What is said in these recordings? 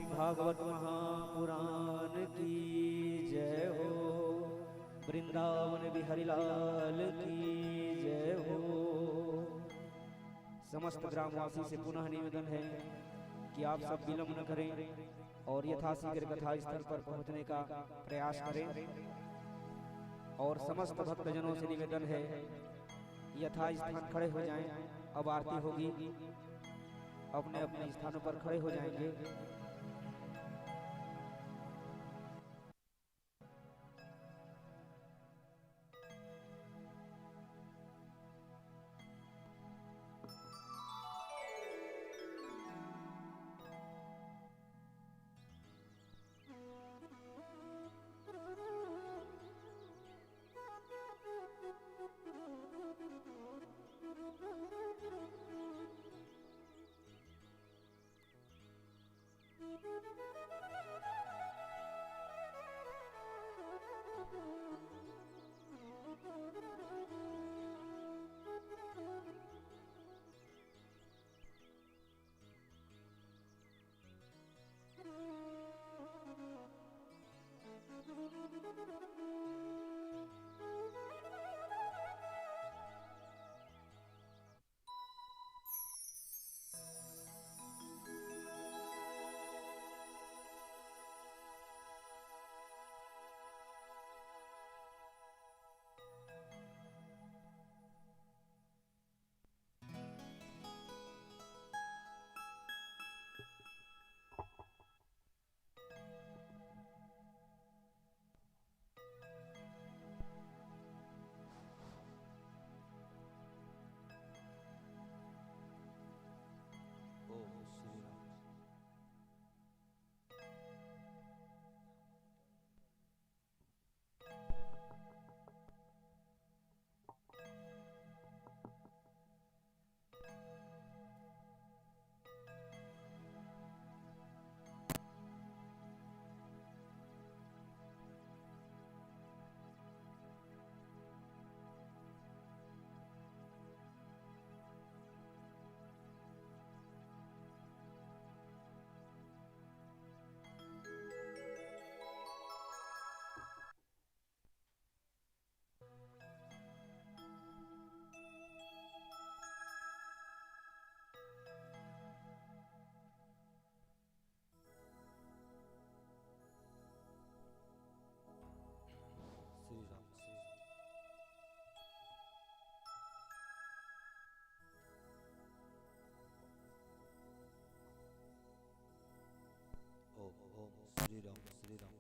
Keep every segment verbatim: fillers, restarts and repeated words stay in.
भागवत महापुराण की जय हो। वृंदावन बिहारी लाल की जय हो। समस्त ग्रामवासी से पुनः निवेदन है कि आप सब विलंब न करें और यथाशीघ्र कथा स्थल पर पहुंचने का प्रयास करें। और समस्त भक्तजनों से निवेदन है, यथास्थान खड़े हो जाएं। अब आरती होगी, अपने अपने स्थानों पर खड़े हो जाएंगे। ओम श्री राम। श्री राम, श्री राम। ओम, ओम, श्री राम, श्री राम।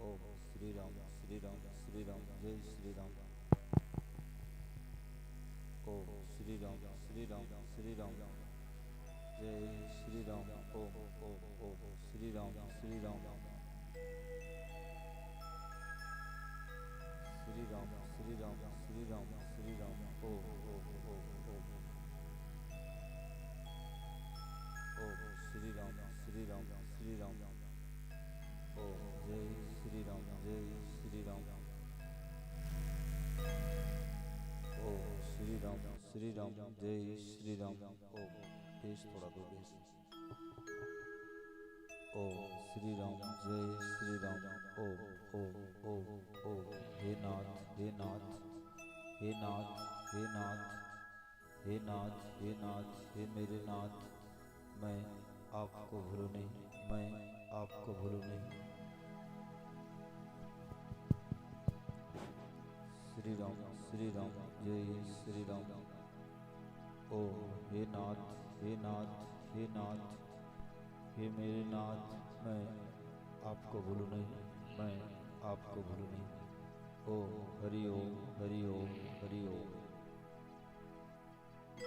ओम श्री राम, श्री राम, श्री राम, जय श्री राम। ओम श्री राम, श्री राम, श्री राम, जय श्री राम। ओम, ओम, ओम, श्री राम, श्री राम। श्री राम, श्री राम, श्री राम, श्री राम। ओम, ओम, ओम, ओम। ओम श्री राम, श्री राम, श्री राम। ओम जय श्री राम, जय श्री राम। ओम श्री राम, श्री राम, जय श्री राम। ओम बेस थोड़ा दो बेस। ओम श्री राम, जय श्री राम। ओम, ओम, ओम, ओम। हे नाथ, हे नाथ, हे नाथ, हे नाथ, हे नाथ, हे नाथ, हे मेरे नाथ, मैं आपको भूलूं नहीं, मैं आपको भूलूं नहीं। श्री राम, श्री राम, जय श्री राम। ओ हे नाथ, हे नाथ, हे नाथ, हे मेरे नाथ, मैं आपको भूलूं नहीं, मैं आपको भूलूं नहीं। ओ हरि ओम, हरि ओम, हरि ओम।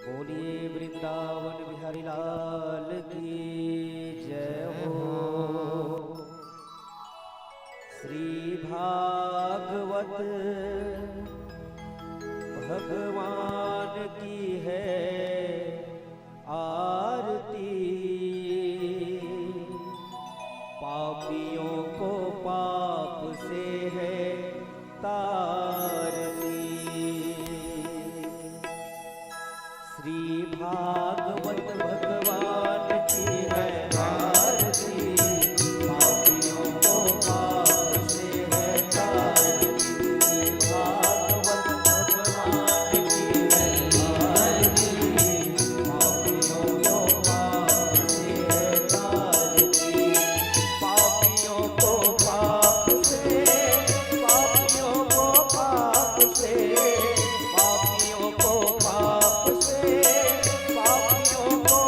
बोलिए वृंदावन बिहारी लाल की जय हो। श्री भागवत भगवान की है आरती, पापियों को पाप से है तारती। श्री भागवत भगवान की है आरती, पापियों को पाप से है तारती। श्री भागवत भगवान की है आरती, पापियों को पाप से है तारती। पापियों को पाप से, पापियों को पाप से, पापियों को पाप से, पापियों को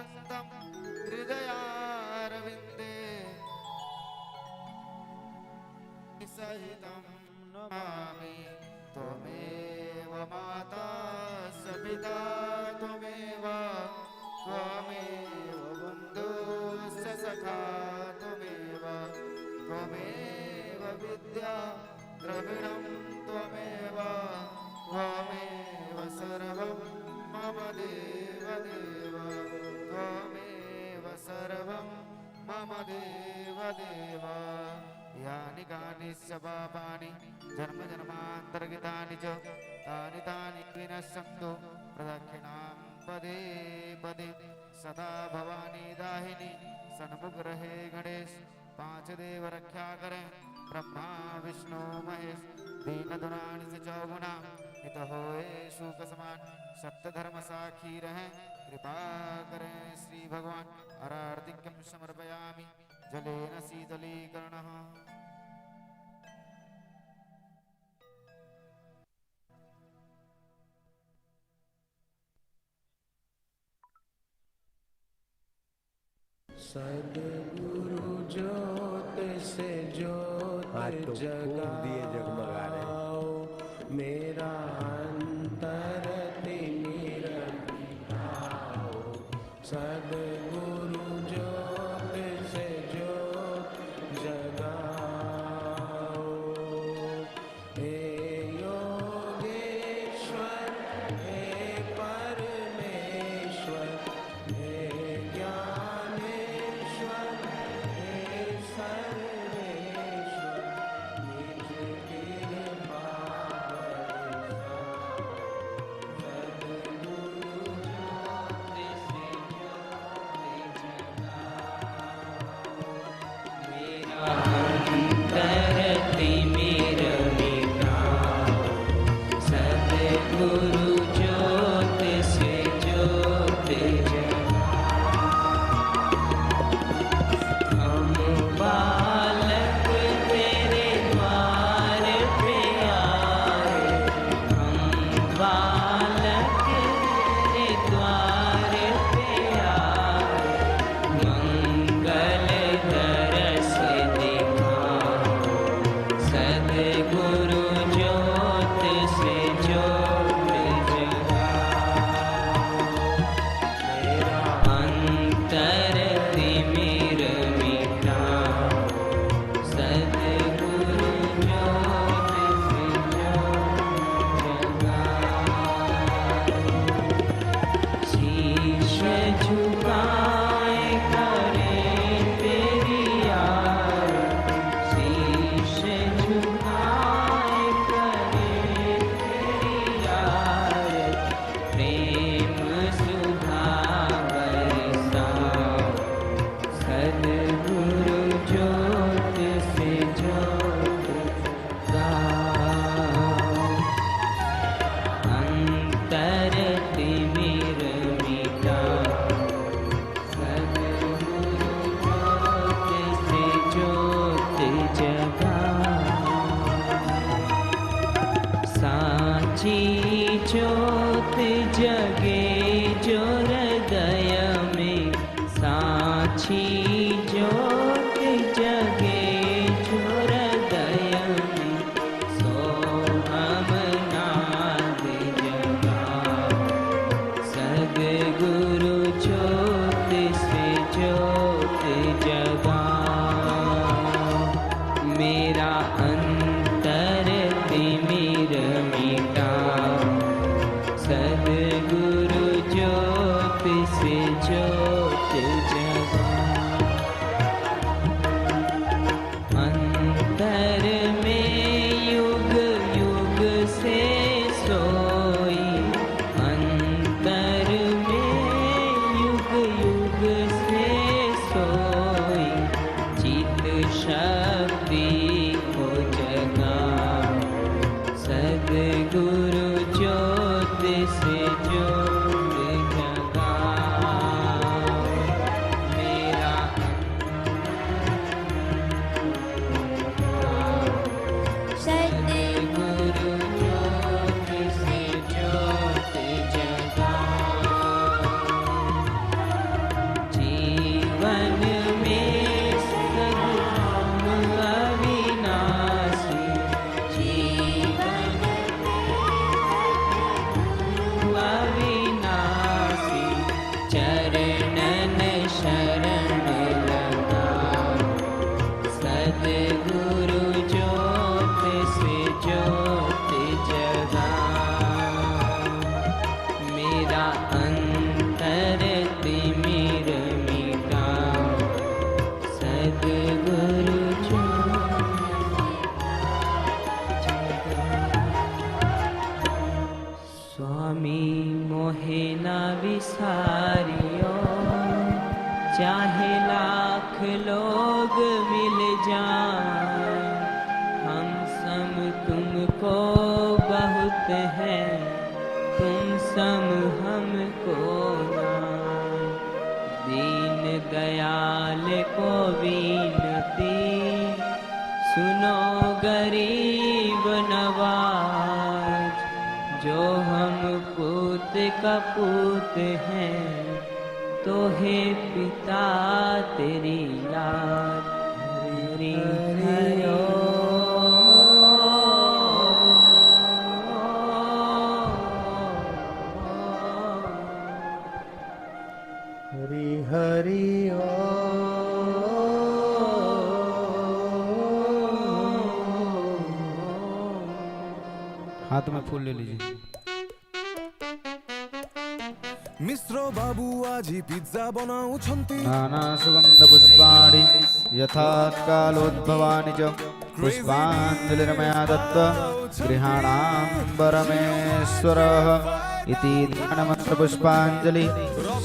सततं हृदयारविन्दे सहितं नमामि। त्वमेव माता स पिता त्वमेव, त्वमेव बन्धुश्च सखा त्वमेव, त्वमेव विद्या द्रविणं त्वमेव, त्वमेव सर्वं मम देवदेव, त्वमेव सर्वं मम देवदेव। यानि कानिश्च पापानि जन्मजन्मान्तरकृतानि च, तानि तानि विनश्यन्तु प्रदक्षिणां पदे पदे। सदा भवानी दाहिनी सन्मुख रहे गणेश, पांच देव रक्षा करें, ब्रह्मा विष्णु महेश। दीन दुरान से चौगुना, हित होए सूक समान, सत्य धर्म साखी रहें, कृपा करें श्री भगवान। अर्घ्यं समर्पयामि, जलेन शीतलीकरणः। सदगुरु ज्योत से ज्योत आज तो खूब दिए जगमगा रहे हैं। जगाओ, मेरा अंतर तिमिर मिटाओ। सदगुरु ज्योत से ज्योत जगाओ। हे योगेश्वर, हे परमेश्वर, हे ज्ञानेश्वर, हे सर्वेश्वर, निज कृपा बरसाओ। सदगुरु ज्योत से ज्योत जगाओ। अंतर तिमिर मिटाओ, सतगुरु ज्योत से ज्योत जगाओ। हम बालक तेरे द्वार पे आए, हम बालक तेरे द्वार पे आए, मंगल दरस दिखाओ, सतगुरु ज्योत से ज्योत जगाओ। मेरा अंतर तिमिर मिटाओ, सतगुरु ज्योत से ज्योत जगाओ। शीश झुकाए करे तेरी आरती, शीश झुकाए करे तेरी आरती। प्रेम सुधा बरसाओ, सतगुरु ज्योत से ज्योत जगाओ। अंतर तिमिर मिटाओ, सतगुरु ज्योत से ज्योत जगाओ। साची ज्योत जगे जो हृदय में, साची ज्योत जगे जो हृदय में, सो हम नाद जगाओ, सतगुरु ज्योत से ज्योत जगाओ। मेरा अंतर तिमिर मिटाओ, सतगुरु ज्योत से ज्योत जगाओ। अंतर में युग युग से सोई, अंतर में युग युग से सोई, लोग मिल जाए, हम सम तुमको बहुत है, तुम सम हमको ना। दीन दयाल को विनती, सुनो गरीब नवाज, जो हम पूत कपूत हैं, तो हे पिता तेरी लाज। हरि हरि हरि हरि हरि हरि ओम। हाथ में फूल ले लीजिए। मिश्र बाबू आज पिज्जा बनाउछन्ति। नाना सुगंध पुष्पाणि यथाकालोद्भवानि च पुष्पाञ्जलिर्मया दत्त्वा गृहाणां परमेश्वरः। इति दानमन्त्रपुष्पाञ्जलि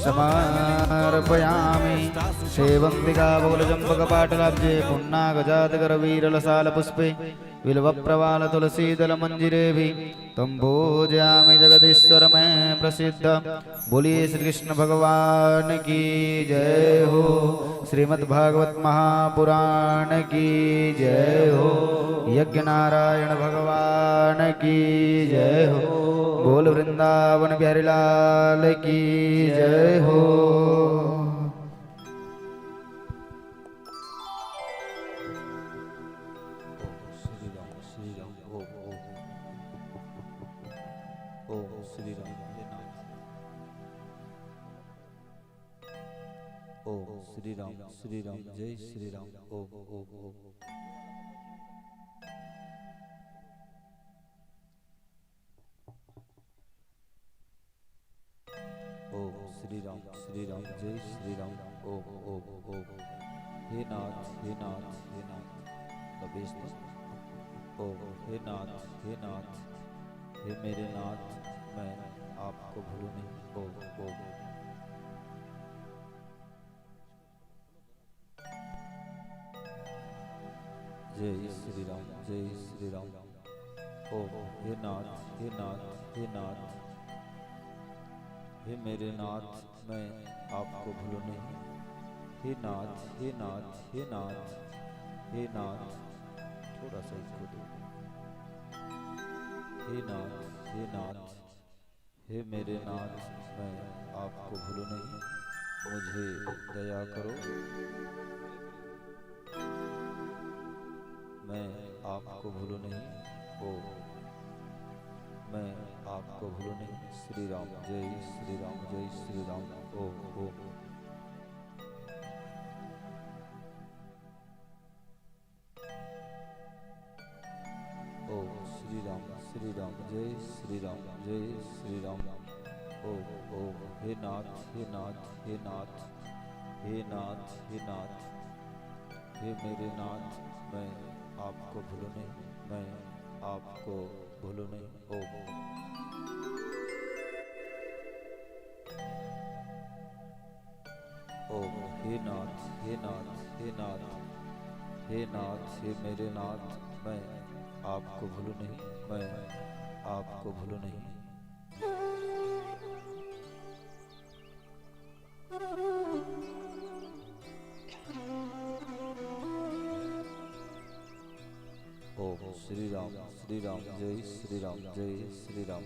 समर्पयामि। सेवन्तिकाबहुलचम्पकपाटलाब्जे पुन्नागजातकरवीरलसालपुष्पे बिल्वप्रवालतुलसीदलमञ्जिरेभिः तं पूजयामि जगदीश्वर में प्रसिद्ध। बोलिए श्री कृष्ण भगवान की जय हो, श्रीमद् भागवत महापुराण की जय हो, यज्ञ नारायण भगवान की जय हो, बोल वृंदावन बिहारी लाल की जय हो। श्री राम, श्री राम, ओम, ओम। ओम श्री राम, हे नाथ। ओम श्री राम, श्री राम, जय श्री राम, ओम, ओम, ओम। ओम श्री राम, श्री राम, जय श्री राम, ओम, ओम, ओम। हे नाथ, हे नाथ, हे नाथ, लबेश तो। ओम, हे नाथ, हे नाथ, हे मेरे नाथ, मैं आपको भूलूं नहीं, ओम, ओम। जय श्री राम, जय श्री राम। ओम, हे नाथ, हे नाथ, हे नाथ, हे मेरे नाथ, मैं आपको भूलूं नहीं। हे नाथ, हे नाथ, हे नाथ, हे नाथ, थोड़ा सा इसको दो। हे नाथ, हे नाथ, हे मेरे नाथ, मैं आपको भूलूं नहीं, मुझे दया करो, मैं आपको भूलूं नहीं, ओ, मैं आपको भूलूं नहीं। श्री राम, जय श्री राम, जय श्री राम, ओ, ओ। ओम श्री राम, श्री राम, जय श्री राम, जय श्री राम। ओम, ओम, हे नाथ, हे नाथ, हे नाथ, हे नाथ, हे नाथ, हे मेरे नाथ, मैं आपको भूलूं नहीं, मैं आपको भूलूं नहीं। ओम। ओम, हे नाथ, हे नाथ, हे नाथ, हे नाथ, हे मेरे नाथ, मैं आपको भूलूं नहीं, मैं आपको भूलूं नहीं। ओम श्री राम, श्री राम, जय श्री राम, जय श्री राम।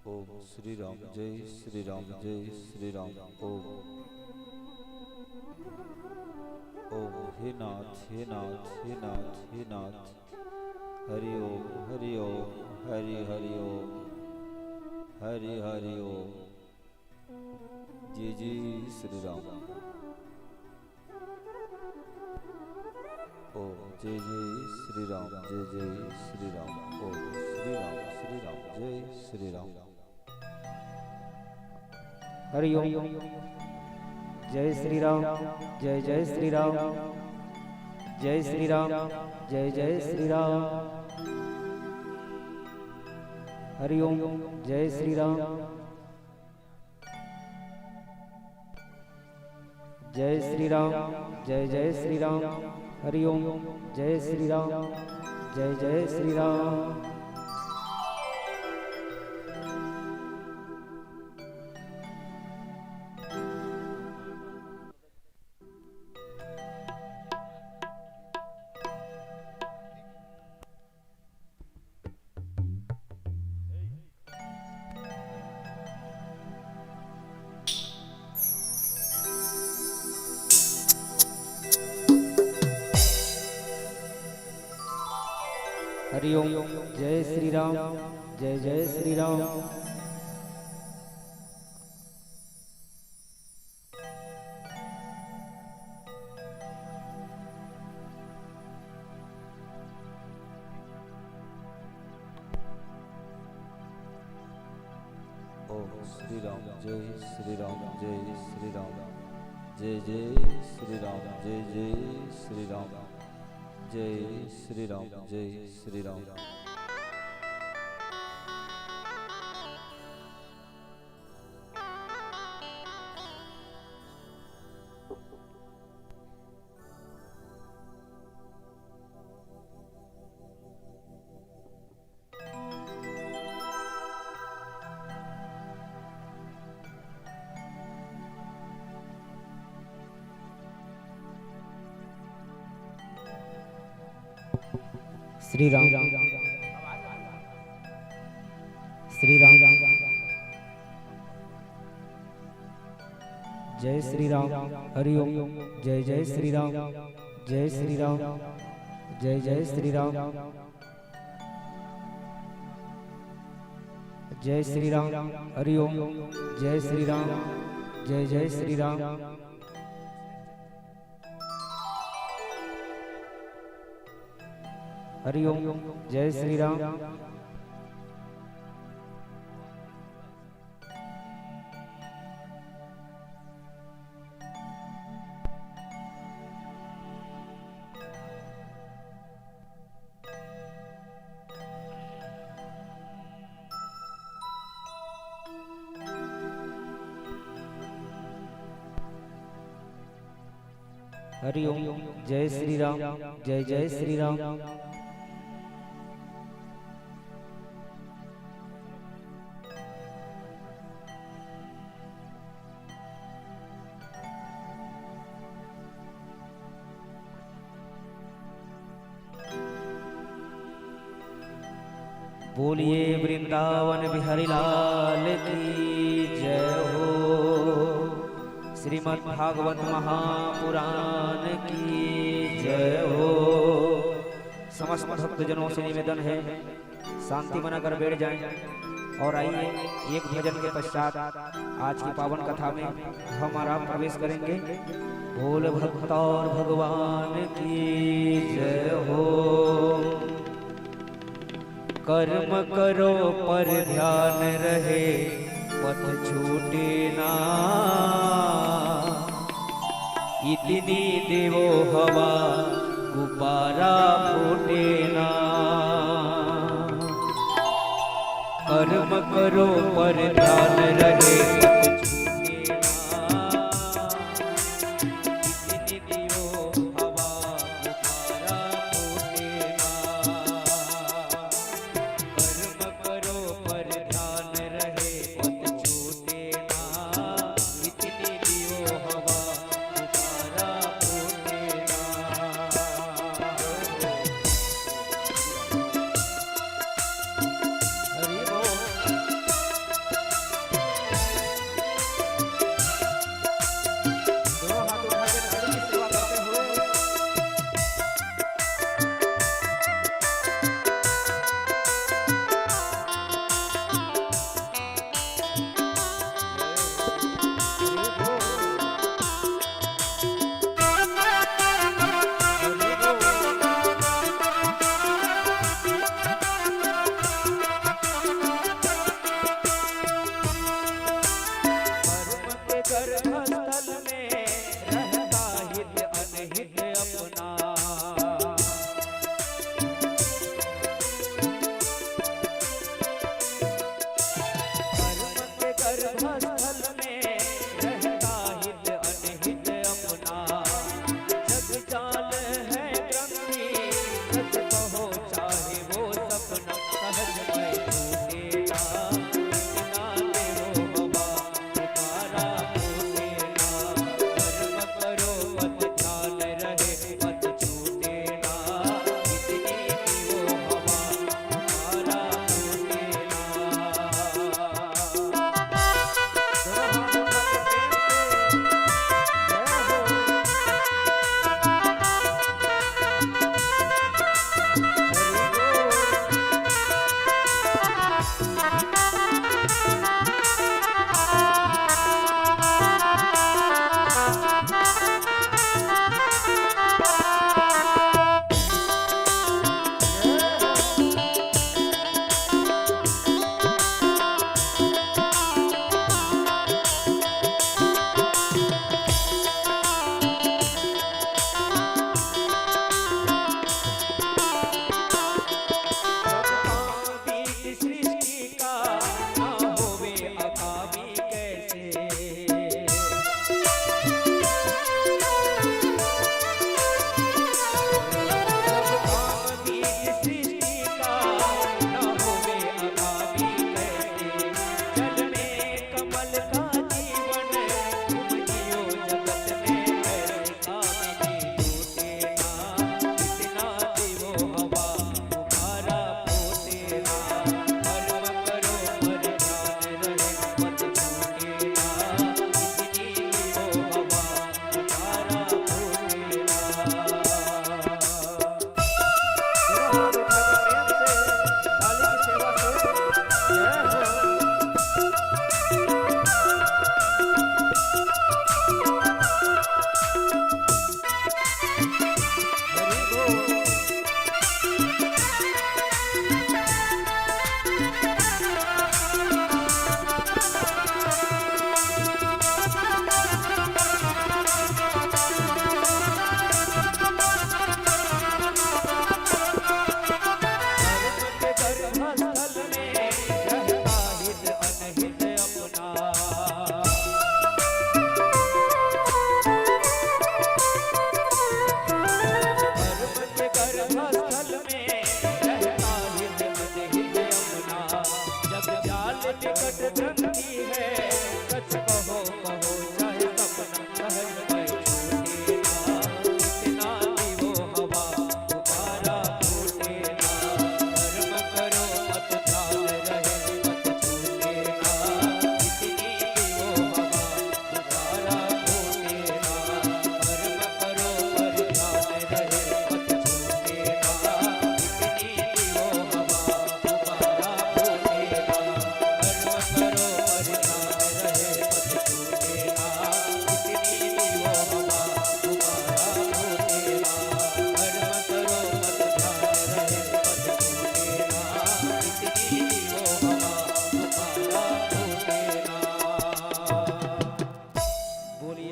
ओम श्री राम, जय श्री राम, जय श्री राम। ओम, ओम, हे नाथ, हे नाथ, हे नाथ, हे नाथ। हरि ओम, हरि ओम, हरि हरि ओम, हरि हरि ओम। जय जय श्री राम। ओम जय जय श्री राम, जय जय श्री राम। ओम श्री राम, श्री राम, जय श्री राम। हरि ओम। जय श्री राम, जय जय श्री राम, जय श्री राम, जय जय श्री राम। हरि ओम। जय श्री राम। जय श्री राम, जय जय श्री राम। हरि ओम। जय श्री राम, जय जय श्री राम। हरि ओम। जय श्री राम, जय जय श्री राम। ओम श्री राम, जय श्री राम, जय श्री राम, जय जय श्री राम, जय जय श्री राम, जय श्री राम, जय श्री राम। श्री राम, श्री राम। जय श्री राम। हरि ओम। जय जय श्री राम, जय श्री राम, जय जय श्री राम। जय श्री राम। हरि ओम। जय श्री राम, जय जय श्री राम। हरि ओम। जय श्री राम। हरि ओम। जय श्री राम, जय जय श्री राम। बोलिए वृंदावन बिहारी लाल की जय हो। श्रीमद् भागवत महापुराण की जय हो। समस्त भक्तजनों से निवेदन है, शांति बनाकर बैठ जाएं और आइए, एक भजन के पश्चात आज की पावन कथा में हमारा प्रवेश करेंगे। बोल भक्त और भगवान की जय हो। कर्म करो पर ध्यान रहे, पथ छूटे ना। इतनी देवो हवा, गुब्बारा फूटे ना। कर्म करो पर ध्यान रहे, पथ छूटे ना। इतनी देवो हवा, गुब्बारा फूटे ना। कर्म करो पर ध्यान रहे, पथ छूटे ना। इतनी दियो हवा, गुब्बारा फूटे ना। हरि बोल।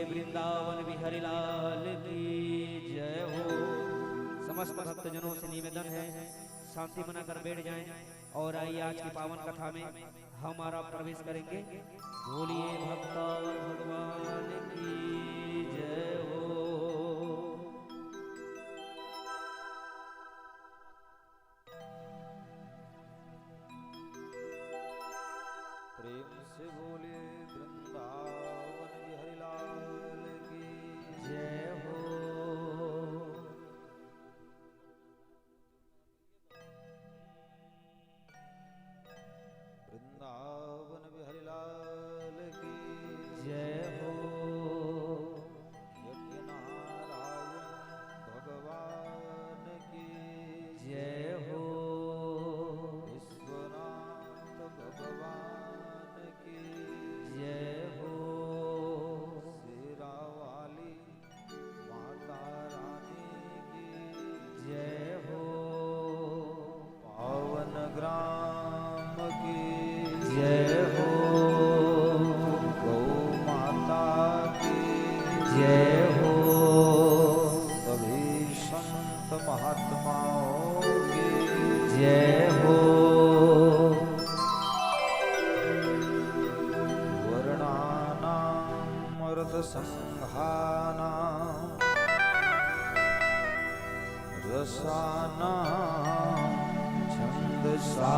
वृंदावन बिहारी लाल की जय हो। समस्त भक्तजनों से निवेदन है, शांति बनाकर बैठ जाएं और आइए आज की पावन कथा में हमारा प्रवेश करेंगे। बोलिए भक्तावन भगवान की जय हो। प्रेम से बोलिए वृंदावन बिहारी लाल की जय हो। वृंदावन बिहारी लाल की जय हो। यज्ञ नारायण भगवान की जय हो। विश्वनाथ भगवान की जय हो। शेरा वाली माता रानी की जय हो। पावन ग्राम की जय हो। गौ माता की जय हो। सभी संत महात्माओं की जय हो। वर्णानाम अर्थ संघानाम रसानां छन्दसामपि।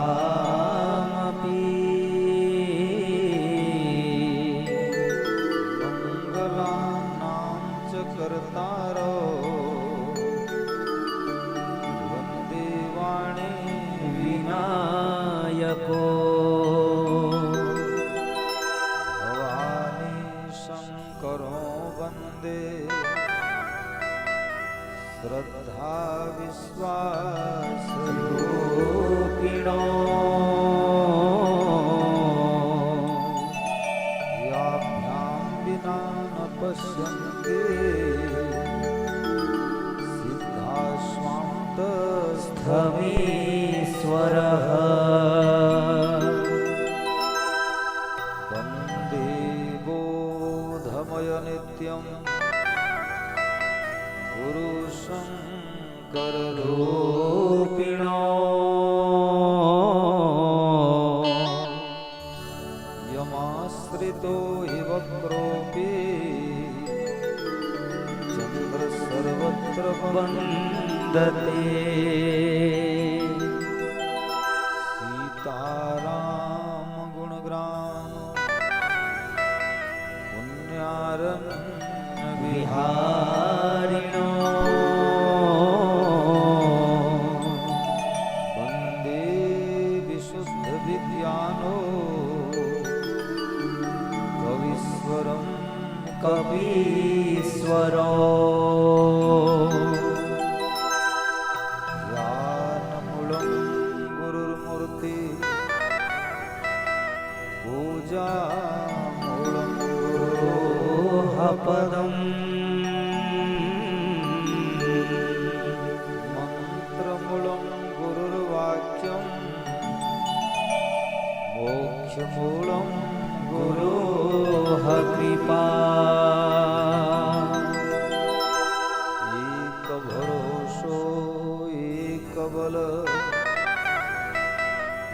मङ्गलानां च कर्तारो वन्दे वाणी विनायको। भवानी शङ्करो वन्दे श्रद्धा विश्वासरूपिणो। याभ्यां विना न पश्यन्ति सिद्धास्वान्तस्थमीश्वरः। वन्दे बोधमय नित्यं गुरुशङ्कररूपिणो। यमाश्रितो हि वक्रोऽपि चन्द्रः सर्वत्र वन्दते। सीताराम गुणग्राम पुण्यारण्य विहारिणो। वन्दे विशुद्धविज्ञानो कवीश्वरं कपीश्वरो। ध्यानमूलं गुरुर्मूर्ति पूजामूलं गुरोः पदम्। मन्त्रमूलं गुरुर्वाक्यम्। मोक्षमूलं गुरोः कृपा। एक भरोसो एक बल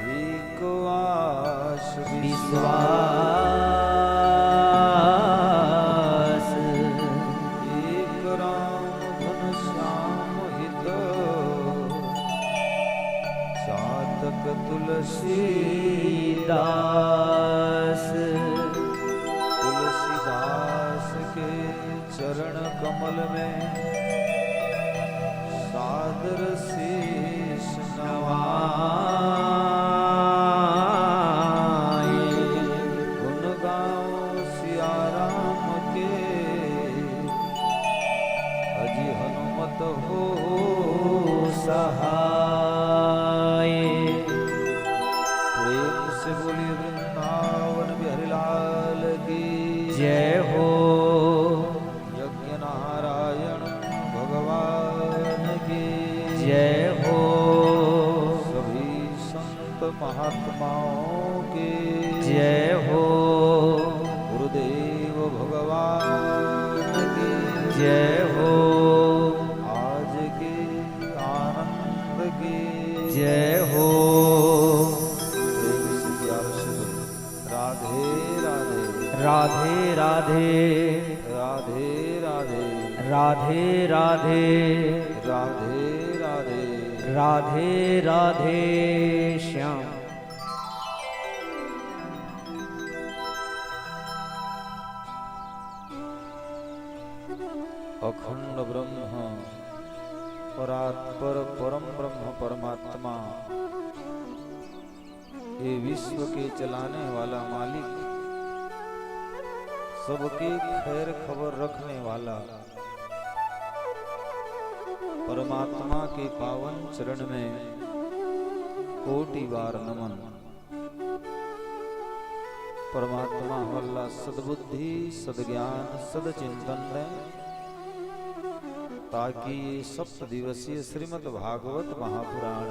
एक आस विश्वास। एक राम घनश्याम हित चातक तुलसीदास। तुलसीदास के चरण कमल में सादर शीश नवाए। गुण गाओ सिया राम के अजि हनुमत हो सहाय। प्रेम से बोलिए वृंदावन बिहारी लाल की जय हो। यज्ञ नारायण भगवान की जय हो। सभी संत महात्माओं की जय हो। गुरुदेव भगवान जय हो। आज के आनंद की जय हो। प्रेम से प्यार से बोलो। राधे राधे। राधे राधे। राधे राधे। राधे राधे। राधे राधे। राधे राधे श्याम। अखंड ब्रह्म, परात्पर परम ब्रह्म परमात्मा, ये विश्व के चलाने वाला मालिक, सबके खैर खबर रखने वाला परमात्मा के पावन चरण में कोटि बार नमन। परमात्मा हमला सद्बुद्धि, सद्ज्ञान, सदचिंतन दे, ताकि ये सप्त दिवसीय श्रीमद् भागवत महापुराण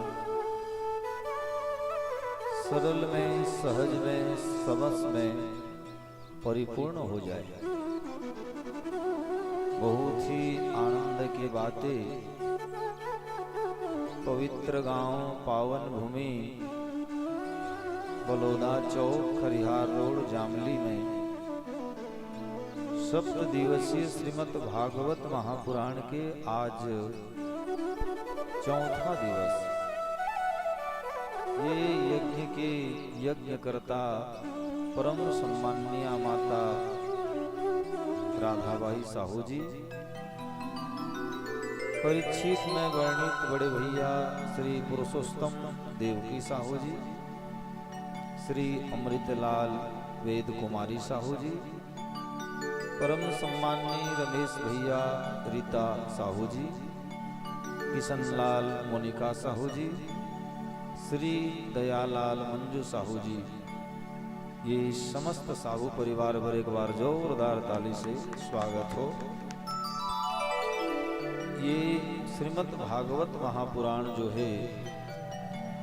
सरल में, सहज में, सबस में परिपूर्ण हो जाए। बहुत ही आनंद की बातें। पवित्र गांव, पावन भूमि, बलौदा चौक, खरिहार रोड, जामली में सप्त दिवसीय श्रीमद् भागवत महापुराण के आज चौथा दिवस। ये यज्ञ के यज्ञकर्ता परम सम्माननीय माता राधाबाई साहू जी, परीक्षित में वर्णित बड़े भैया श्री पुरुषोत्तम देवकी साहू जी, श्री अमृतलाल वेद कुमारी साहू जी, परम सम्माननीय रमेश भैया रीता साहू जी, किशनलाल मोनिका साहू जी, श्री दयालाल मंजू साहू जी, ये समस्त साहू परिवार बर एक बार जोरदार ताली से स्वागत हो। ये श्रीमद् भागवत महापुराण जो है,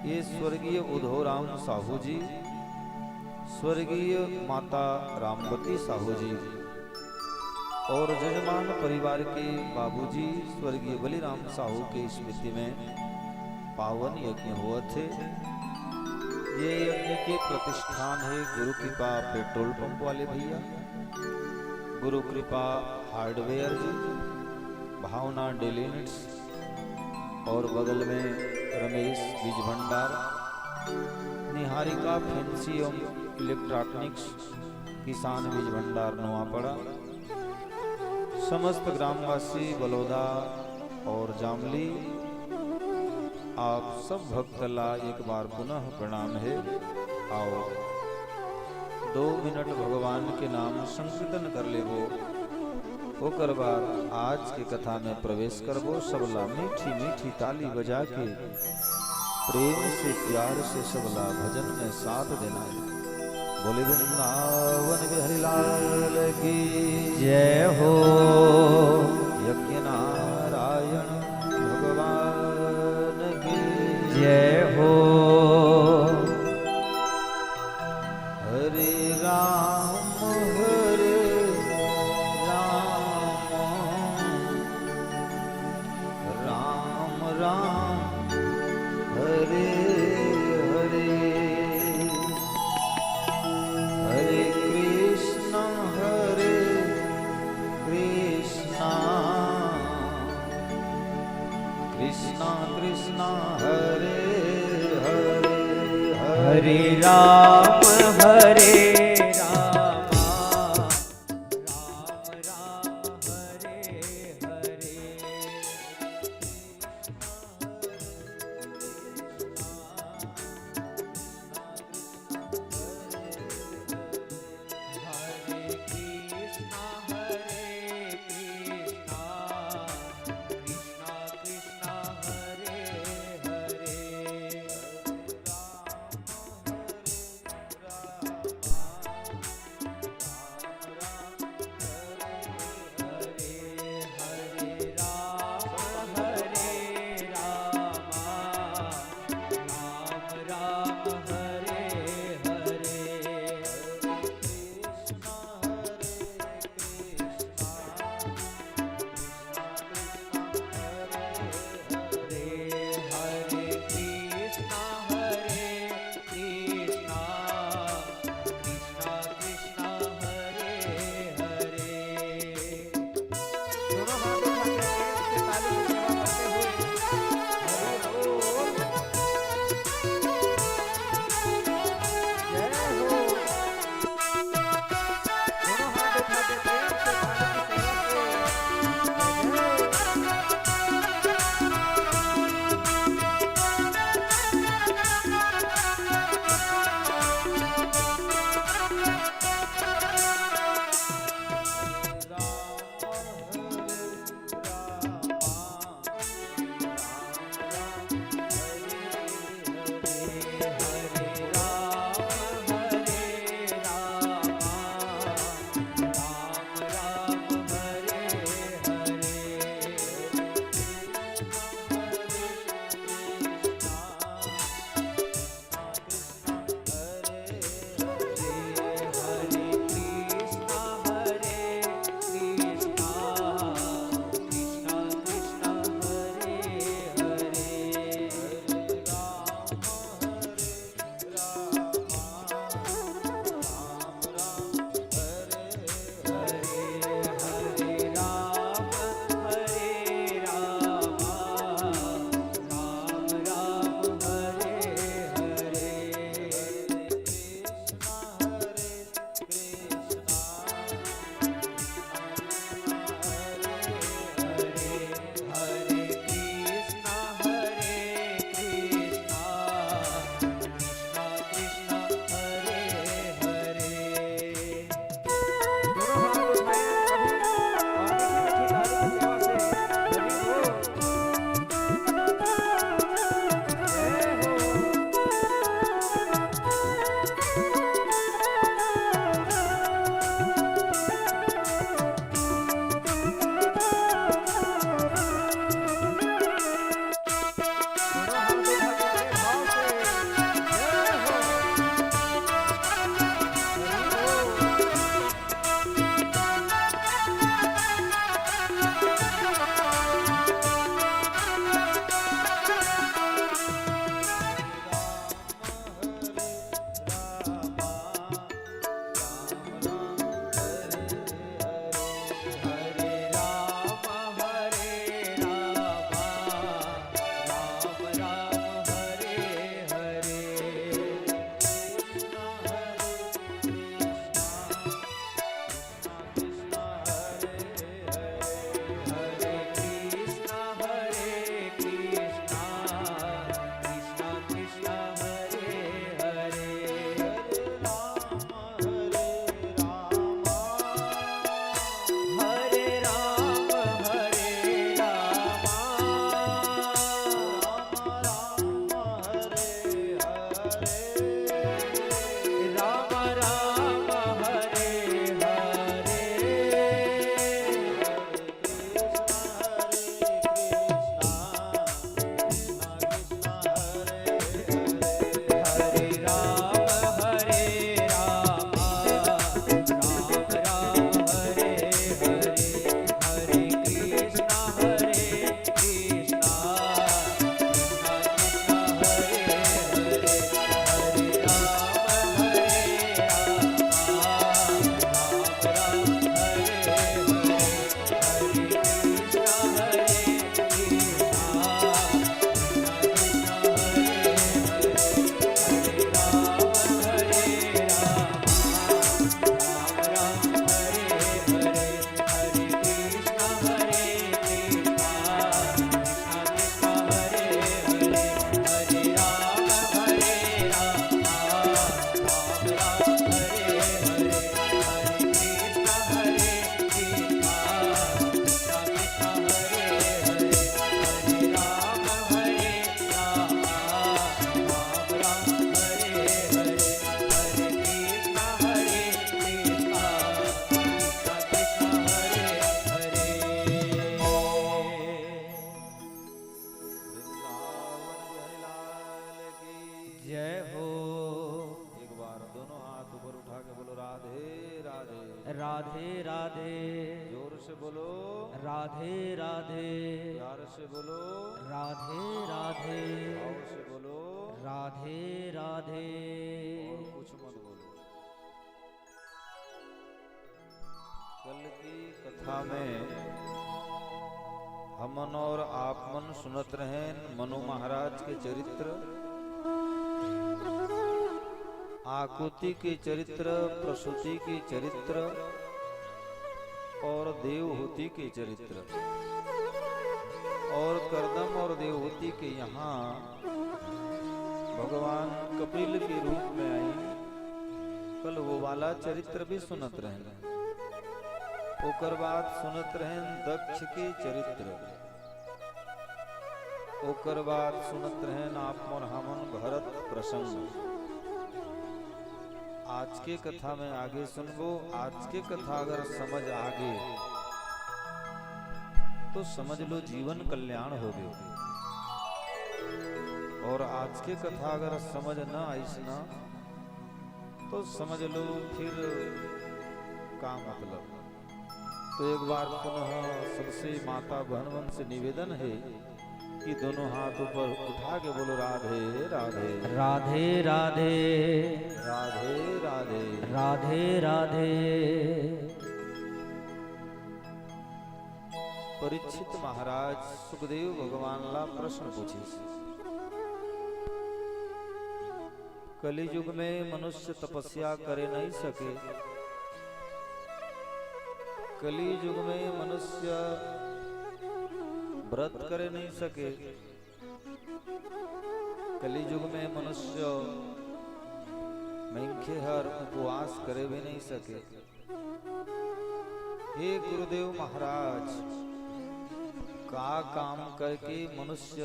ये स्वर्गीय उधोराम साहू जी, स्वर्गीय माता रामवती साहू जी और जजमान परिवार के बाबूजी स्वर्गीय बलिराम साहू के स्मृति में पावन यज्ञ होवत हे। ये यज्ञ के प्रतिष्ठान हे गुरु कृपा पेट्रोल पंप वाले भैया, गुरु कृपा हार्डवेयर जी, भावना डेली नीड्स और बगल में रमेश बीज भंडार, निहारिका फैंसी एवं इलेक्ट्रॉनिक्स, किसान बीज भंडार नोआपड़ा, समस्त ग्रामवासी बलौदा और जामली, आप सब भक्त ला एक बार पुनः प्रणाम हे। आओ, दो मिनट भगवान के नाम संकीर्तन कर लेबो, ओकर बाद आज के कथा में प्रवेश करबो। सबला मीठी मीठी ताली बजा के प्रेम से, प्यार से सबला भजन में साथ देना हे। बोले वृंदावन बिहारी लाल की जय हो। यज्ञ नारायण भगवान की जय हो। हरे राम, हरे राम, राम राम, हरे हरे, हरे कृष्ण, हरे कृष्ण, कृष्ण कृष्ण, हरे हरे, हरे राम, हरे राम, राम राम, हरे हरे। हरे कृष्णा, हरे कृष्णा, कृष्णा कृष्णा, हरे हरे। राधे राधे। प्यार से बोलो। राधे राधे। भाव से बोलो। राधे राधे। और कुछ मत बोलो। कल की कथा में हमन और आप मन सुनत रहेन मनु महाराज के चरित्र, आकुति के चरित्र, प्रसूति के चरित्र और देवहूति के चरित्र। और करदम और देवहूति के यहाँ भगवान कपिल के रूप में आई। कल वो वाला चरित्र भी सुनत रहेन। ओकर बाद सुनत रहेन दक्ष के चरित्र। ओकर बाद सुनत रहेन आप मोर हमन भरत प्रसंग। आज के कथा में आगे सुनबो। आज के कथा अगर समझ आगे तो समझ लो जीवन कल्याण हो गयो। और आज के कथा अगर समझ न आइस ना तो समझ लो फिर का मतलब। तो एक बार पुनः सबसे माता बहन मन से निवेदन है कि दोनों हाथ ऊपर उठा के बोलो, राधे राधे। राधे राधे। राधे राधे। राधे राधे। परीक्षित महाराज सुखदेव भगवान ला प्रश्न पूछिस। कलयुग में मनुष्य तपस्या करे नहीं सके, कलयुग में मनुष्य व्रत करे नहीं सके, कलयुग में मनुष्य मनखे हर उपवास करे भी नहीं सके। हे गुरुदेव महाराज, का काम करके मनुष्य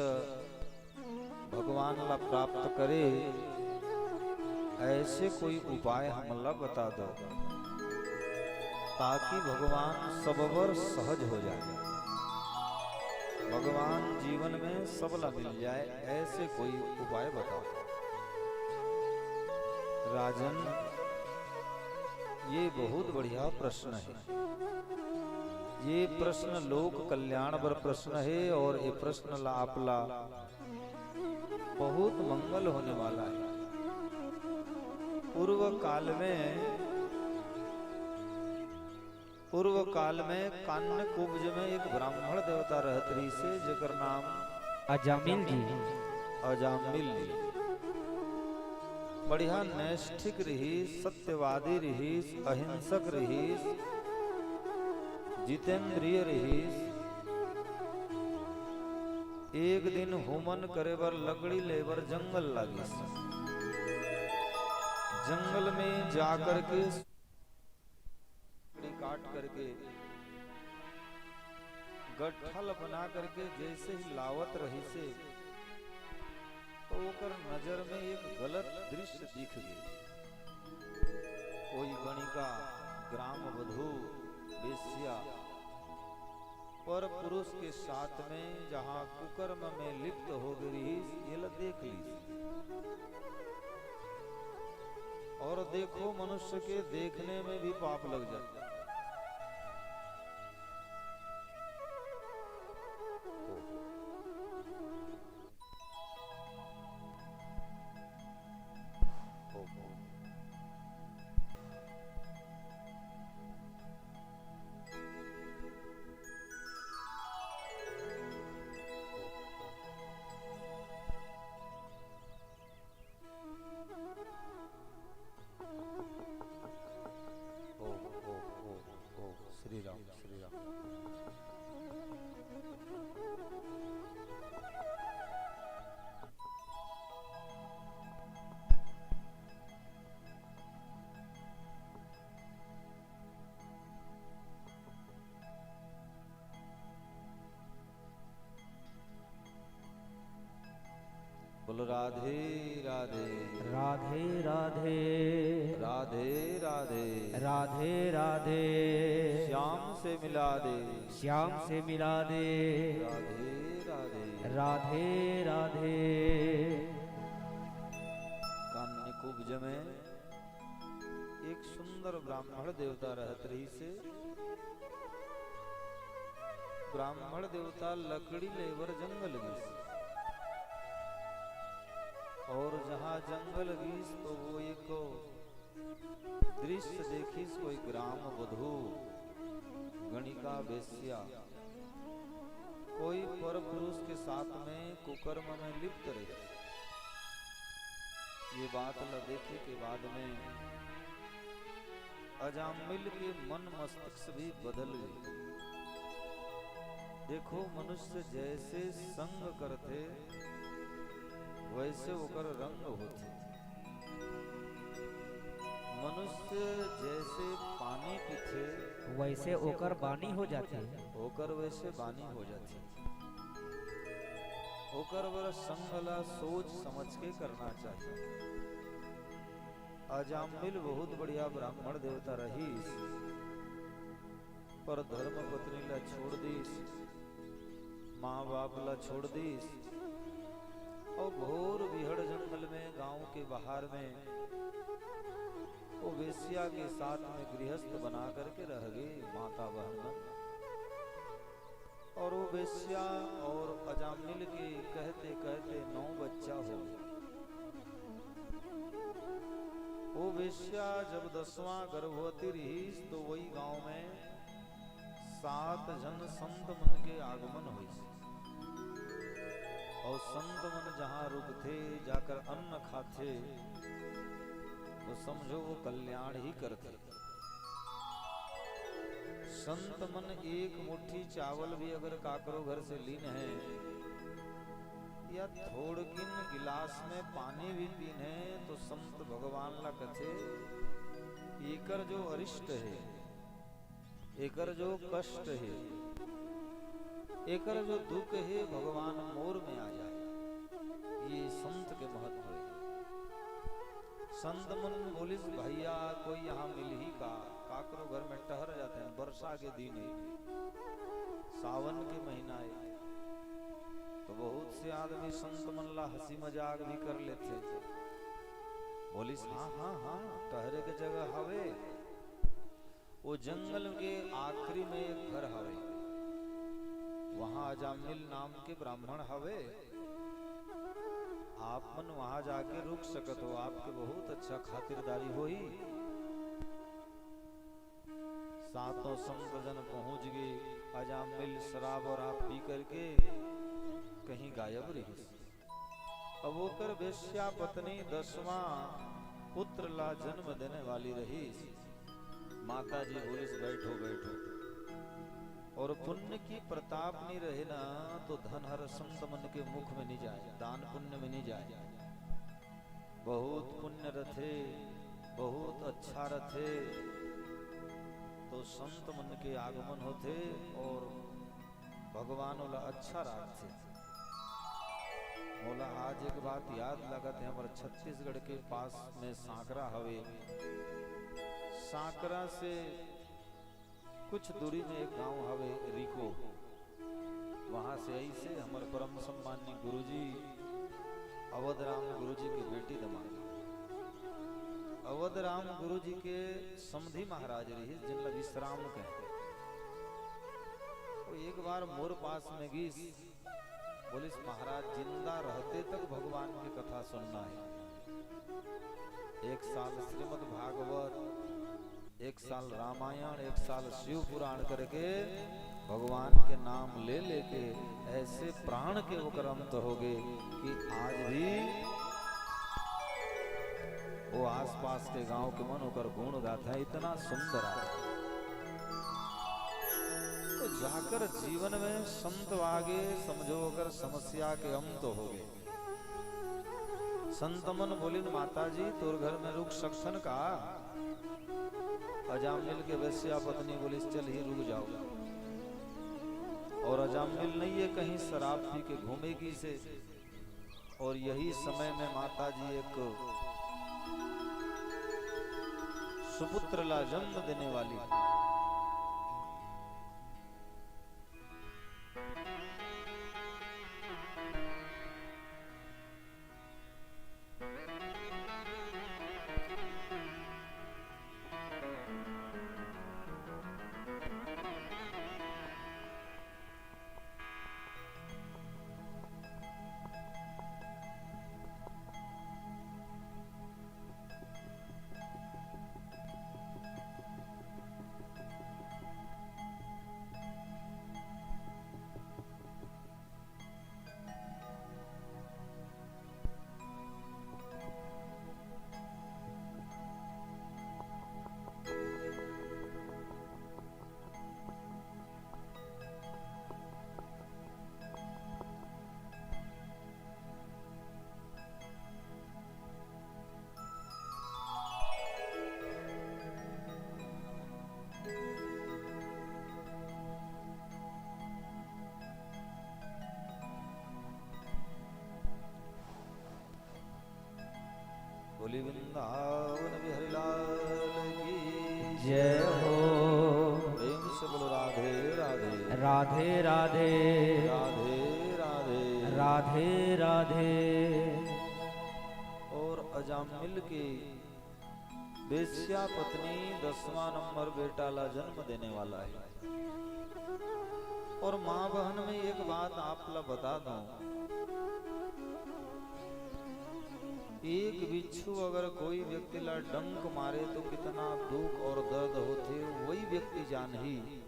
भगवान ला प्राप्त करे, ऐसे कोई उपाय हमन ला बता दो, ताकि भगवान सब बर सहज हो जाए, भगवान जीवन में सब ला मिल जाए, ऐसे कोई उपाय बताओ। राजन, ये बहुत बढ़िया प्रश्न है। ये प्रश्न लोक कल्याण बर प्रश्न है और ये प्रश्न ला आप ला बहुत मंगल होने वाला है। पूर्व काल में, पूर्व काल में कान्य कुब्ज में एक ब्राह्मण देवता रहत रहिसे, जेकर नाम अजामिल जी। अजामिल जी। बढ़िया नैष्ठिक रहिस, सत्यवादी रहिस, अहिंसक रहिस, जितेंद्रिय रहिस। एक दिन होमन करे बर लकड़ी ले बर जंगल लागिस। जंगल में जाकर के लकड़ी काट करके गट्ठा ल बना करके जैसे ही लावत रहिसे, तो ओकर नजर में एक गलत दृश्य दिख गे। कोई गणिका, ग्राम वधू, वेश्या, पर पुरुष के साथ में जहाँ कुकर्म में लिप्त हो गई रहिस, ये ल देख लीस। और देखो, मनुष्य के देखने में भी पाप लग जाता है। ओम, ओम, ओम, ओम, श्री राम, श्री राम। बोलो राधे राधे। राधे राधे। राधे राधे। राधे राधे। श्याम से मिला दे। श्याम से मिला दे। राधे राधे। राधे राधे। कान्य कुब्ज में एक सुंदर ब्राह्मण देवता रहत रहिसे। ब्राह्मण देवता लकड़ी लेबर जंगल गिस। और जहाँ जंगल गिस तो वो एक दृश्य देखिस, कोई ग्राम वधू, गणिका वेश्या, कोई पर पुरुष के साथ में कुकर्म में लिप्त रही। ये बात ला देखे के बाद में अजामिल के मन मस्तिष्क भी बदल गए। देखो, मनुष्य जैसे संग करथे, वैसे ओकर रंग होथे। मनुष्य जैसे पानी पीथे, वैसे ओकर बानी हो जाथे। ओकर वैसे बानी हो जाथे। ओकर बर संग ला सोच समझ के करना चाहिए। अजामिल बहुत बढ़िया ब्राह्मण देवता रहिस, पर धर्म पत्नी ला छोड़ दिस, माँ बाप ला छोड़ दिस, और घोर बिहड़ जंगल में, गांव के बाहर में, वो वेश्या के साथ में गृहस्थ बना करके रह गए माता बहन मन। और वो वेश्या और अजामिल के कहते कहते नौ बच्चा हो गए। वो वेश्या जब दसवां गर्भवती रहिस, तो वही गांव में सात झन संत मन के आगमन होइस। और संत मन जहाँ रुकथे, जाकर अन्न खाथे, तो समझो वो कल्याण ही करथे। संत मन एक मुट्ठी चावल भी अगर काकरो घर से लीन है, या थोड़किन गिलास में पानी भी पीन है, तो संत भगवान ला कथे, "एकर जो अरिष्ट है, एकर जो कष्ट है, एकर जो दुख है, भगवान मोर में आ जाए।" ये संत के महत्व है। संत मन बोलिस, "भैया, कोई यहाँ मिलही का? काकरो घर में टहर जाते हैं, बरसा के दिन है, सावन के महीना है।" तो बहुत से आदमी संत मन ला हंसी मजाक भी कर लेथे। बोलिस, "हाँ, हाँ, हाँ, टहरे के जगह हवे।" वो जंगल के आखिरी में एक घर हवे, वहाँ अजामिल नाम के ब्राह्मण हवे, आप मन वहाँ जाके रुक सकत हो, आपके बहुत अच्छा खातिरदारी होही। सातों संत जन पहुँच गए। अजामिल शराब और आप पी करके कहीं गायब रहिस। अब ओकर वेश्या पत्नी दसवां पुत्र ला जन्म देने वाली रहिस। माता जी बोलिस, "बैठो, बैठो।" और पुण्य की प्रताप नहीं रहे ना, तो धन हर संत मन के मुख में नहीं जाए, दान पुण्य में नहीं जाए। बहुत पुण्य रथे, बहुत अच्छा रथे, तो संत मन के आगमन होथे और भगवान ओला अच्छा राखथे। मोला आज एक बात याद लगत हे, हमर छत्तीसगढ़ के पास में सांकरा हवे। सांकरा से कुछ दूरी में एक गांव हवे, रिको। वहां से अइसे हमर परम सम्मान्य गुरुजी अवध राम गुरुजी के बेटी दमाद। अवध राम गुरुजी के समधी महाराज रहिस, जिनला विश्राम कहे। वो एक बार मोर पास में गिस, बोलिस, "महाराज, जिंदा रहते तक भगवान की कथा सुनना है।" एक साल श्रीमद् भागवत, एक साल रामायण, एक साल शिव पुराण करके भगवान के नाम ले लेके ऐसे प्राण के ओकर अंत हो गए कि आज भी वो आसपास के गांव के मन ओकर गुण गाथा है, इतना सुंदर आदमी। तो जाकर जीवन में संत आगे समझो, ओकर समस्या के अंत हो गए। संत मन बोलिन, "माता जी, तोर घर में रुक सकथन का?" अजामिल के वेश्या पत्नी बोलिस, "चल ही रुक जाओ।" और अजामिल नहीं है कहीं शराब पी के घूमेगी से। और यही समय में माता जी एक सुपुत्र ला जन्म देने वाली। वृंदावन बिहारी लाल की जय हो। प्रेम से बोलो राधे राधे। राधे राधे। राधे राधे। राधे राधे। और अजामिल के वेश्या पत्नी दसवां नंबर बेटा ला जन्म देने वाला है। और माँ बहन में एक बात आप ला बता दूं, एक बिच्छू अगर कोई व्यक्ति ला डंक मारे तो कितना दुख और दर्द होथे, वही व्यक्ति जानही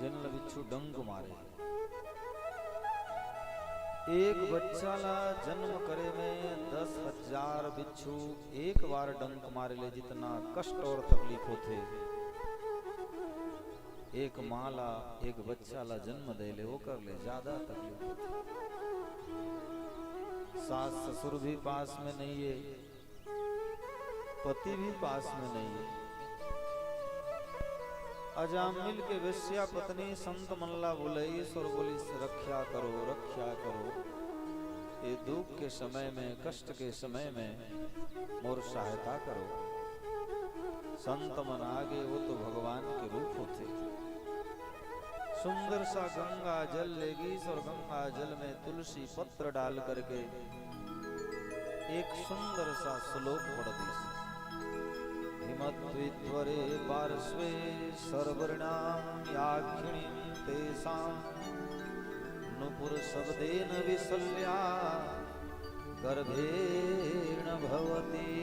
जेन ला बिच्छू डंक मारे। एक बच्चा ला जन्म करे में दस हजार बिच्छू एक बार डंक मारे ले जितना कष्ट और तकलीफ होथे, एक माँ ला एक बच्चा ला जन्म दे ले ओकर ले ज्यादा तकलीफ होथे। सास ससुर भी पास में नहीं है, पति भी पास में नहीं है। अजामिल के वेश्या पत्नी संत मन ला बुलाईस और बोलिस, "रक्षा करो, रक्षा करो, ये दुख के समय में, कष्ट के समय में मोर सहायता करो।" संत मन आगे, वो तो भगवान के रूप होथे। सुंदर सा गंगा जल लेगीस और गंगा जल में तुलसी पत्र डाल करके एक सुंदर सा श्लोक पढ़ दीस। हिमत्वित्वरे पार्श्वे सर्वरिणां याक्षिणीं तेषां नुपुर शब्देन विशल्या गर्भेण भवती।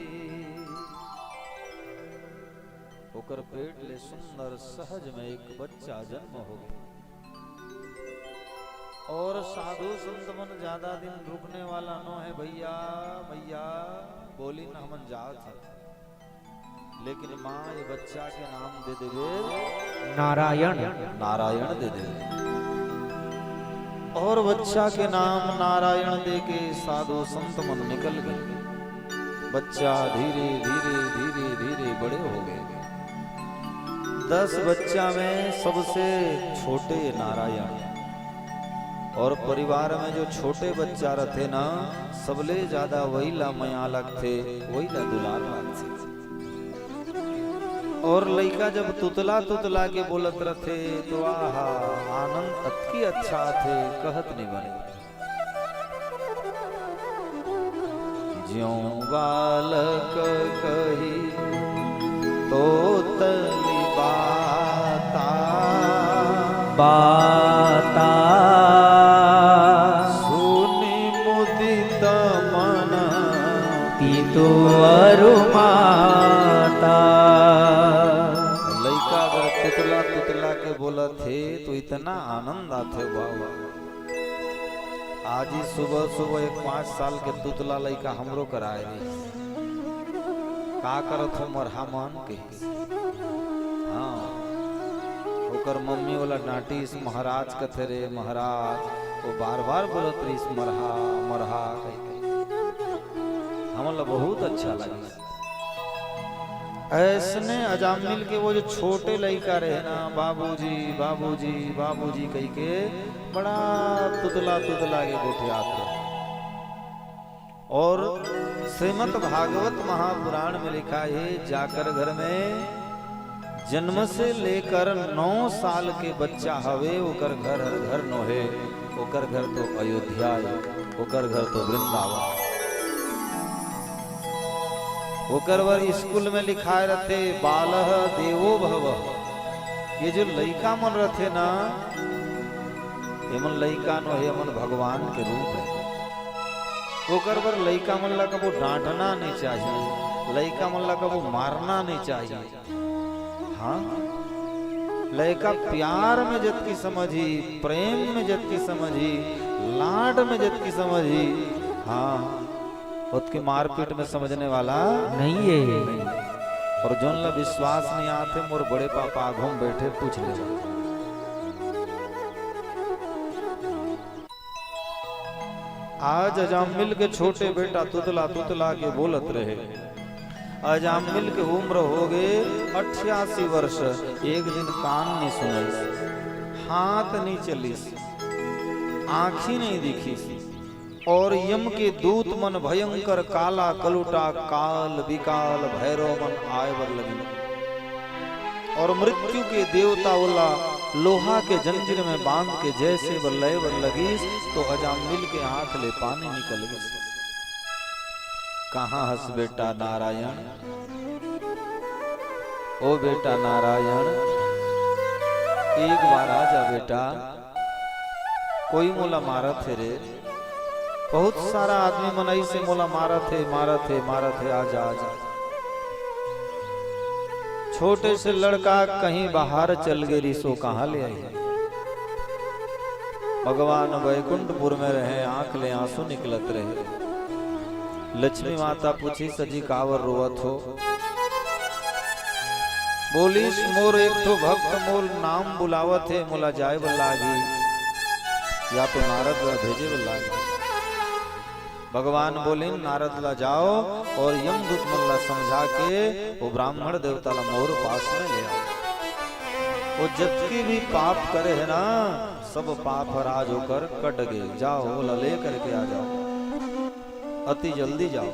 ओकर पेट ले सुंदर सहज में एक बच्चा जन्म हो गया। और साधु संत मन ज्यादा दिन रुकने वाला नो है भैया, भैया बोली न हमन जात है, लेकिन माँ ये बच्चा के नाम दे देवे नारायण। नारायण दे देवे। और बच्चा के नाम नारायण दे के साधु संत मन निकल गए। बच्चा धीरे धीरे धीरे धीरे बड़े हो गए। दस बच्चा में सबसे छोटे नारायण। और परिवार में जो छोटे बच्चा रहते ना, सबले ज्यादा वही ला मया लगथे, वही ला दुलार लगथे। और लइका जब तुतला तुतला के बोलत रहथे तो आहा, आनंद अतकी अच्छा आथे, कहत नहीं बने। ज्यों बालक कही तोतली बाता, बाता। सुनि मुदित मन पितु अरु माता। लइका अगर तुतला तुतला के बोलत हे तो इतना आनंद आथे, वाह, वाह। आज ही सुबह सुबह एक पाँच साल के तुतला लइका हमरो करा आए रहिस। का करत हो मरहा मन कहिस। हाँ, ओकर मम्मी ओला डांटिस, महाराज कथे रे महाराज, वो बार बार बोलत रहिस मरहा मरहा कहिके। हमन ला बहुत अच्छा लगिस। ऐसने अजामिल के वो जो छोटे लइका रहे ना, "बाबूजी, बाबूजी, बाबूजी" कहिके बड़ा तुतला तुतला के गोठियात रहे। और श्रीमद् भागवत महापुराण में लिखा है, जाकर घर में जन्म से लेकर नौ साल के बच्चा हवे, ओकर घर हर घर नोहे, ओकर घर तो अयोध्या है, ओकर घर तो वृंदावन। ओकर बर स्कूल में लिखाए रहथे, "बालः देवो भव।" ये जो लइका मन रहथे ना, एमन लइका नोहे, एमन भगवान के रूप है। ओकर बर लइका मन ला कबो डांटना नहीं चाहिए, लइका मन ला कबो मारना नहीं चाहिए। हाँ, लइका प्यार में जतकी समझही, प्रेम में जतकी समझही, लाड में जतकी समझही, हाँ, ओतकी मारपीट में समझने वाला नहीं है। और जोन ला विश्वास नहीं आथे, मोर बड़े पापा आघू में बैठे, पूछ ले। आज अजामिल के छोटे बेटा तुतला तुतला के बोलत रहे। अजामिल के उम्र हो गए अट्ठासी वर्ष। एक दिन कान नहीं सुनिस, हाथ नहीं चलिस, आँखी नहीं दिखिस, और यम के दूत मन भयंकर काला कलूटा काल बिकाल भैरव मन आय बर लगिस। और मृत्यु के देवता ओला लोहा के जंजीर में बांध के जैसे बर लय बर लगिस, तो अजामिल के आंख ले पानी निकल गिस। कहाँ हस बेटा नारायण? ओ बेटा नारायण, एक बार आ जा बेटा। कोई मोला मारत हे रे, बहुत सारा आदमी मन अइसे मोला मारत हे, मारत हे, मारत हे, आजा, आजा। छोटे से लड़का कहीं बाहर चल गे रिहिस, ओ कहाँ ले आही? भगवान बैकुंठपुर में रहे, आंख ले आंसू निकलत रहे। लक्ष्मी माता पूछिस, "अजी काबर रोवत हो?" बोलिस, "मोर एक ठो भक्त मोर नाम बुलावत हे, मोला जाय बर लागही, या तो नारद ला भेजे बर लागही।" भगवान बोलिन, "नारद ला जाओ और यमदूत मन ला समझा के वो ब्राह्मण देवता ला मोर पास में ले आओ। वो जतकी भी पाप करे हे ना, सब पाप हर आज ओकर कट गे। जाओ, ओला ले करके आ जाओ, अति जल्दी जाओ।"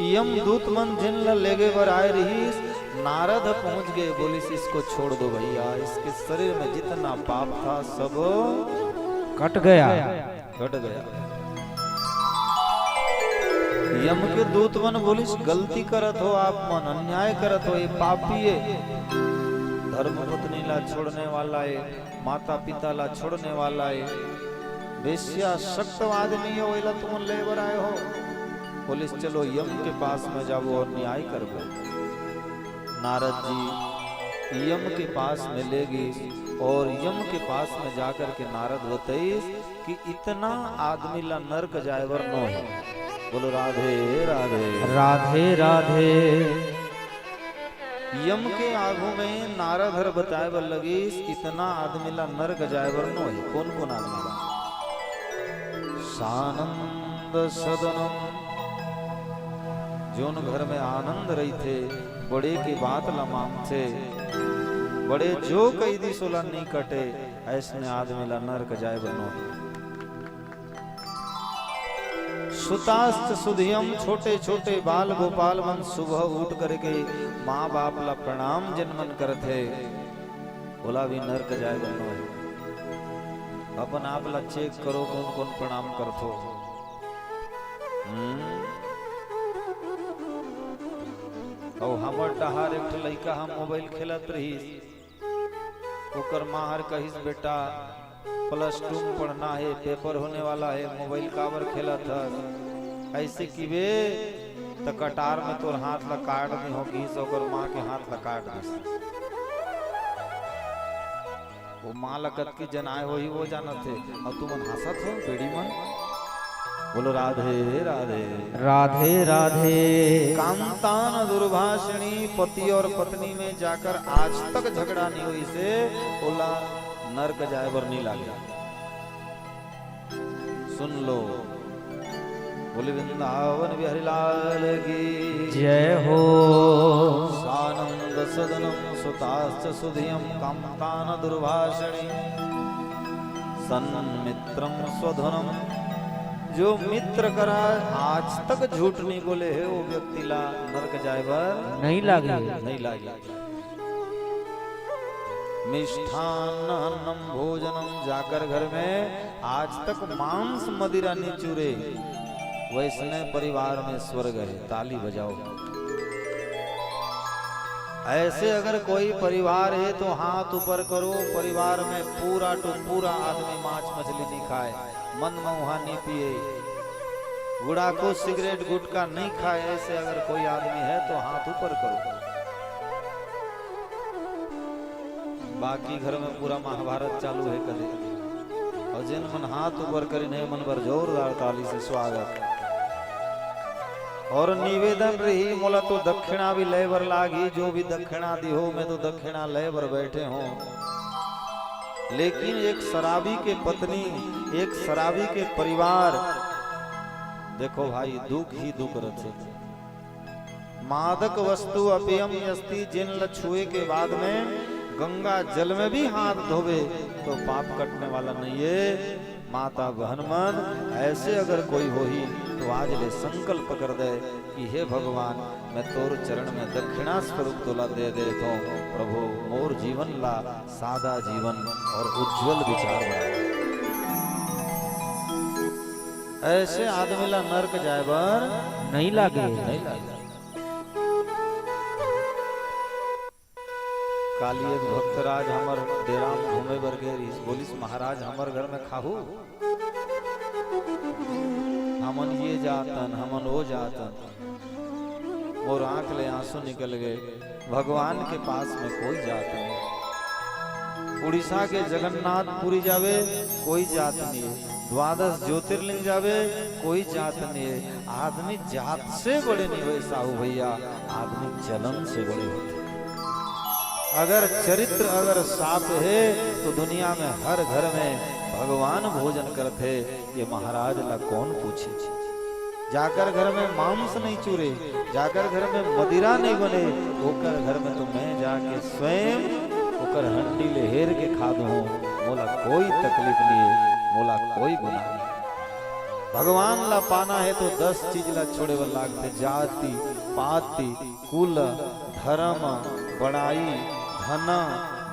यमदूत मन जिन ला लेगे बर आय रिहिस, नारद ह पहुंच गे, बोलिस, "इसको छोड़ दो भैया, इसके शरीर में जितना पाप था सब कट गया।" कट गया। यम के दूत मन बोलिस, "गलती करत हो आप मन, अन्याय करत हो, ये पापी हे, धर्म पत्नी ला छोड़ने वाला हे, माता पिता ला छोड़ने वाला हे, वेश्या शक्तवाद नहीं हो, एला तुमन ले बर आए हो।" बोलिस, "चलो यम के पास में जाबो और न्याय करबो।" नारद जी यम के पास में ले गिस और यम के पास में जाकर के नारद बतइस कि इतना आदमी ला नरक जाए बर नो हे। बोलो राधे राधे। राधे राधे। यम के आगू में नारद हर बताए बर लगिस, इतना आदमी ला नरक जाए बर नो हे। कोन कोन आदमी ला? सानंद सदनम, जोन घर में आनंद रहिथे, बड़े के बात ला मानथे, बड़े जो कहि दिस ओला नी कटे, अइसने आदमी ला नरक जाए बर नो हे। सुताश्च सुधियम, छोटे छोटे बाल गोपाल मन सुबह उठ करके माँ बाप ला प्रणाम जेन मन करथे, ओला भी नरक जाए बर नो हे। अपन आप ला check करो, कोन कोन प्रणाम करथो। हम्म? अउ हमर डहार एक ठो लइका ह mobile खेलत रहिस, ओकर माँ हर कहिस, "बेटा, plus two में पढ़ना हे, paper होने वाला हे, mobile काबर खेलत हस?" अइसे किबे त कटार में तोर हाथ ला काट दिहों, कहिस, ओकर माँ के हाथ ला काट दिस। वो माँ ला कतकी जनाए होही, वो जानत हे। अउ तुमन हंसत हो, बेड़ी मन। बोलो राधे राधे। राधे राधे। कामतान दुर्भाषिणी, पति और पत्नी में जाकर आज तक झगड़ा नहीं होइस हे, ओला नरक जाए बर नहीं लागे। सुन लो, बोले वृंदावन बिहारी लाल की जय हो। सानंद सदनम सुताश्च सुधियम कामतान दुर्भाषिणी सन्मित्रम स्वधनम। जो मित्र करा आज तक झूठ नहीं बोले हे, वो व्यक्ति ला नरक जाए बर नहीं लागे। नहीं लागे। मिष्ठान्न अन्नम भोजनम, जाकर घर में आज तक मांस मदिरा नहीं चूरे, वैसने परिवार में स्वर्ग हे। ताली बजाओ। ऐसे अगर कोई परिवार हे तो हाथ ऊपर करो। परिवार में पूरा टू पूरा आदमी मांस मछली नहीं खाए, मद मउहा नहीं पिए, गुड़ाखू सिगरेट गुटखा नहीं खाए, ऐसे अगर कोई आदमी हे तो हाथ ऊपर करो। बाकी घर में पूरा महाभारत चालू हे कदे। अउ जेन मन हाथ ऊपर करिन हे, मन बर जोरदार ताली से स्वागत। अउ निवेदन रही, मोला तो दक्षिणा भी लय बर लागही, जो भी दक्षिणा दिहो, मैं तो दक्षिणा लय बर बैठे हों। लेकिन एक शराबी के पत्नी, एक शराबी के परिवार, देखो भाई, दुख ही दुख रथे। मादक वस्तु अपेयम अस्ति, जेन ल छुए के बाद में गंगा जल में भी हाथ धोवे तो पाप कटने वाला नहीं है। माता बहन मन, ऐसे अगर कोई होही तो आज ले संकल्प कर दे कि हे भगवान, मैं तोर चरण में दक्षिणा स्वरूप तोला दे देत हूँ। प्रभु, मोर जीवन ला सादा जीवन और उज्जवल विचार बना। ऐसे आदमी ला नरक जाए बर नहीं लागे। नहीं लागे। काली एक भक्तराज हमर डेरा म घूमे बर गे रिहिस, बोलिस, "महाराज, हमर घर में खाहू? हमन ये जातन, हमन वो जातन।" मोर आंख ले आंसू निकल गए। भगवान के पास में कोई जात नहीं। उड़ीसा के जगन्नाथपुरी जावे, कोई जात नहीं है। द्वादश ज्योतिर्लिंग जावे, कोई जात नहीं है। आदमी जात से बड़े नहीं होए साहू भैया, आदमी चलन से बड़े होते। अगर चरित्र अगर साफ है तो दुनिया में हर घर में भगवान भोजन करते। ये महाराज ला कौन पूछे? जाकर घर में मांस नहीं चूरे, जाकर घर में मदिरा नहीं बने, ओकर घर में तो मैं जाके स्वयं ओकर हंडी ले हेर के खा दूं। मोला कोई तकलीफ नहीं है, मोला कोई गुनाह नहीं। भगवान ला पाना है तो दस चीज ला छोड़े बर लागथे, जाति, पाति, कुल, धर्म, बड़ाई, धन,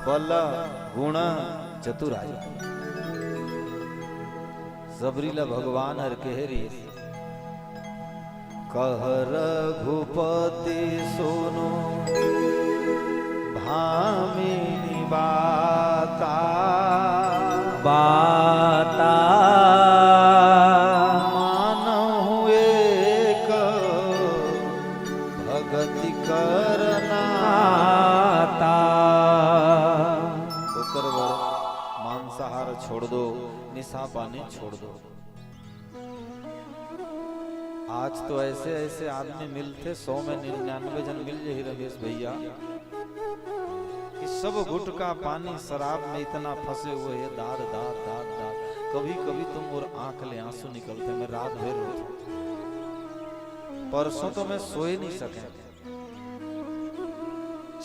बल, गुण, चतुराई। सबरी ला भगवान हर कहे रिहिस, "कह रघुपति सुनो भामिनी बाता।" बाता। मानहु एक भगति करना। आता। ओकर बर मांसाहार छोड़ दो, निशा पानी छोड़ दो। आज तो ऐसे ऐसे आदमी मिलथे, सौ में निन्यानवे जन मिल जाही रमेश भैया, कि सब गुटखा, पानी, शराब में इतना फंसे हुए हैं, दाद, दाद, दाद, दाद। कभी कभी तो मोर आंख ले आंसू निकलथे, मैं रात भर रोथों। परसों तो मैं सोए नहीं सके।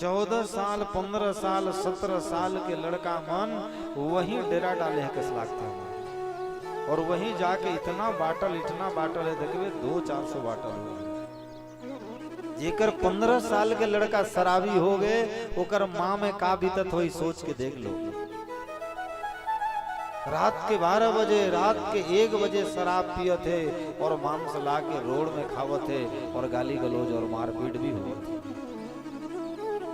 चौदह साल, पन्द्रह साल, सत्रह साल के लड़का मन वहीं डेरा डाले हे कस लागथे हमन। और वहीं जाके इतना बाटल, इतना बाटल है, देखबे, दो चार सौ बाटल हो। जेकर पन्द्रह साल के लड़का शराबी हो गए, ओकर माँ में का बीतत होही, सोच के देख लो। रात के बारह बजे, रात के एक बजे शराब पियत हे और मांस ला के रोड में खावत हे और गाली गलौज और मारपीट भी होवत हे।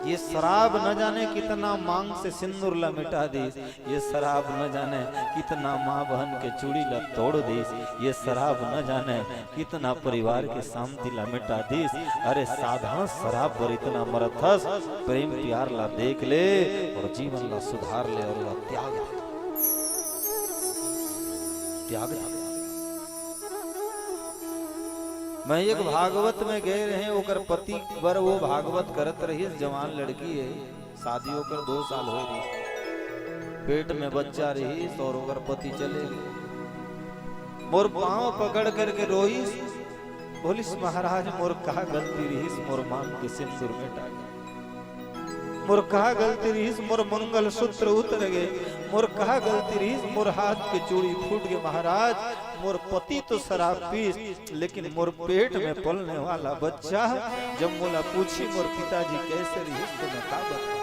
ये शराब न जाने कितना मांग से सिंदूर ला मिटा दीस, ये शराब न जाने कितना माँ बहन के चूड़ी ला तोड़ दीस, ये शराब न जाने कितना परिवार के शांति ला मिटा दीस। अरे साधारण शराब बर इतना मरत हस, प्रेम प्यार ला देख ले और जीवन ला सुधार ले और ला त्याग दे। त्याग दे। मैं एक भागवत में गए रहे, ओकर पति बर वो भागवत करत रहिस, जवान लड़की है, शादी होकर दो साल होए रहिस, पेट में बच्चा रहिस और ओकर पति चले गए। मोर पाँव पकड़ करके रोइस, बोलिस, "महाराज, मोर का गलती रहिस, मोर मांग के सिंदूर मेटा गे? मोर का गलती रहिस, मोर मंगलसूत्र उतर गे? मोर का गलती रहिस, मोर हाथ के चूड़ी फूट गे? महाराज, मोर पति तो शराब पीस, लेकिन मोर पेट में पलने वाला बच्चा जब मोला पूछी, मोर पिताजी कैसे रहिस, तो मैं का बताऊं?"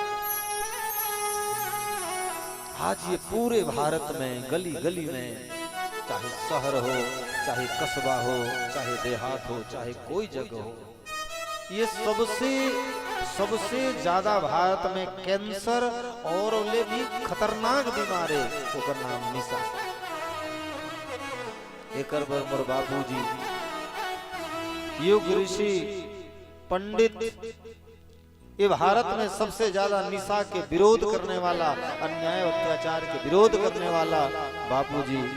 आज ये पूरे भारत में गली गली में, चाहे शहर हो, चाहे कस्बा हो, चाहे देहात हो, चाहे कोई जगह हो, ये सबसे, सबसे ज्यादा भारत में कैंसर और ले भी खतरनाक बीमारी, ओकर नाम निशा। एकर बर मोर बाबूजी, युग ऋषि, पंडित, ये भारत में सबसे ज्यादा निशा के विरोध करने वाला, अन्याय अत्याचार के विरोध करने वाला बापूजी,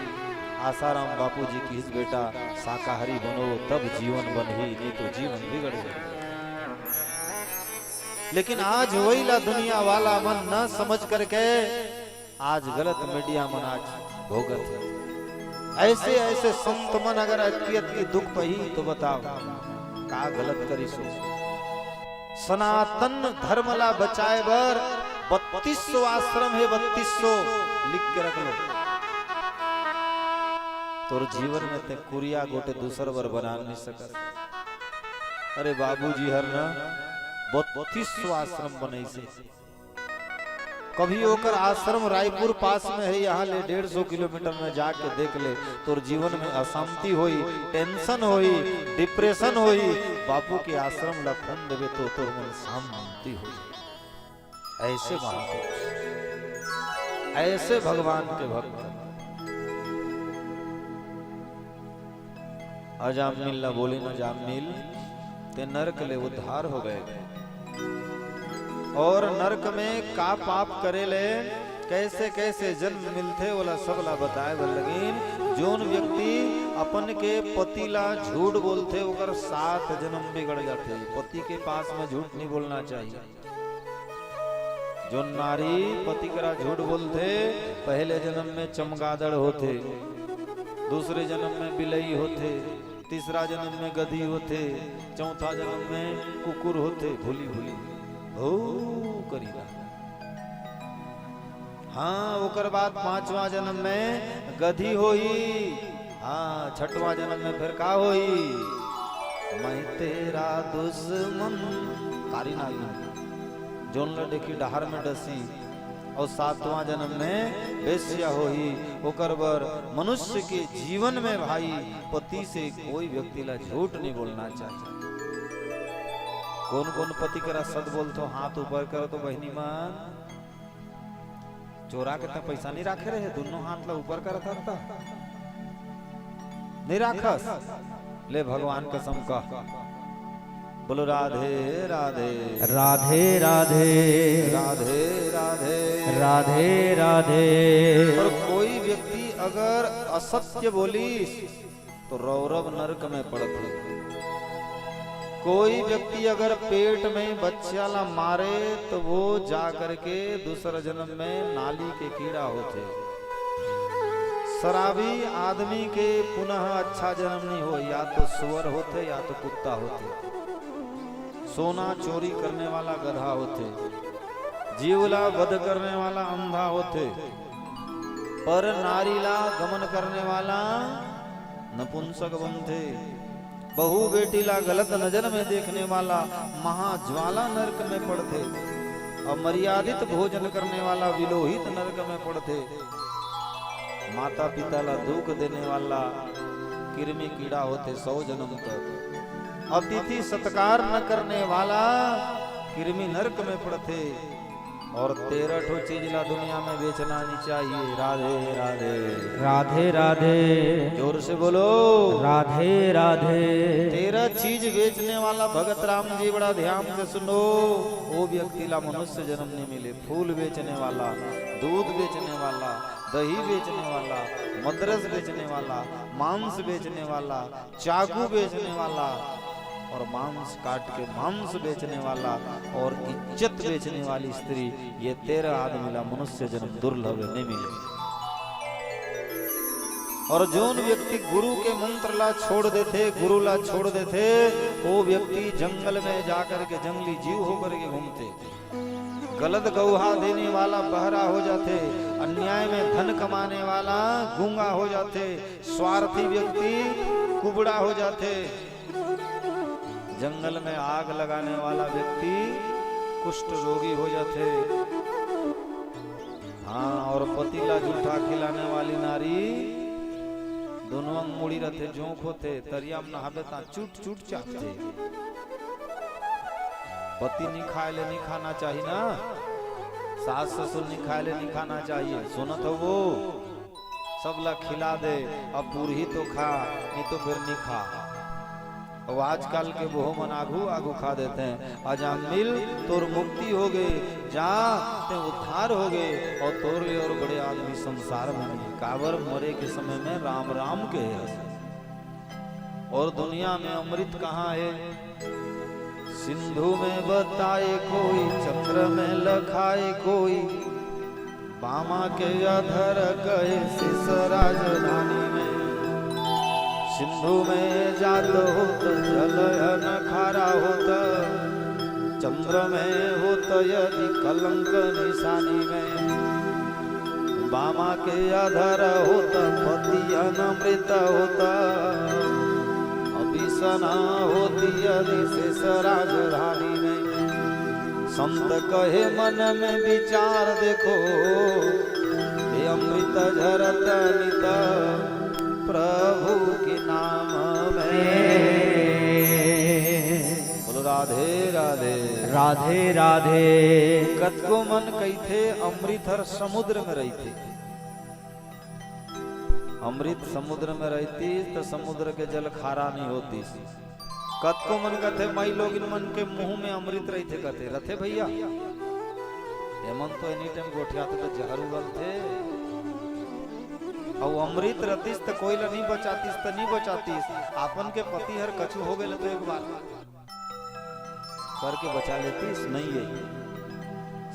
आसाराम बापूजी कहिस, "बेटा, शाकाहारी बनो, तब जीवन बनही, नहीं तो जीवन बिगड़ जाही।" लेकिन आज वही ला दुनिया वाला मन न समझ करके आज गलत मीडिया मन आज भोगत हे। ऐसे ऐसे संत मन अगर अतकी अतकी दुख पही तो बताओ का गलत करिस हो? सनातन धर्म ला बचाए बर बत्तीस सौ आश्रम हे, बत्तीस सौ लिख के रख लो। तोर जीवन में ते कुरिया गोटे दूसर बर बना नहीं सकत। अरे बाबूजी हर ना बत्तीस सौ आश्रम बनइसे। कभी ओकर आश्रम रायपुर पास में हे, यहाँ ले डेढ़ सौ किलोमीटर में जाके देख ले, तोर जीवन में अशांति होई, tension होई, depression होई। बापू के आश्रम ला खून देबे तो तोर मन शांति होई। ऐसे महापुरुष, ऐसे भगवान के भक्त। अजामिल ला बोले, अजामिल, ते नरक ले उद्धार हो गए। और नरक में का पाप करे ले, कैसे कैसे जन्म मिलथे, ओला सब ला बताए बर लगिन। जोन व्यक्ति अपन के पति ला झूठ बोलथे, ओकर सात जन्म बिगड़ जाथे। पति के पास में झूठ नहीं बोलना चाहिए। जो नारी पति करा झूठ बोलथे, पहले जन्म में चमगादड़ होथे, दूसरे जन्म में बिलई होथे, तीसरा जन्म में गधी होथे, चौथा जन्म में कुकुर होथे, भूली भूली भू करी ना। हाँ, ओकर बाद पांचवा जन्म में गधी होही। हाँ, छठवां जन्म में फिर का होही? मैं तेरा दुश्मन, कारी नागिन, जोन ल देखी डहार में डसी। और सातवां जन्म में वेश्या होही। ओकर बर मनुष्य के जीवन में भाई पति से कोई व्यक्ति ला झूठ नहीं बोलना चाहिए। कौन कौन पति करा सत बोलथो, हाथ ऊपर करो तो बहिनी मन। चोरा के त पैसा नहीं राखे रहे, दोनों हाथ ला ऊपर करत हस त नहीं राखस। ले भगवान कसम कह, बोलो राधे राधे। राधे राधे। राधे राधे। राधे राधे। और कोई व्यक्ति अगर असत्य बोली तो रौरव नरक में पड़थे। कोई व्यक्ति अगर पेट में बच्चा ला मारे तो वो जा करके दूसरा जन्म में नाली के कीड़ा होथे। शराबी आदमी के पुनः अच्छा जन्म नहीं हो, या तो सुअर होथे या तो कुत्ता होथे। सोना चोरी करने वाला गधा होथे, जीव ला वध करने वाला अंधा होथे, पर नारी ला गमन करने वाला नपुंसक बनथे। बहू बेटी ला गलत नजर में देखने वाला महाज्वाला नरक में पड़थे। अमर्यादित भोजन करने वाला विलोहित नरक में पड़थे। माता पिता ला दुख देने वाला कृमि कीड़ा होथे सौ जन्म तक। अतिथि सत्कार न करने वाला कृमि नरक में पड़थे। और तेरह ठो चीज ला दुनिया में बेचना नहीं चाहिए। राधे राधे। राधे राधे। जोर से बोलो। राधे राधे। तेरह चीज बेचने वाला भगत राम जी, बड़ा ध्यान से सुनो, वो व्यक्ति ला मनुष्य जन्म नहीं मिले। फूल बेचने वाला, दूध बेचने वाला, दही बेचने वाला, मद्रस बेचने वाला, मांस बेचने वाला, चाकू बेचने वाला और मांस काट के मांस बेचने वाला और इज्जत बेचने वाली स्त्री, ये तेरह आदमी ला मनुष्य जन्म दुर्लभ है, नहीं मिले। और जोन व्यक्ति गुरु के मंत्र ला छोड़ देथे, गुरु ला छोड़ देथे, वो व्यक्ति जंगल में जाकर के जंगली जीव होकर के घूमथे। गलत गौहा देने वाला बहरा हो जाथे, अन्याय में धन कमाने वाला गूंगा हो जाथे, स्वार्थी व्यक्ति कुबड़ा हो जाथे, जंगल में आग लगाने वाला व्यक्ति कुष्ठ रोगी हो जाथे। हाँ, और पति ला जूठा खिलाने वाली नारी दोनों अंग मुड़ी रथे, जोंक होथे, तरिया में नहाबे ता चुट चुट चापथे। पति नहीं खाए ले नहीं खाना चाहिए ना, सास ससुर नहीं खाए ले नहीं खाना चाहिए। सुनत हो वो, सब ला खिला दे, अब पूरही तो खा, नहीं तो फिर नहीं खा। अब आजकल के बोहो मन आघू आघू खा देथे। अजामिल, तोर मुक्ति हो गए, जा, ते उद्धार हो गए, और तोर ले और बड़े आदमी संसार में नहीं। काबर मरे के समय में राम राम कहे हस। और दुनिया में अमृत कहाँ है? सिंधु में बताए कोई, चंद्र में लखाए कोई, बामा के अधर कहे शीश राजधानी में। सिंधु में जात होत जल न खारा होत, चंद्र में होत यदि कलंक निशानी में, बामा के आधार होत पतियन अमृत होत, अभिसना होती यदि शेष राजधानी में। संत कहे मन में विचार देखो, ये अमृत झरत नित प्रभु के नाम में। बोलो राधे राधे। राधे राधे। कतको मन कहिथे अमृत हर समुद्र में रहिथे। अमृत समुद्र में रहतिस त समुद्र के जल खारा नहीं होतिस। कतको मन कथे, माई लोगिन मन के मुंह में अमृत रहिथे कथे, रथे भैया? एमन तो any time गोठियाथे त जहर उगलथे। अउ अमृत रतिस त कोई ला नहीं बचातिस त नहीं बचातिस, आपन के पति हर कछु हो गए तो एक बार करके बचा लेतिस, नहीं है।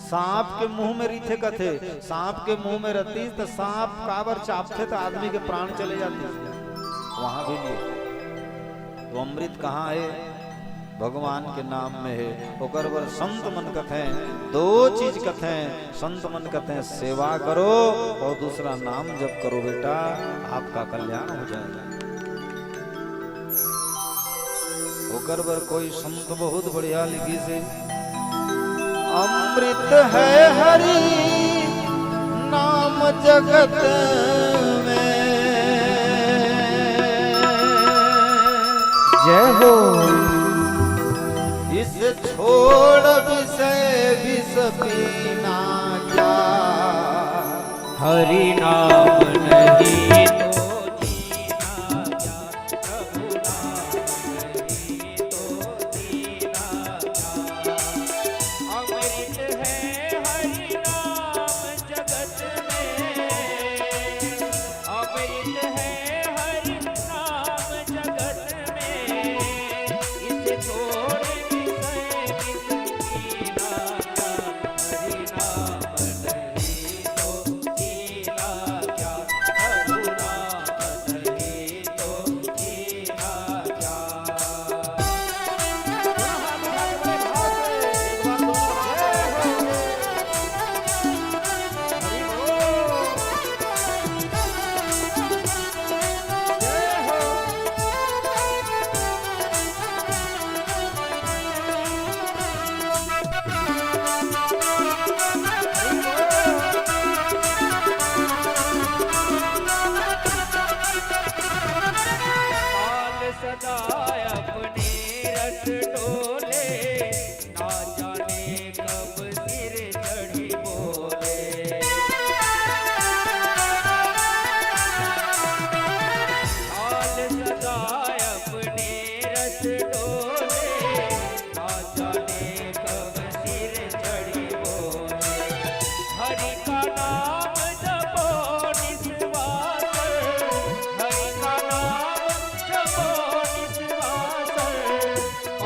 सांप के मुंह में रहिथे कथे, सांप के मुंह में रतिस त सांप काबर चापथे त आदमी के प्राण चले जातिस, वहां भी नहीं। तो अमृत कहाँ है? भगवान के नाम में है। ओकर बर संत मन कथे, दो चीज कथे, संत मन कथे सेवा करो और दूसरा नाम जप करो बेटा, आपका कल्याण हो जाएगा। ओकर बर कोई संत बहुत बढ़िया लिखिस हे, अमृत है हरि नाम जगत में। जय हो। इस छोड़ विषय विष पीना क्या, हरि नाम नहीं तो जीना क्या, प्रभु नाम नहीं तो जीना क्या। अमृत है हरि नाम जगत में, अमृत है हरि नाम जगत में, इसे छोड़ विषय विष पीना क्या, हरि नाम नहीं तो जीना क्या, प्रभु नाम नहीं तो जीना क्या। सदा अपने रस डोले, ना जाने कब सिर चढ़ी बोले। लाल सदा अपने रस डोले, ना जाने कब सिर चढ़ी बोले। हरि का नाम जपो निस्वास, हरि का नाम जपो निस्वास,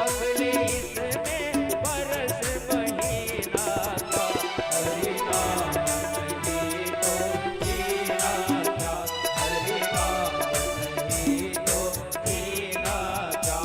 अगले इसमें बरस महीना का। हरि नाम नहीं तो जीना क्या, हरि नाम नहीं तो जीना क्या।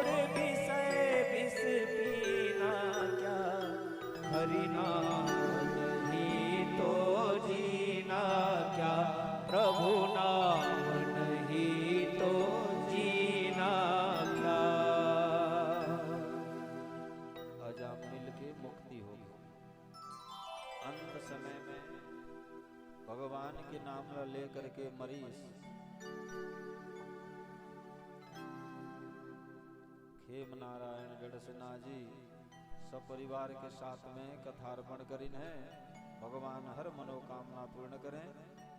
विषय विष पीना क्या, हरि नाम नहीं तो जीना क्या, प्रभु नाम नहीं तो जीना क्या। अजा मिलके मुक्ति हो। अंत समय में भगवान के नाम ला लेकर के मरीस। खेम नारायण गढ़सेना जी सपरिवार के साथ में कथार्पण करिन है। भगवान हर मनोकामना पूर्ण करें।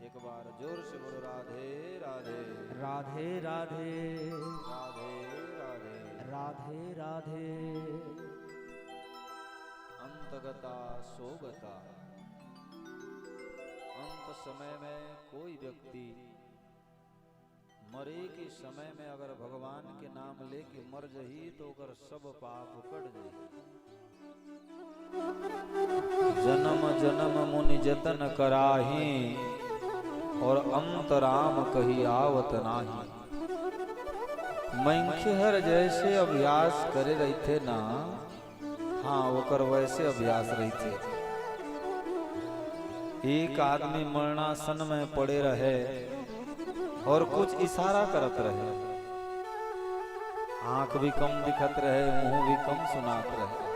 एक बार जोर से बोलो, राधे राधे। राधे राधे। राधे राधे। राधे राधे। अंतगता सोगता। अंत समय में कोई व्यक्ति मरे के समय में अगर भगवान के नाम लेके मर जही, तो ओकर सब पाप कट जाही। जन्म जन्म मुनि जतन कराही, और अंत राम कही आवत नाही। मनखे हर जैसे अभ्यास करे रहिथे ना, हाँ, ओकर वैसे अभ्यास रहिथे। एक आदमी मरणासन में पड़े रहे और कुछ इशारा करत रहे, आंख भी कम दिखत रहे, मुंह भी कम सुनात रहे।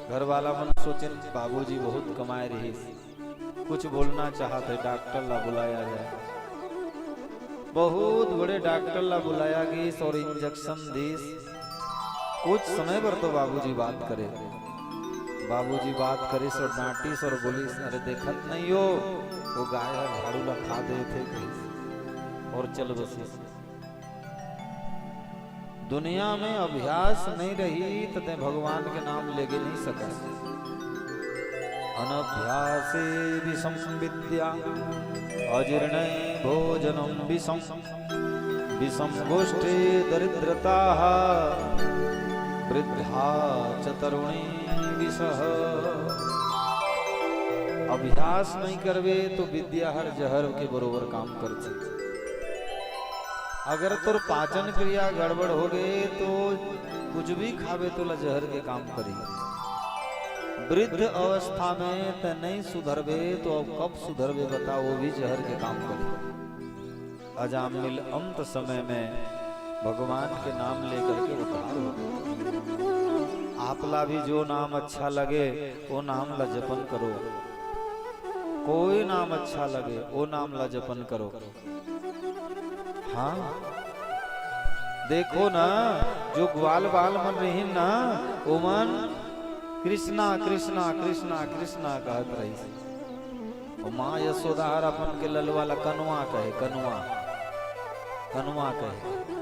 घर वाला मन सोचिन, "बाबूजी बहुत कमाए रहिस, कुछ बोलना चाहत हे, डॉक्टर ला बुलाया जाए।" बहुत बड़े डॉक्टर ला बुलाया गिस और इंजेक्शन दिस। कुछ समय बर तो बाबूजी बात करे, बाबूजी बात करिस और डांटिस और बोलिस, "अरे देखत नहीं हो, वो गाय ह झाड़ू ला खा देथे," कहिस और चल बसिस। दुनिया में अभ्यास नहीं रही त तैं भगवान के नाम लेगे नहीं सकस। अनभ्यासे विषम विद्या, अजीर्णे भोजनम विषम, विषम गोष्ठे दरिद्रता, वृद्धा च तरुणी विषः। अभ्यास नहीं करबे तो विद्या हर जहर के बरोबर काम करथे। अगर तोर पाचन क्रिया गड़बड़ होगे तो कुछ भी खाबे तोला जहर के काम करी। वृद्ध अवस्था में तैं नहीं सुधरबे तो अब कब सुधरबे बता, वो भी जहर के काम करी। अजामिल अंत समय में भगवान के नाम लेकर के उद्धार हो। आपला भी जो नाम अच्छा लगे वो नाम ला जपन करो, कोई नाम अच्छा लगे वो नाम ला जपन करो। हाँ, देखो ना, जो ग्वाल बाल मन रहिन ना, ओमन कृष्णा, कृष्णा, कृष्णा, कृष्णा कहत रहिस। अउ माँ यशोदा हर अपन के ललवा ला कनवा कहे, कनवा, कनवा कहे।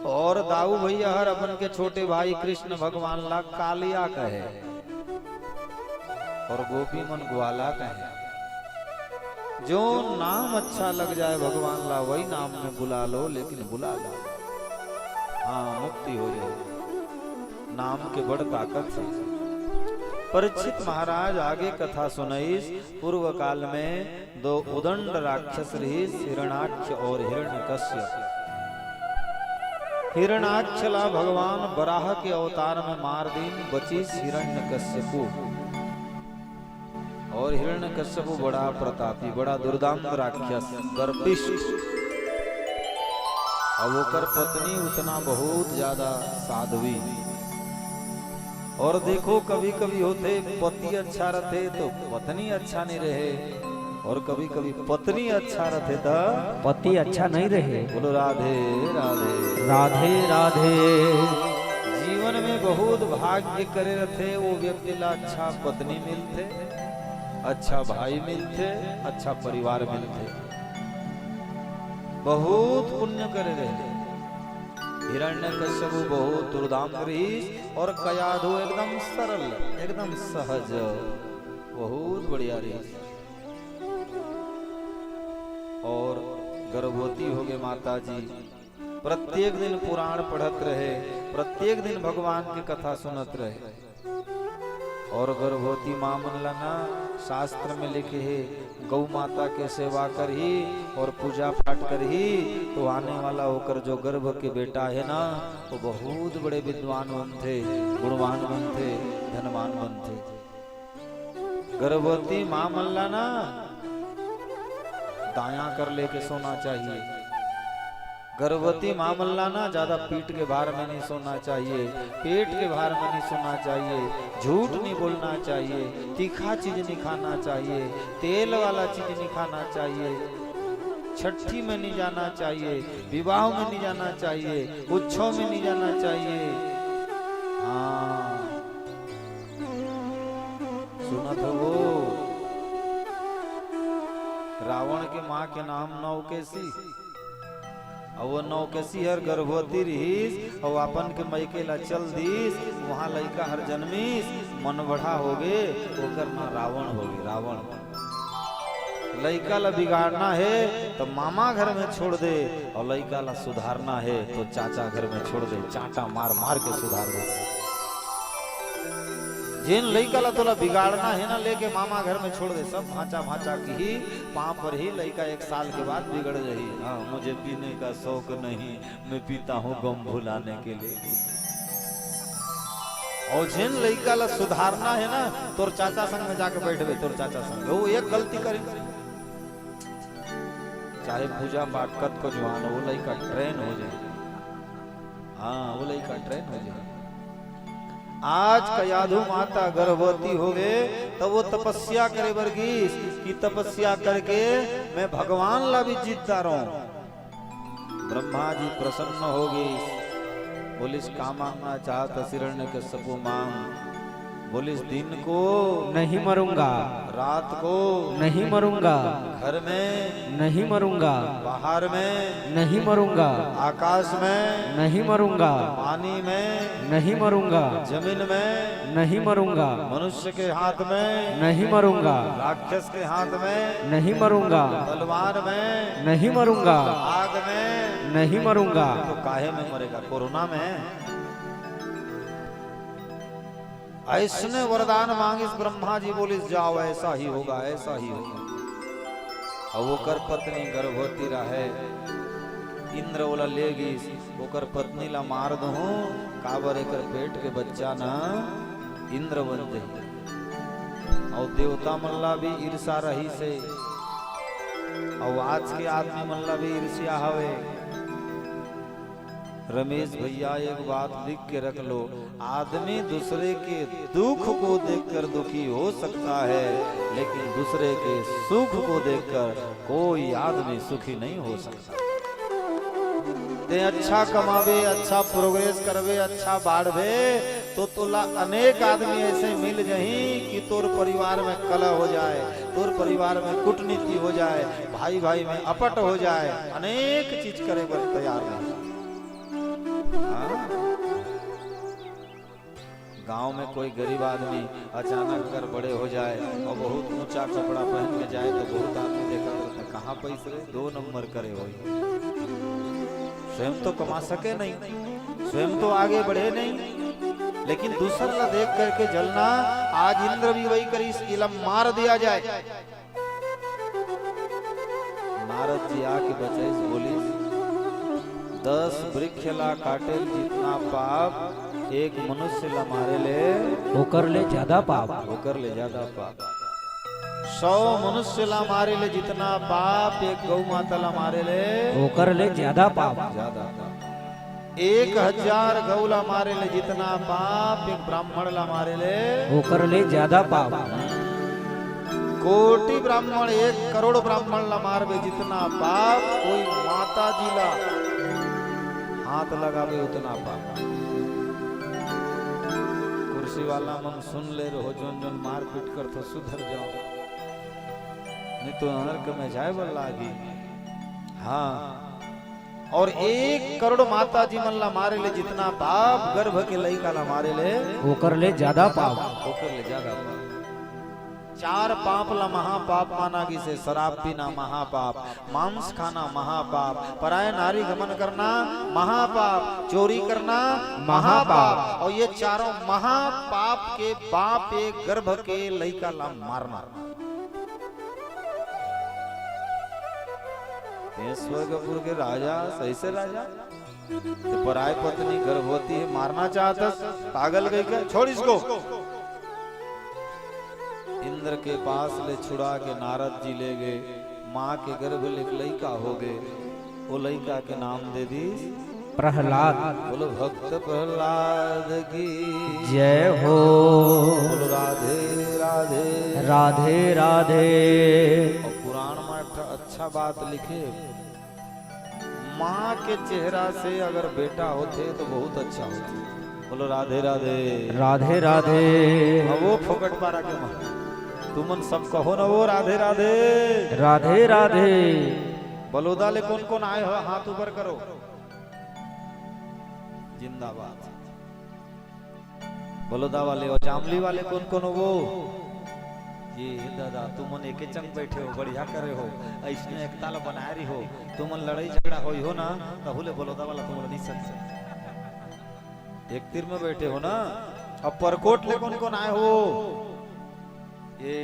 और दाऊ भैया हर अपन के छोटे भाई कृष्ण भगवान ला कालिया कहे। और गोपी मन ग्वाला कहे। जो नाम अच्छा लग जाए भगवान ला, वही नाम में बुला लो, लेकिन बुला लो। हाँ, मुक्ति हो जाए। नाम के बड़ ताकत हे। परीक्षित महाराज आगे कथा सुनइस। पूर्व काल में दो उदंड राक्षस रहिस, हिरणाक्ष और हिरण्यकश्यप। हिरणाक्ष ला भगवान बराह के अवतार में मार दीन, बचिस हिरण्यकश्यपु। और हिरण्यकश्यपु बड़ा प्रतापी, बड़ा दुर्दांत राक्षस, गर्विष्ठ। अब ओकर पत्नी उतना बहुत ज्यादा साध्वी। और देखो, कभी-कभी होथे, पति अच्छा रथे तो पत्नी अच्छा नहीं रहे, और कभी-कभी पत्नी अच्छा रथे त पति अच्छा नहीं रहे। बोलो राधे राधे। राधे राधे। जीवन में बहुत भाग्य करे रथे, वो व्यक्ति ला अच्छा पत्नी मिलथे, अच्छा भाई मिलथे, अच्छा परिवार मिलथे। बहुत पुण्य करे रहे। हिरण्यकश्यपु बहुत दुर्दांत रहिस और कयाधु एकदम सरल, एकदम सहज, बहुत बढ़िया रहिस। और गर्भवती होगे माता जी, प्रत्येक दिन पुराण पढ़त रहे, प्रत्येक दिन भगवान के कथा सुनत रहे। और गर्भवती माँ मन ला ना, शास्त्र में लिखे हे, गौ माता के सेवा करही और पूजा पाठ करही, तो आने वाला ओकर जो गर्भ के बेटा हे ना, वो बहुत बड़े विद्वान बनथे, गुणवान बनथे, धनवान बनथे। गर्भवती माँ मन ला ना, दायां कर लेके सोना चाहिए। गर्भवती माँ मन ला ना, ज्यादा पीठ के भार में नहीं सोना चाहिए, पेट के भार में नहीं सोना चाहिए, झूठ नहीं बोलना चाहिए, तीखा चीज नहीं खाना चाहिए, तेल वाला चीज नहीं खाना चाहिए, छठी में नहीं जाना चाहिए, विवाह में नहीं जाना चाहिए, उत्सव में नहीं जाना चाहिए। हाँ, सुनत हो वो? रावण के माँ के नाम नौकेसी। अउ वो नौकेसी हर गर्भवती रिहिस, अउ अपन के मइके ला चल दिस, वहाँ लइका हर जनमिस, मन बड़ा होगे, ओकर नाम रावण होगे, रावण। लइका ला बिगाड़ना हे, तो मामा घर में छोड़ दे, अउ लइका ला सुधारना हे, तो चाचा घर में छोड़ दे, चांटा मार मार के सुधार दे। जेन लइका ला तोला बिगाड़ना हे ना, लेके मामा घर में छोड़ दे, सब भांचा भांचा किही, पांव परही, लइका एक साल के बाद बिगड़ जाही। हाँ, मुझे पीने का शौक नहीं, मैं पीता हूँ गम भुलाने के लिए। अउ जेन लइका ला सुधारना हे ना, तोर चाचा संग में जाके बैठबे, तोर चाचा संग। वो एक गलती करे, चाहे पूजा पाठ कतको जुवान हो, वो लइका train हो जाही। हाँ, वो लइका train हो जाही। आज कयाधु माता गर्भवती होगे, त वो तपस्या करे बर गीस कि तपस्या करके मैं भगवान ला भी जीत डारूं। ब्रह्मा जी प्रसन्न होगिस, बोलिस, "का मांगना चाहत हस हिरण्यकश्यपु, मांग।" बोलिस, "दिन को नहीं मरूंगा, रात को नहीं मरूंगा, घर में नहीं मरूंगा, बाहर में नहीं मरूंगा, आकाश में नहीं मरूंगा, पानी में नहीं मरूंगा, जमीन में नहीं मरूंगा, मनुष्य के हाथ में नहीं मरूंगा, राक्षस के हाथ में नहीं मरूंगा, तलवार में नहीं मरूंगा, आग में नहीं मरूंगा।" तो काहे में मरेगा? कोरोना में। अइसने वरदान मांगिस ब्रह्मा जी, बोलिस, "जाओ, ऐसा ही होगा, ऐसा ही होगा।" अउ ओकर पत्नी गर्भवती रहे, इंद्र ओला ले गीस, ओकर पत्नी ला मार दूहूं, काबर एकर पेट के बच्चा ना इंद्र बन जाही। अउ देवता मन ला भी ईर्षा रहिसे, अउ आज के आदमी मन ला भी ईर्ष्या हवे। रमेश भैया, एक बात लिख के रख लो, आदमी दूसरे के दुख को देखकर दुखी हो सकता है, लेकिन दूसरे के सुख को देखकर कोई आदमी सुखी नहीं हो सकता। ते अच्छा कमाबे, अच्छा progress करबे, अच्छा बाढ़बे, तो तोला अनेक आदमी ऐसे मिल जही कि तोर परिवार में कलह हो जाए, तोर परिवार में कूटनीति हो जाए, भाई भाई में अपट हो जाए, अनेक चीज करे बर तैयार रहे। हाँ? गांव में कोई गरीब आदमी अचानक अगर बड़े हो जाए अउ बहुत ऊंचा कपड़ा पहन के जाए, तो बहुत आदमी देखत रहथे, "कहाँ पइस रे, दो नंबर करे होही।" स्वयं तो कमा सके नहीं, स्वयं तो आगे बढ़े नहीं, लेकिन दूसर ला देख करके जलना। आज इंद्र भी वही करिस, इला मार दिया जाए। नारद जी आके बचाइस, बोलिस, "दस वृक्ष ला काटे ले जितना पाप, एक मनुष्य ला मारे ले ओकर ले ज्यादा पाप।" ओकर ले ज्यादा पाप। सौ मनुष्य ला मारे ले जितना पाप, एक गौ माता ला मारे ले ओकर ले ज्यादा पाप। ज्यादा पाप। एक हजार गौ ला मारे ले जितना पाप, एक ब्राह्मण ला मारे ले ओकर ले ज्यादा पाप। कोटि ब्राह्मण, एक करोड़ ब्राह्मण ला मारबे जितना पाप, कोई माता जी ला हाथ लगाबे उतना पाप। कुर्सी वाला मन सुन ले रहो, जोन जोन मारपीट करथो सुधर जाओ, नहीं तो नरक में जाए बर लागी। हाँ, और एक करोड़ माता जी मन ला मारे ले जितना पाप, गर्भ के लइका ला मारे ले ओकर ले ज्यादा पाप। ओकर ले ज्यादा पाप। चार पाप ला महापाप माना गिसे। शराब पीना महापाप, मांस खाना महापाप, पराय नारी गमन करना महापाप, चोरी करना महापाप। महापाप। अउ ये चारों महापाप के बाप ए गर्भ के लइका ला मारना। ये स्वर्गपुर के राजा, सही से राजा, ये पराय पत्नी गर्भवती हे, मारना चाहत हस, पागल कहिके, छोड़ इसको। इंद्र के पास ले छुड़ा के नारद जी ले गे, माँ के गर्भ ले एक लइका हो गे, वो लइका के नाम दे दीस प्रहलाद। बोलो, भक्त प्रहलाद की जय हो। बोलो, राधे राधे। राधे राधे। अउ पुराण में एक ठा अच्छा बात लिखे, माँ के चेहरा से अगर बेटा होथे तो बहुत अच्छा होथे। बोलो, राधे राधे। राधे राधे। अब वो फोकट पारा के माँ, तुमन सब कहो ना वो, राधे राधे। राधे राधे। बलोदा ले कोन कोन आए हो, हाथ ऊपर करो। जिंदाबाद। बलोदा वाले अउ जामली वाले कोन कोन हो वो? ये दादा, तुमन एके चंग बैठे हो, बढ़िया करे हो, अइसने एकता ला बनाए रही हो। तुमन लड़ाई झगड़ा होई हो ना, तहू ले बलोदा वाला तुमन ला नहीं सके। एक तीर में बैठे हो ना। अब परकोट ले कोन कोन आए हो? ये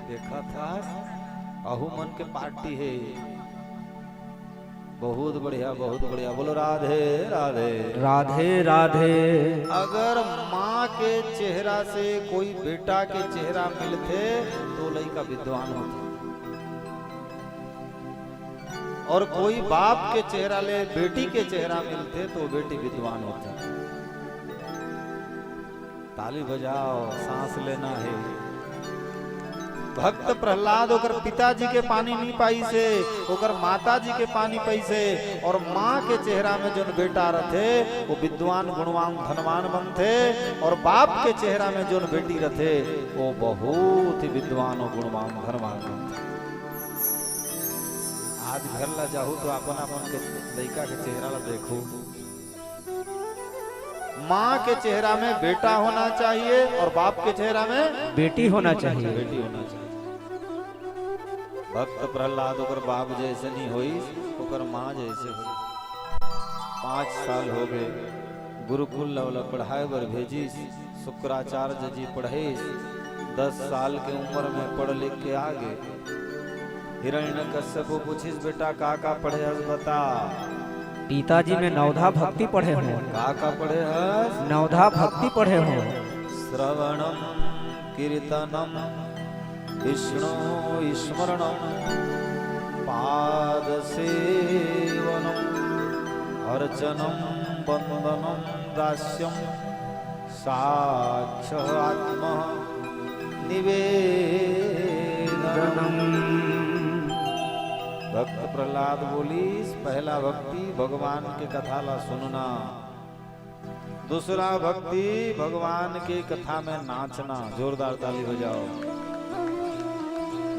देखत हस, अहू मन के पार्टी हे। बहुत बढ़िया, बहुत बढ़िया। बोलो, राधे राधे। राधे राधे। अगर माँ के चेहरा से कोई बेटा के चेहरा मिलथे, तो लइका विद्वान होथे, और कोई बाप के चेहरा ले बेटी के चेहरा मिलथे, तो बेटी विद्वान होथे। ताली बजाओ, सांस लेना हे। भक्त प्रहलाद ओकर पिताजी के पानी नहीं पाइसे, ओकर माताजी के पानी पाइसे, और माँ के चेहरा में जोन बेटा रथे, वो विद्वान, गुणवान, धनवान बनथे, और बाप के चेहरा में जोन बेटी रथे, वो बहुत ही विद्वान और गुणवान, धनवान बनथे। आज घर ला जाहू तो अपन अपन के लइका के चेहरा ला देखू। माँ के चेहरा में बेटा होना चाहिए और बाप के चेहरा में बेटी होना चाहिए। बेटी होना चाहिए। भक्त प्रहलाद ओकर बाप जैसे नहीं होइस, ओकर माँ जैसे होइस। पाँच साल हो गए, गुरुकुल ला ओला पढ़ाए बर भेजिस, शुक्राचार्य जी पढ़ाइस। दस साल के उम्र में पढ़ लिख के आ गे। हिरण्यकश्यप पूछिस, "बेटा, का का पढ़े हस, बता।" पिताजी, मैं नवधा भक्ति पढ़े हूँ। का का पढ़े हस? नवधा भक्ति पढ़े हूँ। श्रवणम कीर्तनम विष्णु स्मरणम पाद सेवनम अर्चनम वंदनम दास्यम साक्ष आत्म निवेदनम। भक्त प्रहलाद बोलिस, पहला भक्ति भगवान के कथा ला सुनना, दूसरा भक्ति भगवान के कथा में नाचना। जोरदार ताली बजाओ।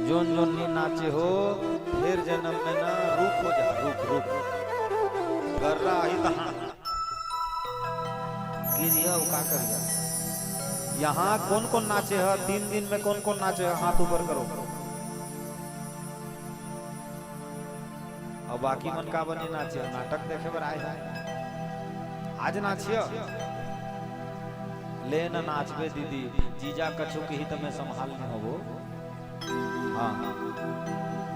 जोन जोन नी नाचे हो, फेर जन्म में ना रुख हो जा, रुख, रुख। गर्रा ही तहाँ। गिरिया, वो का करिया? यहाँ कौन कौन नाचे ह? तीन दिन में कौन कौन नाचे ह? हाथ ऊपर करो। अब बाकी मन का बने नाचे ह? नाटक देखे बर आए ह। आज नाचिया। ले न नाचबे दीदी, जीजा कछु कही त मैं संभाल नहीं होबो। हाँ।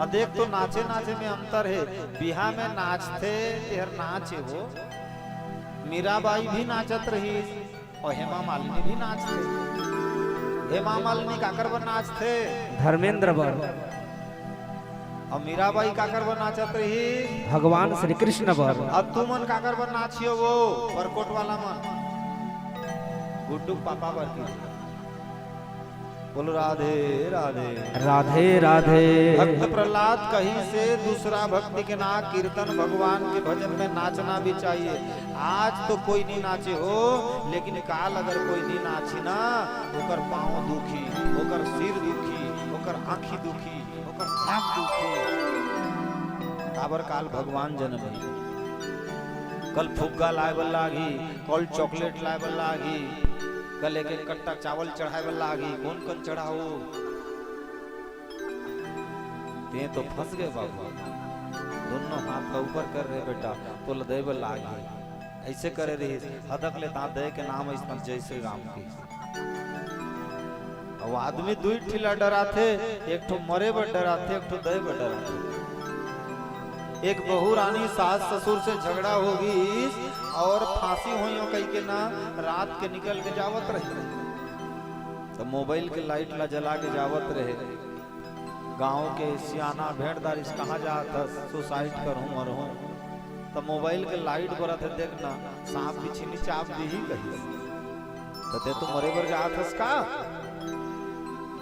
अब देख तो नाचे नाचे में अंतर हे। बिहा में नाचथे, तेहर नाचे हो। मीराबाई भी नाचत रही और हेमा मालिनी भी नाचथे। हेमा मालिनी काकर बर नाचथे? धर्मेंद्र बर। और मीराबाई काकर बर नाचत रही? भगवान श्री कृष्ण बर। अब तुमन काकर बर नाचियो वो परकोट वाला मन? गुड्डू पापा बर की। बोलो राधे राधे। राधे राधे। भक्त प्रहलाद कहिसे दूसरा भक्ति के ना, कीर्तन भगवान के भजन में नाचना भी चाहिए। आज तो कोई नहीं नाचे हो, लेकिन काल अगर कोई नहीं नाची ना, ओकर पाँव दुखी, ओकर सिर दुखी, ओकर आँखी दुखी, ओकर नाक दुखी। काबर काल भगवान जन्म हे। कल फुग्गा लाए बर लागही, कल चॉकलेट लाए बर लागही, कल एक एक कट्टा चावल चढ़ाए बर लागही। कोन कोन चढ़ाओ? तें तो फंस गे बाबू, दुनों हाथ ला ऊपर कर रे बेटा, तोला दे बर लागही। अइसे करे रहिस, हदक ले दांत दे के नाम अइसन जय श्री राम की। अब आदमी दुई ठी ला डराथे, एक ठो मरे बर डराथे, एक ठो दे बर डराथे। एक बहू रानी सास ससुर से झगड़ा हो गई और फांसी होइयो कहि के ना रात के निकल के जावत रहे, तो मोबाइल के लाइट ला जला के जावत रहे। गांव के सियाना भेंट दारिस, "कहाँ जात हस?" "सुसाइड करहूं, मरहूं।" त मोबाइल के लाइट बरत हे, "देख ना, सांप बिच्छी नी चाब दिही," कहिस। त ते तो मरे बर जात हस का?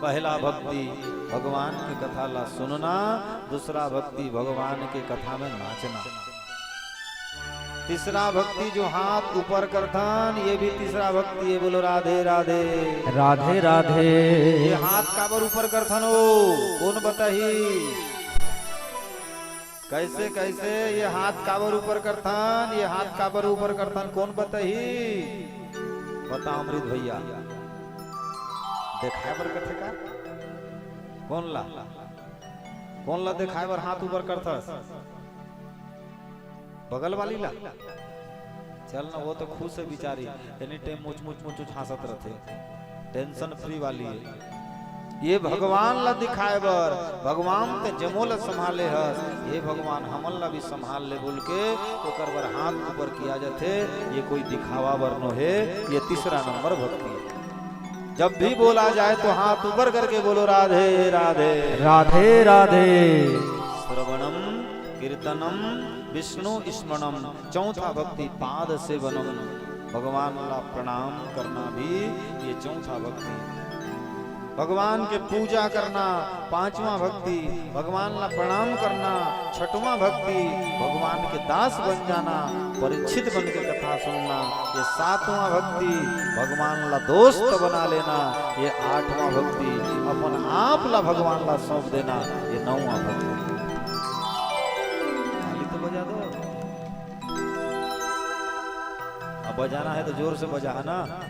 पहला भक्ति भगवान के कथा ला सुनना, दूसरा भक्ति भगवान के कथा में नाचना। तीसरा भक्ति जो हाथ ऊपर करथन, ये भी तीसरा भक्ति हे। बोलो राधे राधे। राधे राधे। ये हाथ काबर ऊपर करथन हो, कौन बताही? कैसे कैसे ये हाथ काबर ऊपर करथन, ये हाथ काबर ऊपर करथन, कौन बताही? बता अमृत भैया, देखाय बर कथे का? कौन ला, कौन ला देखाय बर हाथ ऊपर करथस? बगल वाली ला? चल ना, वो तो खुश हे बिचारी, एनी टाइम मुच मुच मुच मुच हांसत रथे, टेंशन फ्री वाली हे। ये भगवान ला दिखाय बर, भगवान ते जम्मो ला संभाले हस, हे भगवान हमन ला भी संभाल ले बोल के ओकर बर हाथ ऊपर किया जाथे। ये कोई दिखावा बर नो हे, ये तीसरा नंबर भक्ति हे। जब भी बोला जाए तो हाथ ऊपर करके बोलो, "राधे राधे।" राधे राधे। श्रवणम कीर्तनम विष्णु स्मरणम, चौथा भक्ति पाद सेवनम, भगवान ला प्रणाम करना भी ये चौथा भक्ति। भगवान के पूजा करना पांचवा भक्ति, भगवान ला प्रणाम करना छठवां भक्ति, भगवान के दास बन जाना, परीक्षित बन के कथा सुनना ये सातवां भक्ति, भगवान ला दोस्त बना लेना ये आठवां भक्ति, अपन आप ला भगवान ला सौंप देना ये नौवां भक्ति। ताली तो बजा दो। अब बजाना हे तो जोर से बजा, हे ना?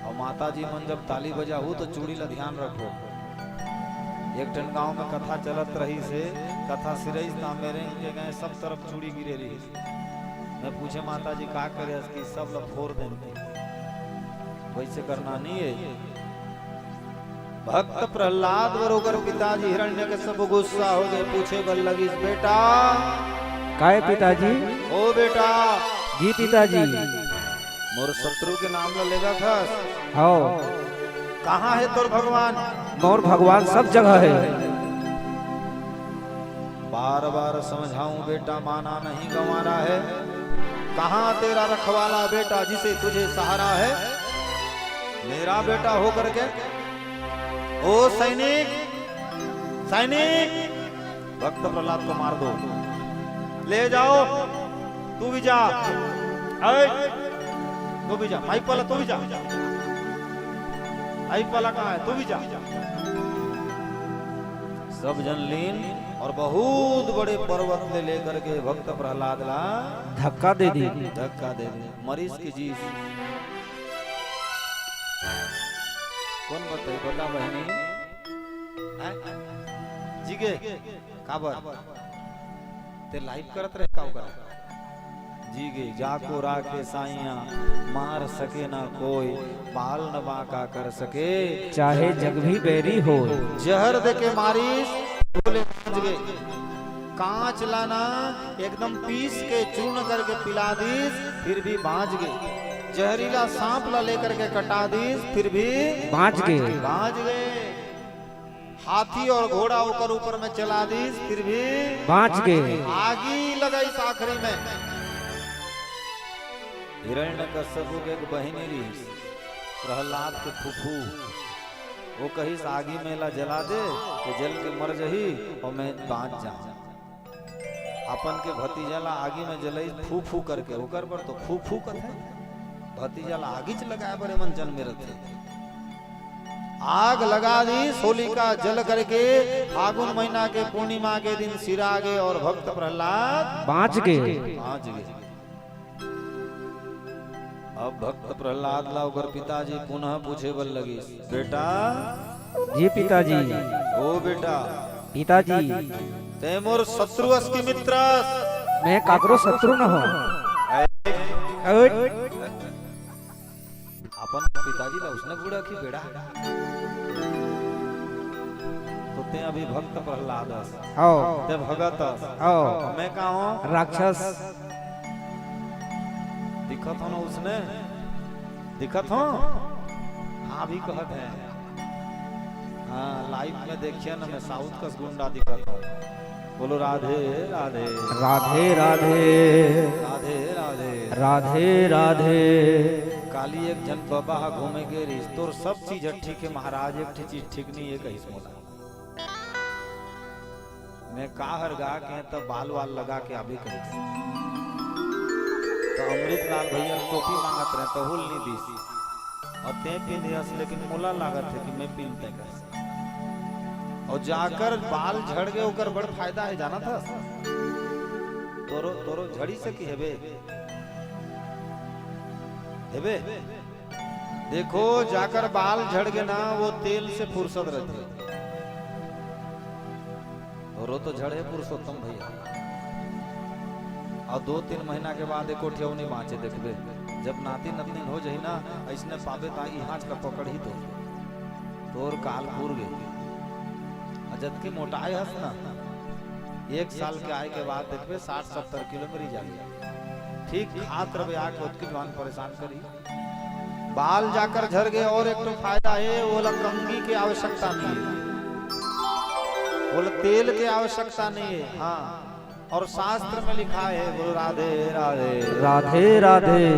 अउ माता जी मन जब ताली बजाहू तो चूड़ी ला ध्यान रखो। एक ठन गांव में कथा चलत रहिस हे, कथा सिरइस त मेरे के गए सब तरफ चूड़ी गिरे रहिस। मैं पूछे, "माता जी का करे हस?" कि सब ला फोर देन। वैसे करना नहीं हे। भक्त प्रहलाद बर ओकर पिताजी हिरण्यकश्यप गुस्सा हो गे, पूछे बर लगिस, "बेटा।" काय पिताजी? "ओ बेटा।" "जी पिताजी।" "मोर शत्रु के नाम ल लेगत हस?" "हव।" "कहाँ हे तोर भगवान?" "मोर भगवान सब जगह हे।" "बार बार समझाऊं बेटा, माना नहीं गंवारा है। कहाँ तेरा रखवाला बेटा जिसे तुझे सहारा है?" मेरा बेटा होकर के, "ओ सैनिक, सैनिक, भक्त प्रहलाद को मार दो, ले जाओ, तू भी जा, ऐ, तू भी जा, माई पाला तू भी जा, माई पाला कहाँ है, तू भी जा।" सब जन लीन और बहुत बड़े पर्वत ले लेकर के भक्त प्रहलाद ला धक्का दे दी। धक्का दे दी। मरीज के जीस। कौन बताई, बता बहिनी। हैं? जी गे, काबर? ते लाइव करत रहे का ओकरा? जी गे, जाको राखे साइया, मार सके ना कोई, बाल न बांका कर सके। चाहे जग भी बैरी हो। जहर दे के मारिस, बोले बांच गे। कांच ला ना एकदम पीस के चूर्ण करके पिला दिस, फिर भी बांच गे। जहरीला सांप ला लेकर के कटा दिस, फिर भी बांच गे। बांच गे। हाथी और घोड़ा ओकर ऊपर में चला दिस, फिर भी बांच गे। आगी लगाइस आखिरी में। हिरण्यकश्यप के एक बहिनी रहिस, प्रहलाद के फूफू। वो कहिस, "आगी में ला जला दे, ये जल के मर जही और मैं बांच जाऊं।" अपन के भतीजा ला आगी में जलई फू फू करके, ओकर बर तो फू फू कथे। भतीजा ला आगीच लगाए बर एमन जन्मे रथे। आग लगा दिस होलिका जल करके, फागुन महीना के पूर्णिमा के दिन सिरा गे और भक्त प्रहलाद बांच गे। बांच गे। अब भक्त प्रहलाद ला ओकर पिताजी पुनः पूछे बर लगिस, "बेटा।" "जी पिताजी।" "ओ बेटा।" "पिताजी।" "तैं मोर शत्रु अस कि मित्र अस?" "मैं काकरो शत्रु न हो।" अपन पिताजी ला उसने गुड़ा की बेड़ा। तो तैं अभी भक्त प्रहलाद अस। हव। तैं भगत अस। हव। मैं का हों? राक्षस। दिखत हों ना उसने? दिखत हों? हाँ भी कहत हे। हाँ, live में देखिए ना, मैं south कस गुंडा दिखत हों। बोलो राधे राधे। राधे राधे। राधे राधे। राधे राधे। काली एक झन बबा ह घूमे गे रिहिस, "तोर सब चीज ह ठीक हे महाराज, एक ठे चीज ठीक नइ हे," कहिस मोला। मैं का हर गा के त बाल वाल लगा के आबे कहिस। त अमृत लाल भैया टोपी मांगत रहे, तहू ल नइ दिस। अउ तैं पिंधे हस, लेकिन मोला लागत हे कि मैं पिंधतें कहिस। अउ जाकर बाल झड़ गे, ओकर बड़ फायदा हे, जानत हस? तोरो, तोरो झड़ी से कि हेबे? हेबे? देखो, जाकर बाल झड़ गे ना, वो तेल से फुर्सत रहिथे। तोरो तो झड़े पुरुषोत्तम भैया। अउ दो तीन महीना के बाद एको ठेव नइ बांचे, देखबे। जब नाती नतनीन हो जाही ना, अइसने पाबे त इहांच ल पकड़ही तो। तोर काल पूर गे। अउ जतकी मोटाए हस ना, एक साल के आए के बाद देखबे, साठ सत्तर किलो में रहि जाबे। ठीक खात रहिबे आके, ओतकी जुवान परेशान करही। बाल जाकर झर गे अउ एक ठो फायदा हे, ओला कंघी के आवश्यकता नइ हे, ओला तेल के आवश्यकता नइ हे। हाँ, अउ शास्त्र में लिखाय हे, बोलो राधे राधे। राधे राधे।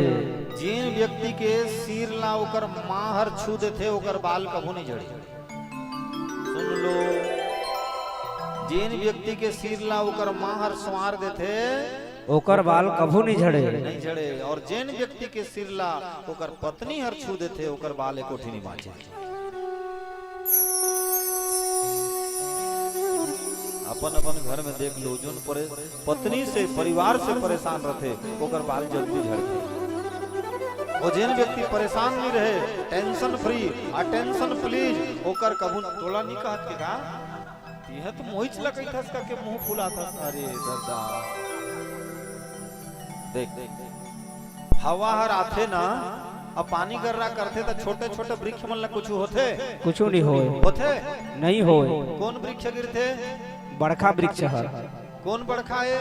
जेन व्यक्ति के सिर ला ओकर माँ हर छू देथे, ओकर बाल कभू नइ झड़े। सुन लो, जेन व्यक्ति के सिर ला ओकर माँ हर स्वार देथे, ओकर बाल कभू नइ झड़े। नइ झड़े। अउ जेन व्यक्ति के सिर ला ओकर पत्नी हर छू देथे, ओकर बाल एको ठी नइ बांचे। अपन अपन घर में देख लो, जोन परे-, पत्नी से, परिवार से परेशान रथे, ओकर बाल जल्दी झड़थे। अउ जेन व्यक्ति परेशान नइ रहे, tension free, attention please, ओकर कभू तोला नइ कहत के का? इहे तो मोहिच ल कहिथस का के मुंह फुलाथस। अरे ददा। देख, देख। हवा हर आथे ना, अउ पानी गर्रा करथे, त छोटे-छोटे वृक्ष मन ल कुछु होथे? कुछु नइ होय। होथे? नइ होय। कोन वृक्ष गिरथे? बड़खा वृक्ष हर। कोन बड़खा हे?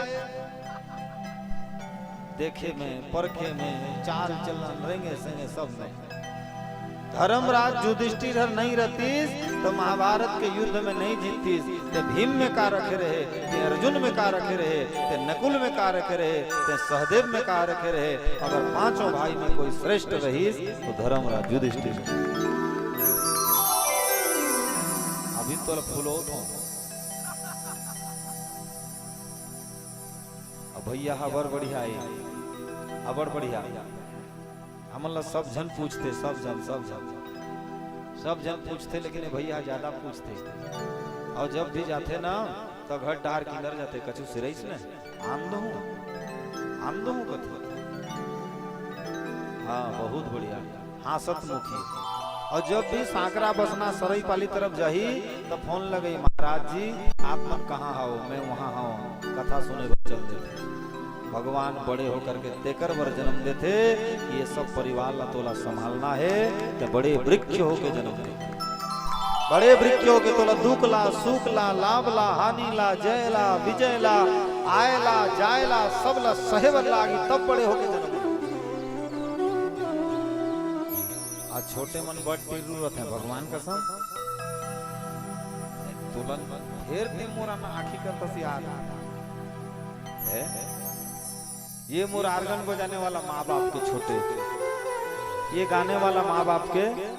देखे में, परखे में, चाल चलन, रेंगे सेंगे सब में। धर्मराज युधिष्ठिर हर नइ रहतिस, त महाभारत के युद्ध में नइ जीततिस। ते भीम में का रखे रहे, ते अर्जुन में का रखे रहे, ते नकुल में का रखे रहे, ते सहदेव में का रखे रहे। अगर पांचों भाई में कोई श्रेष्ठ रहिस, त धर्मराज युधिष्ठिर। अभी तोला फुलोत हों। अब भैया हा अबड़ बढ़िया हे, अबड़ बढ़िया। हमन ला सब झन पूछथे, सब झन, सब झन, सब झन पूछथे, लेकिन ये भैया जादा पूछथे। अउ जब भी जाथे ना, त घर डहर किंदर जाथे, कछु सिरइस ने, "आन दहूं, आन दहूं," कथे। हाँ, बहुत बढ़िया, हाँसत मुखी। अउ जब भी सांकरा बसना सरईपाली तरफ जाही, त फोन लगई, "महाराज जी, आप मन कहाँ हव? मैं वहाँ हव, कथा सुने बर चल देते।" भगवान बड़े होकर के तेकर बर जन्म देथे कि ये सब परिवार ला तोला संभालना हे, ते बड़े वृक्ष होके जन्म दे। बड़े वृक्ष होके तोला दुख ला, सुख ला, लाभ ला, हानि ला, जय ला, विजय ला, आय ला, जाय ला, सब ला सहे बर लागी, तब बड़े होके जन्म दे। आज छोटे मन बड़ टिर्रू रथे, भगवान कसम। तुलन फेर ते मोरा ना आँखी करतस यार। हे? ये मोर organ बजाने वाला माँ बाप के छोटे, ये गाने वाला माँ बाप के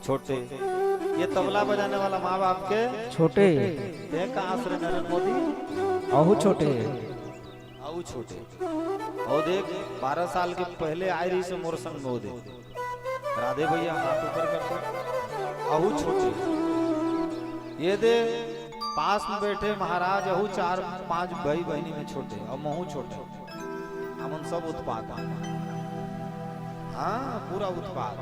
छोटे, ये तबला बजाने वाला माँ बाप के छोटे। ते का आस रे नरेंद्र मोदी? अहू छोटे। अहू छोटे। अउ देख, बारह साल के पहले आय रहिस हे मोर संग में, ओ देख। राधे भैया, हाथ ऊपर कर दो। अहू छोटे। ये दे, पास में बैठे महाराज, अहू चार पांच भाई बहिनी में छोटे, अउ महू छोटे। हमन सब उत्पाद। हाँ, पूरा उत्पाद।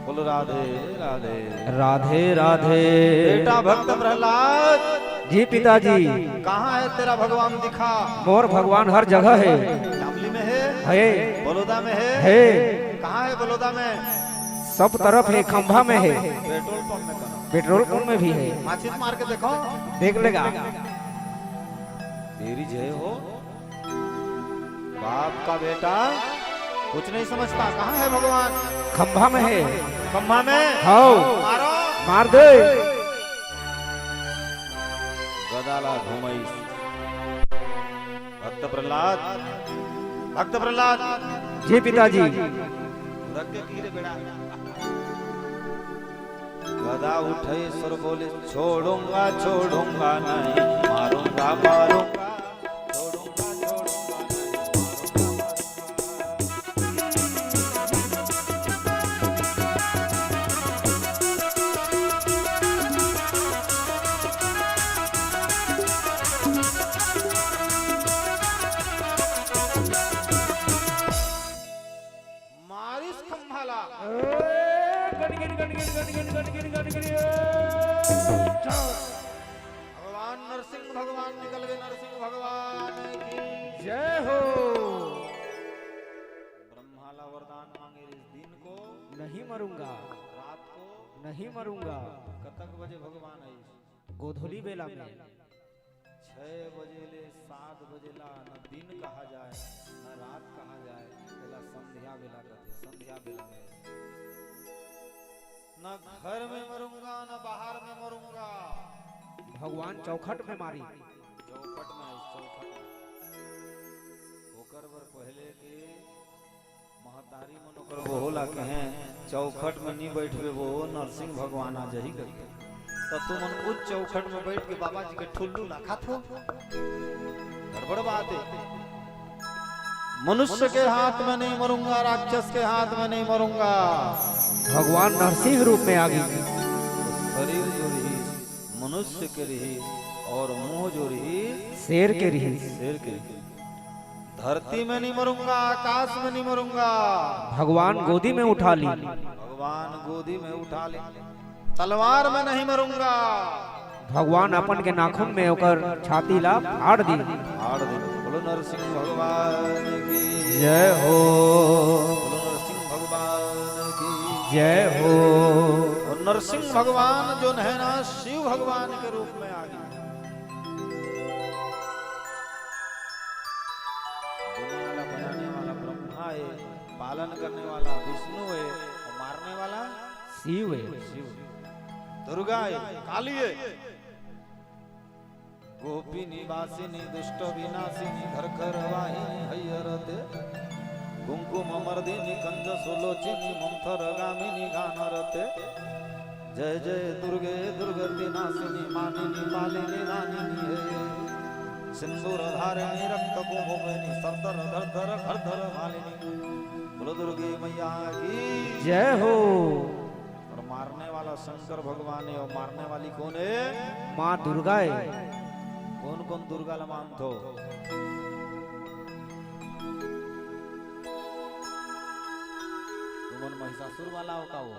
बोलो राधे राधे। राधे राधे। बेटा भक्त प्रहलाद। जी पिताजी। कहाँ है तेरा भगवान, दिखा। मोर भगवान हर जगह है। जामली में है? है। बलौदा में है? है। कहाँ है बलौदा में? सब तरफ है, खंभा में है। पेट्रोल पंप में कहाँ? पेट्रोल पंप में भी है। माचिस मार के देखो। देख लेगा। तेरी जय हो। बाप का बेटा कुछ नहीं समझता। कहाँ है भगवान? खंभा में है। खंभा में? हाव। मारो। मार दे। गदा ला घुमाइस। भक्त प्रहलाद, भक्त प्रहलाद। जी पिताजी। रख के गिरे बेड़ा। गदा उठाइस अउ बोलिस, छोड़ूंगा, छोड़ूंगा नहीं, मारूंगा, मारूंगा, छोड़ूंगा, छोड़ूंगा नहीं, मारूंगा, मारूंगा। मारिस खंभा ला। ए, गनगिन, गनगिन, गनगिन, गनगिन, गनगिन, ए, चल। भगवान नरसिंह भगवान निकल गए, नरसिंह भगवान की जय हो। ब्रह्मा ला वरदान मांगे, इस दिन को नहीं मरूंगा। रात को नहीं मरूंगा। कतक बजे भगवान आइस? गोधूली बेला में। छह बजे ले सात बजे ला न दिन कहा जाए, न रात कहा जाए, एला संध्या बेला कथे, संध्या बेला में। न घर में मरूंगा, न बाहर में मरूंगा। भगवान चौखट में मारी। चौखट में आइस, चौखट में। ओकर बर पहले के महतारी मन ओकर बहू ला कहें, "चौखट में नी बैठबे बहू, नरसिंह भगवान आ जाही," कहिके। त तुमन उस चौखट में बैठ के बाबा जी के ठुल्लू ला खाथो। गड़बड़ बात है। मनुष्य के हाथ में नहीं मरूंगा, राक्षस के हाथ में नहीं मरूंगा। भगवान नरसिंह रूप में आ गई। शरीर जो रही मनुष्य के रही और मुंह जो रही शेर के रही। शेर के रही। धरती में नहीं मरूंगा, आकाश में नहीं मरूंगा। भगवान गोदी में उठा ली। भगवान गोदी में उठा ली। तलवार में नहीं मरूंगा। भगवान अपन के नाखून में ओकर छाती ला फाड़ दी। फाड़ दी। बोलो नरसिंह भगवान की जय हो। बोलो नरसिंह भगवान की जय हो। और नरसिंह भगवान जो है ना, शिव भगवान के रूप में आ गए। देने वाला, बनाने वाला ब्रह्मा है, पालन करने वाला विष्णु है, और मारने वाला शिव है। शिव। दुर्गा है, काली है। गोपी निवासिनी दुष्ट विनाशिनी घर घर वाहिनी हैयरते। कुंकुम मर्दिनी कंज सुलोचिनी मंथर गामिनी गानरते। जय जय दुर्गे दुर्गति नाशिनी मानिनी पालिनी रानिनी हे। सिंदूर धारिणी रक्त कुंभोमिनी सरधर धरधर घरधर मालिनी। बोलो दुर्गे मैया की जय हो। और मारने वाला शंकर भगवान है और मारने वाली कौन है? माँ दुर्गा है। कौन कौन दुर्गा ला मानथो? तुमन महिषासुर वाला हो का वो?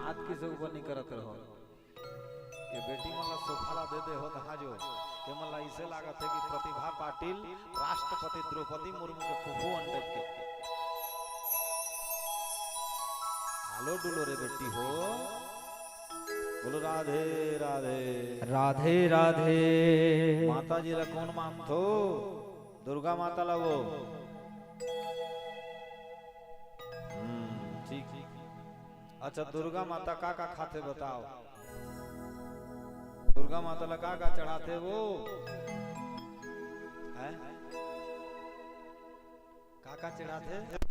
हाथ किसे ऊपर नहीं करत रहो। ये बेटी मन ला सोफा ला दे दे हो तहाँ जो। ये मन ला इसे लागत है कि प्रतिभा पाटिल राष्ट्रपति द्रौपदी मुर्मू के फूफू अंडे के। आलो डुलो रे बेटी हो। बोलो राधे राधे। राधे राधे। माता जी ला कौन मानथो? दुर्गा माता ला वो। हम्म, ठीक। अच्छा, दुर्गा माता का का खाथे बताओ? दुर्गा माता ला का का चढ़ाथे वो? हैं? का का चढ़ाथे?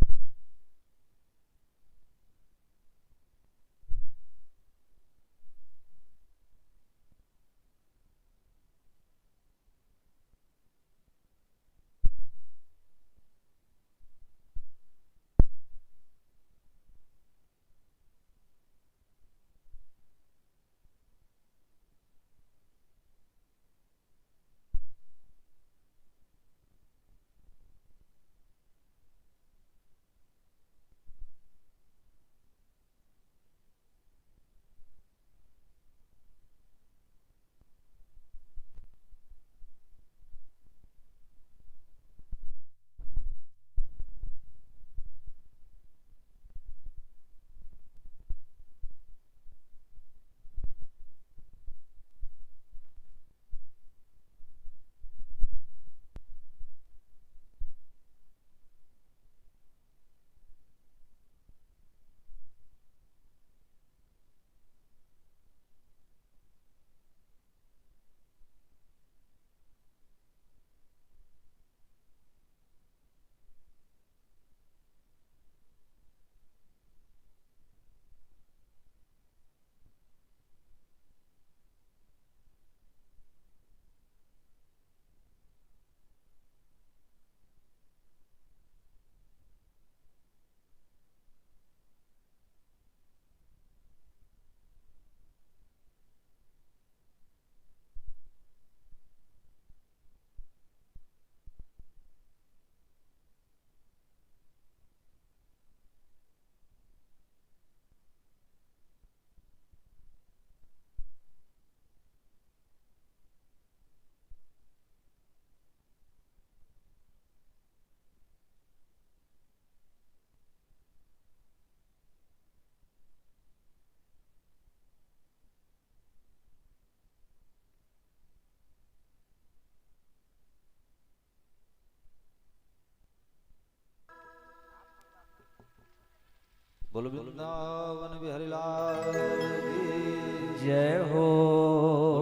बोल वृंदावन बिहारी लाल की। जय हो।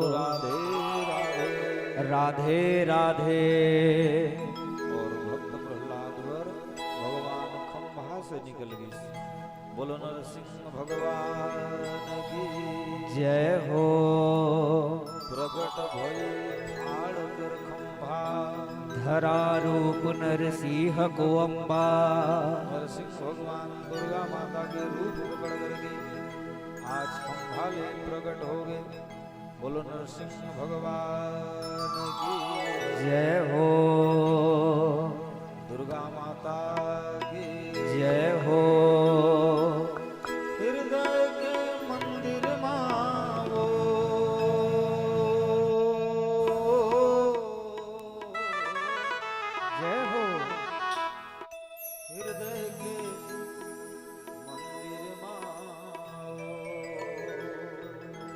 बोल राधे राधे। राधे राधे। और भक्त प्रहलाद बर भगवान खंभा से निकल गइस। बोलो नरसिंह भगवान की। जय हो। प्रगट भई फाड़ कर खंभा। धरा रूप नरसिंह को अम्बा। नरसिंह भगवान दुर्गा माता के रूप पकड़ करके आज खंभा ले प्रगट हो गए। बोलो नरसिंह भगवान की। जय हो। दुर्गा माता की। जय हो। हृदय के मंदिर मा वो। जय हो। हृदय के मंदिर मा वो।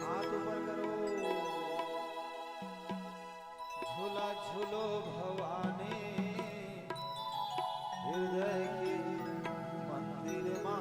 हाथ ऊपर करो। झूला झूलो भवानी, हृदय के मंदिर मा।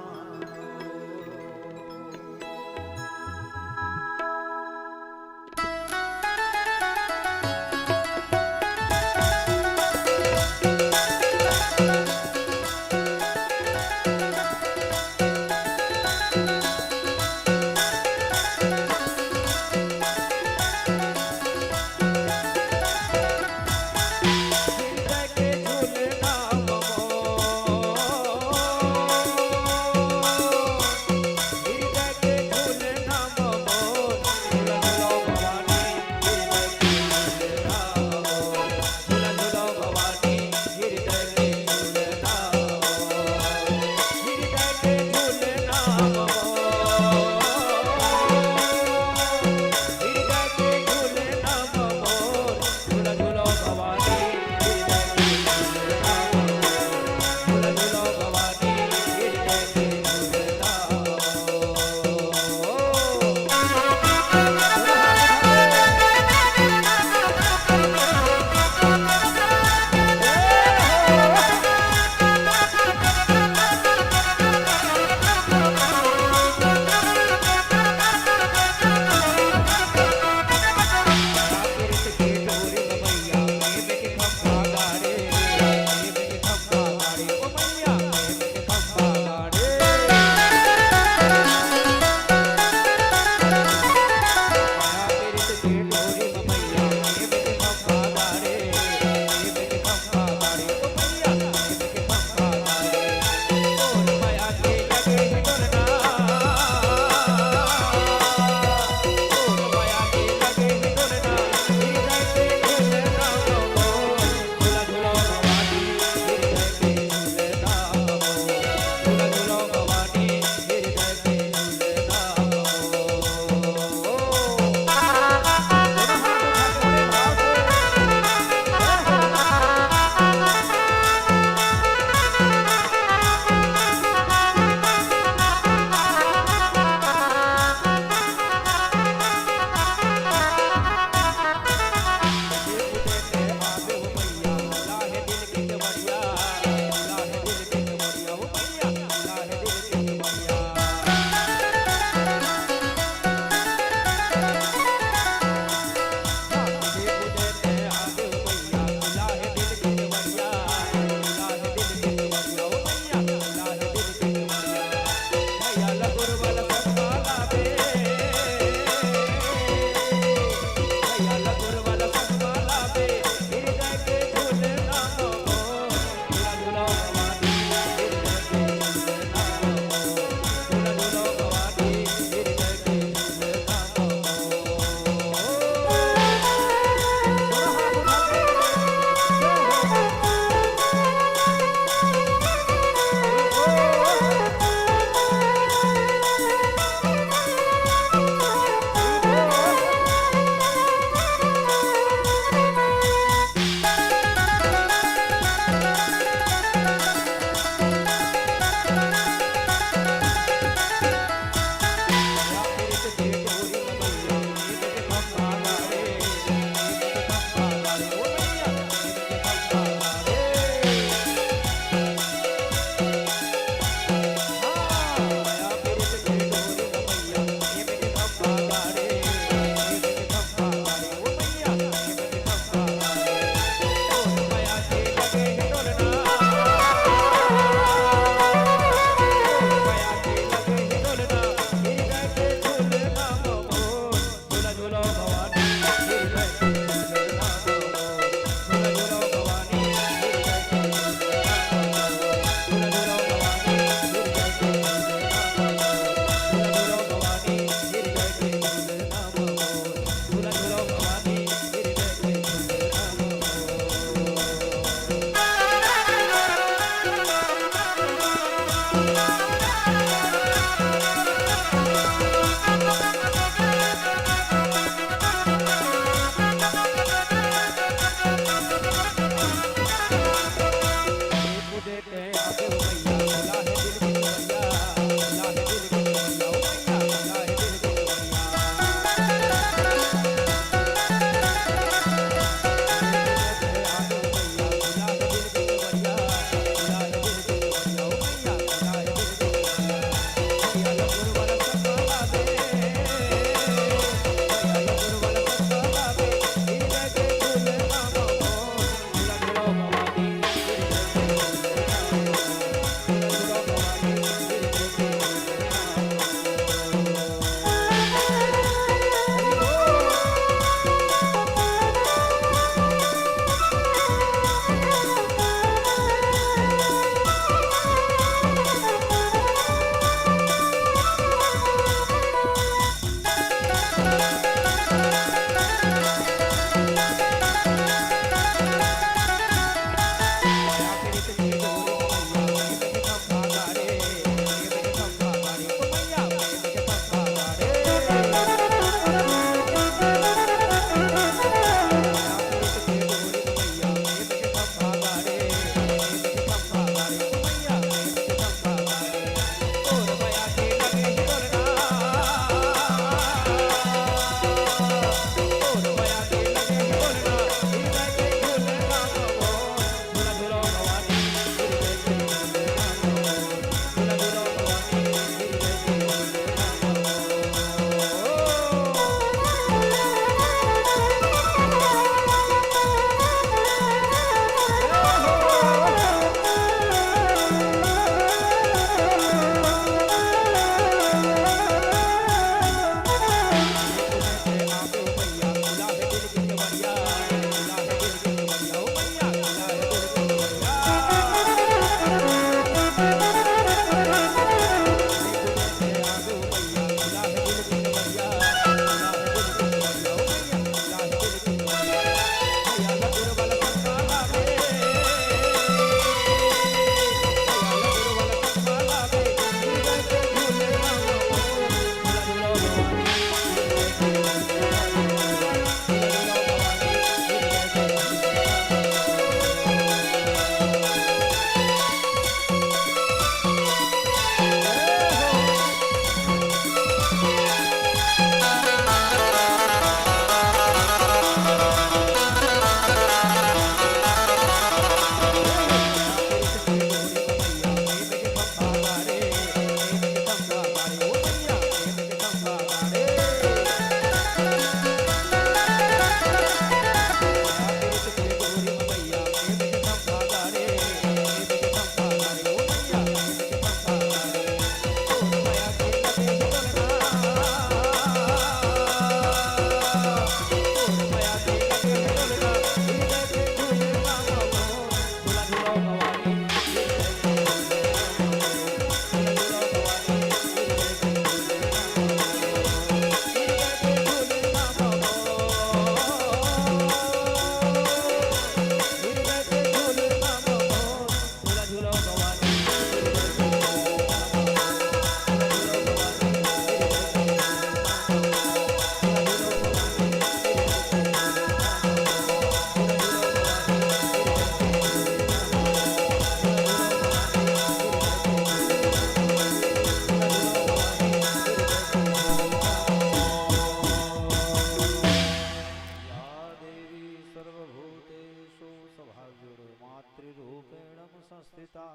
या देवी सर्वभूतेषु, सब हाथ जोड़ो, मातृरूपेण संस्थिता।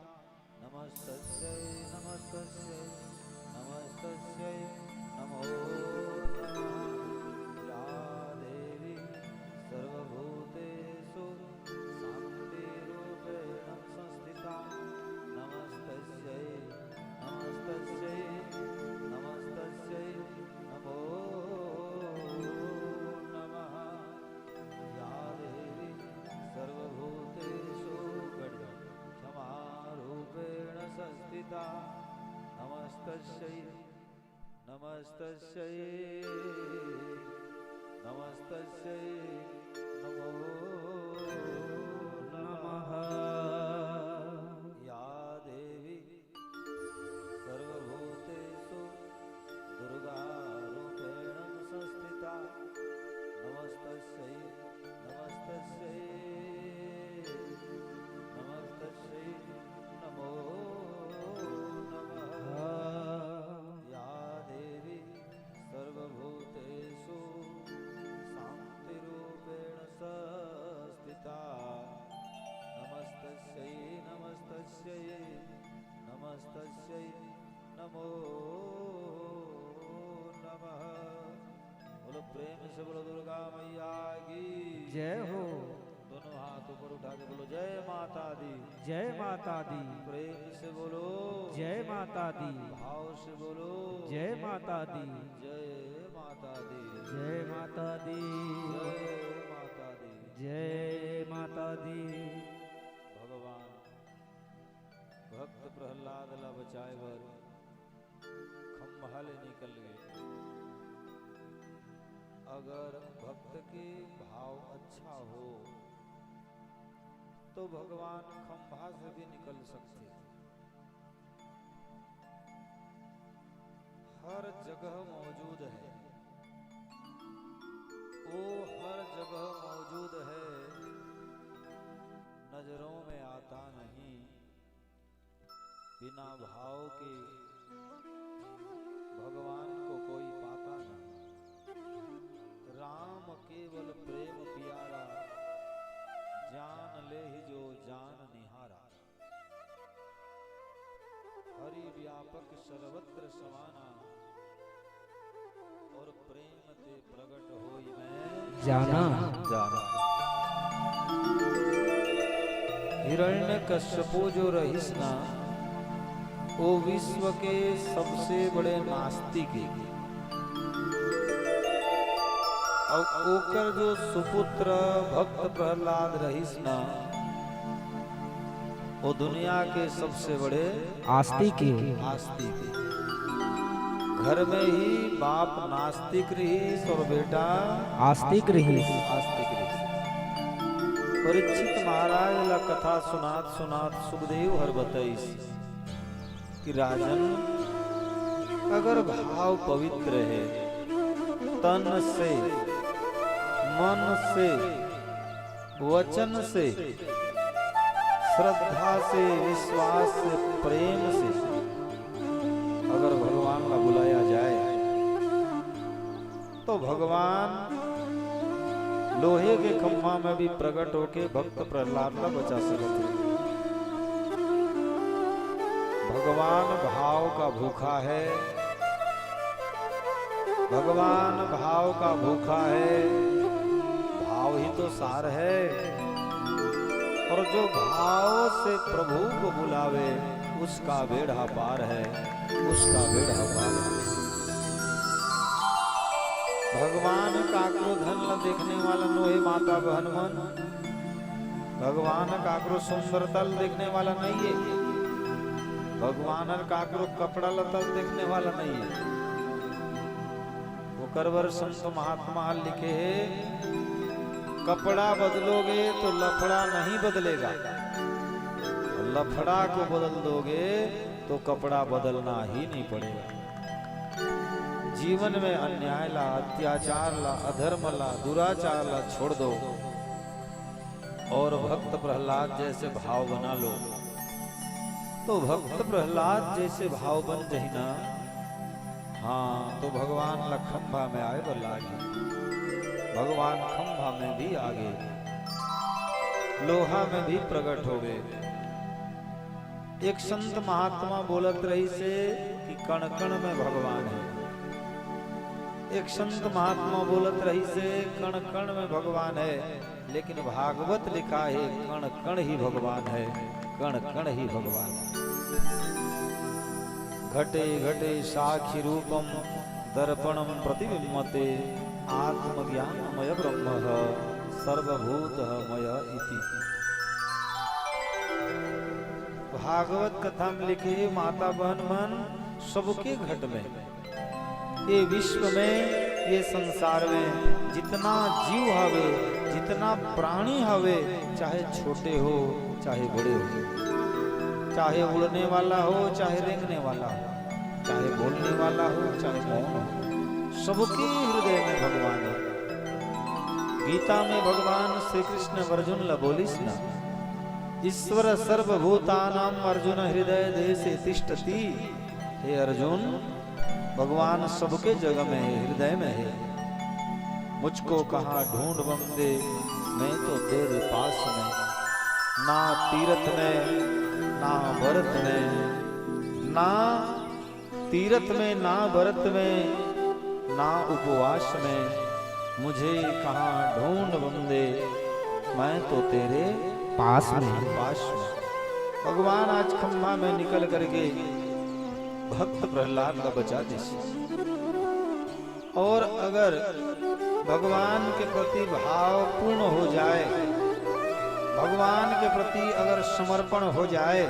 नमस्तस्यै, नमस्तस्यै, नमस्तस्यै नमो नमः। या देवी सर्वभूतेषु शान्तिरूपेण संस्थिता। नमस्तस्यै, नमस्तस्यै, नमस्तस्यै नमो नमः। या देवी सर्वभूतेषु, गणि क्षमारूपेण संस्थिता। नमस्तस्यै, नमस्तस्यै, नमस्तस्यै नमो नमः। या देवी सर्वभूतेषु दुर्गारूपेण संस्थिता। नमस्तस्यै, नमस्तस्यै से बोलो दुर्गा मैया की। जय हो। दोनों हाथ ऊपर उठा के बोलो, जय माता दी। जय माता दी। प्रेम से बोलो। जय माता दी। भाव से बोलो। जय माता दी। जय माता दी। जय माता दी। जय माता दी। जय माता दी। भगवान भक्त प्रहलाद ला बचाए बर खंभा ले निकल गे। अगर भक्त के भाव अच्छा हो तो भगवान खंभा से भी निकल सकथे। हर जगह मौजूद है, वो हर जगह मौजूद है, नजरों में आता नहीं। बिना भाव के भगवान को कोई पाता नहीं। राम केवल प्रेम पियारा, जान लेहि जो जान निहारा। हरि व्यापक सर्वत्र समाना, और प्रेम ते प्रगट होई मैं जाना। जाना। हिरण्यकश्यपु जो रहिस ना, वो विश्व के सबसे बड़े नास्तिक हे। अउ ओकर जो सुपुत्र भक्त प्रहलाद रहिस ना, वो दुनिया के सबसे बड़े आस्तिक हे। आस्तिक हे। घर में ही बाप नास्तिक रहिस और बेटा आस्तिक रहिस। आस्तिक रहिस। परीक्षित महाराज ला कथा सुनात सुनात सुखदेव हर बताइस कि राजन, अगर भाव पवित्र हे, तन से, मन से, वचन से, श्रद्धा से, विश्वास से, प्रेम से अगर भगवान ला बुलाया जाए, तो भगवान लोहे के खंभा में भी प्रकट होके भक्त प्रहलाद ला बचा सकत हे। भगवान भाव का भूखा है, भगवान भाव का भूखा है, भाव ही तो सार है। और जो भाव से प्रभु को बुलावे, उसका बेड़ा पार है, उसका बेड़ा पार है। भगवान काकरो धन ला देखने वाला नोहे माता बहन मन, भगवान काकरो सुंदरता ल देखने वाला नहीं है, भगवान हर काकरो कपड़ा लत्ता ल देखने वाला नहीं है। ओकर बर संत महात्मा लिखे हे, कपड़ा बदलोगे तो लफड़ा नहीं बदलेगा, लफड़ा को बदल दोगे तो कपड़ा बदलना ही नहीं पड़ेगा। जीवन में अन्याय ला, अत्याचार ला, अधर्म ला, दुराचार ला छोड़ दो। और भक्त प्रहलाद जैसे भाव बना लो, तो भक्त प्रहलाद जैसे भाव बन जाही ना, हाँ, तो भगवान ला खंभा में आए बर लागही। भगवान खंभा में भी आ गे, लोहा में भी प्रकट हो गे। एक संत महात्मा बोलत रहिस हे कि कण कण में भगवान है। एक संत महात्मा बोलत रहिस हे, कण कण में भगवान है, लेकिन भागवत लिखा है, कण कण ही भगवान है, कण कण ही भगवान है। घटे घटे साक्षी रूपम दर्पणम प्रतिबिंबते, आत्मज्ञानमय ब्रह्म सर्वभूत मय इति। भागवत कथा में लिखे हे, माता बहन मन, सबके घट में, ये विश्व में, ये संसार में जितना जीव हवे, जितना प्राणी हवे, चाहे छोटे हो, चाहे बड़े हो, चाहे उड़ने वाला हो, चाहे रेंगने वाला हो, चाहे बोलने वाला हो, चाहे मौन हो, सबके हृदय में भगवान है। गीता में भगवान श्री कृष्ण अर्जुन ला बोलिस ना, ईश्वर सर्वभूतानाम अर्जुन हृदय देशे तिष्ठति। हे अर्जुन, भगवान सबके जगह में है, हृदय में है। मुझको कहाँ ढूंढ बंदे, मैं तो तेरे पास में। ना तीरथ में, ना व्रत में, ना तीरथ में, ना व्रत में, ना उपवास में, मुझे कहाँ ढूंढ बंदे, मैं तो तेरे पास में। पास में। भगवान आज खम्मा में निकल करके भक्त प्रहलाद ला बचा देस। और अगर भगवान के प्रति भाव पूर्ण हो जाए, भगवान के प्रति अगर समर्पण हो जाए,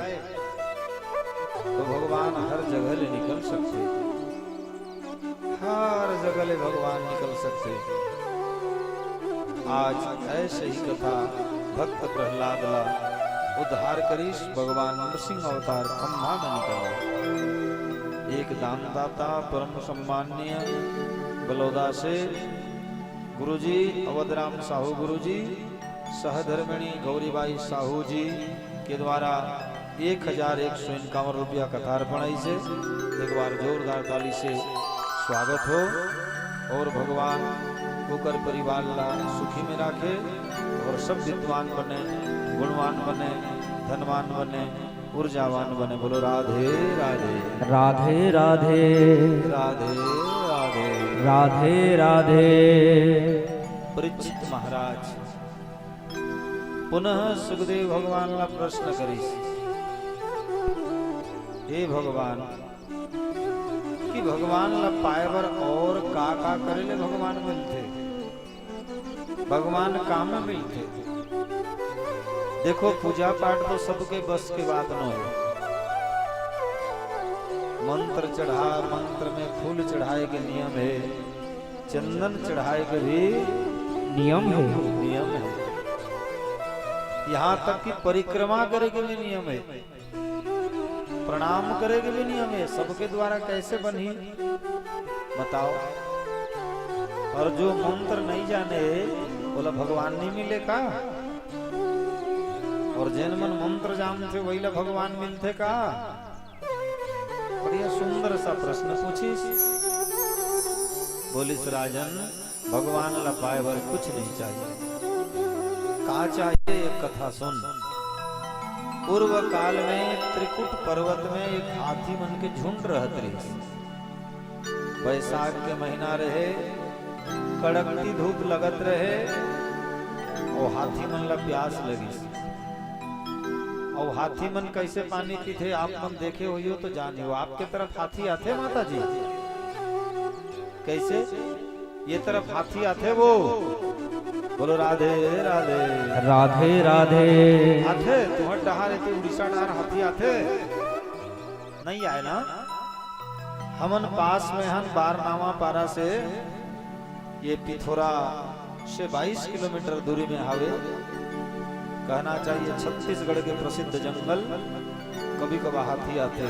तो भगवान हर जगह ले निकल सकथे। हर जगह ले भगवान निकल सकथे। आज ऐसे ही कथा भक्त प्रहलाद ला उद्धार करिस, भगवान नरसिंह अवतार खम्मा में निकला। एक दानदाता परम सम्माननीय बलौदा से गुरुजी अवधराम साहू गुरुजी, सहधर्मिणी गौरीबाई साहू जी के द्वारा एक हजार एक सौ इक्यावन रुपया कथार्पण अइसे। एक बार जोरदार ताली से स्वागत हो। और भगवान ओकर परिवार ला सुखी में राखे और सब विद्वान बने, गुणवान बने, धनवान बने, ऊर्जावान बने। बोलो राधे राधे। राधे राधे। राधे राधे। राधे राधे। परीक्षित महाराज पुनः सुखदेव भगवान ला प्रश्न करिस, हे भगवान, कि भगवान ला पाए बर और का का करे ले भगवान मिलथे? भगवान का में मिलथे? देखो, पूजा पाठ तो सबके बस के बात नो हे। मंत्र चढ़ा, मंत्र में फूल चढ़ाए के नियम हे, चंदन चढ़ाए के भी नियम हे। नियम हे। यहाँ तक कि परिक्रमा करे के भी नियम हे, प्रणाम करे के भी नियम हे। सबके द्वारा कैसे बनही, बताओ? और जो मंत्र नहीं जाने, ओला भगवान नहीं मिले का? और जेन मन मंत्र जानथे, वही ला भगवान मिलथे का? बढ़िया सुंदर सा प्रश्न पूछिस। बोलिस, राजन, भगवान ला पाए बर कुछ नहीं चाहिए। का चाहिए? एक कथा सुन। पूर्व काल में त्रिकुट पर्वत में एक हाथी मन के झुंड रहत रहिस। बैसाख के महीना रहे, कड़कती धूप लगत रहे, अउ हाथी मन ला प्यास लगिस। अउ हाथी मन कैसे पानी पीथे, आप मन देखे होइहो तो जानिहो। आपके तरफ हाथी आथे, माता जी? कैसे? ये तरफ हाथी आथे वो? बोलो राधे राधे। राधे राधे। आथे? तुम्हर डहार एती उड़ीसा डहार हाथी आथे? नहीं आए ना? हमन पास में हन, बारनावा पारा से ये पिथौरा से बाईस किलोमीटर दूरी में हावे। कहना चाहिए छत्तीसगढ़ के प्रसिद्ध जंगल। कभी कभार हाथी आथे।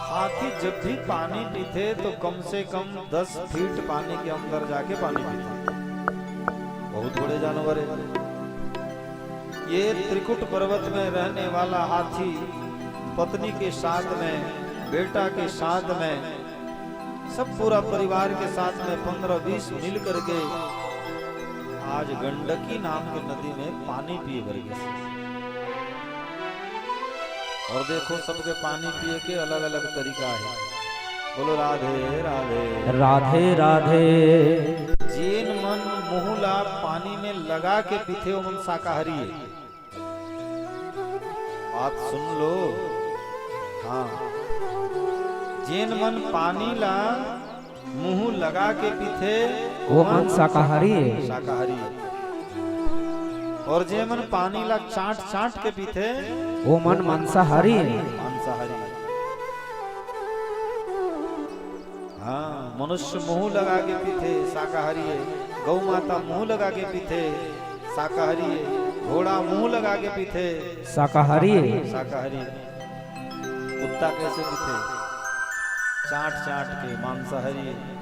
हाथी जब भी पानी पीथे तो कम से कम दस फीट पानी के अंदर जाके पानी पीथे। बहुत बड़े जानवर है। ये त्रिकुट पर्वत में रहने वाला हाथी पत्नी के साथ में, बेटा के साथ में, सब पूरा परिवार के साथ में पन्द्रह बीस मिल करके आज गंडकी नाम के नदी में पानी पिए बर गिस। और देखो, सबके पानी पिए के अलग-अलग तरीका है। बोलो राधे राधे। राधे राधे। जेन मन मुंह ला पानी में लगा के पीथे, ओमन शाकाहारी है। बात सुन लो। हाँ, जेन मन पानी ला मुंह लगा के पीथे, वो मन शाकाहारी है। शाकाहारी। और जे मन पानी ला चाट चाट के पीथे, वो मन मांसाहारी है। मांसाहारी। हाँ, मनुष्य मुंह लगा के पीथे, शाकाहारी है। गौ माता मुंह लगा के पीथे, शाकाहारी है। घोड़ा मुंह लगा के पीथे, शाकाहारी है। शाकाहारी। कुत्ता कैसे पीथे? चाट चाट के, मांसाहारी है।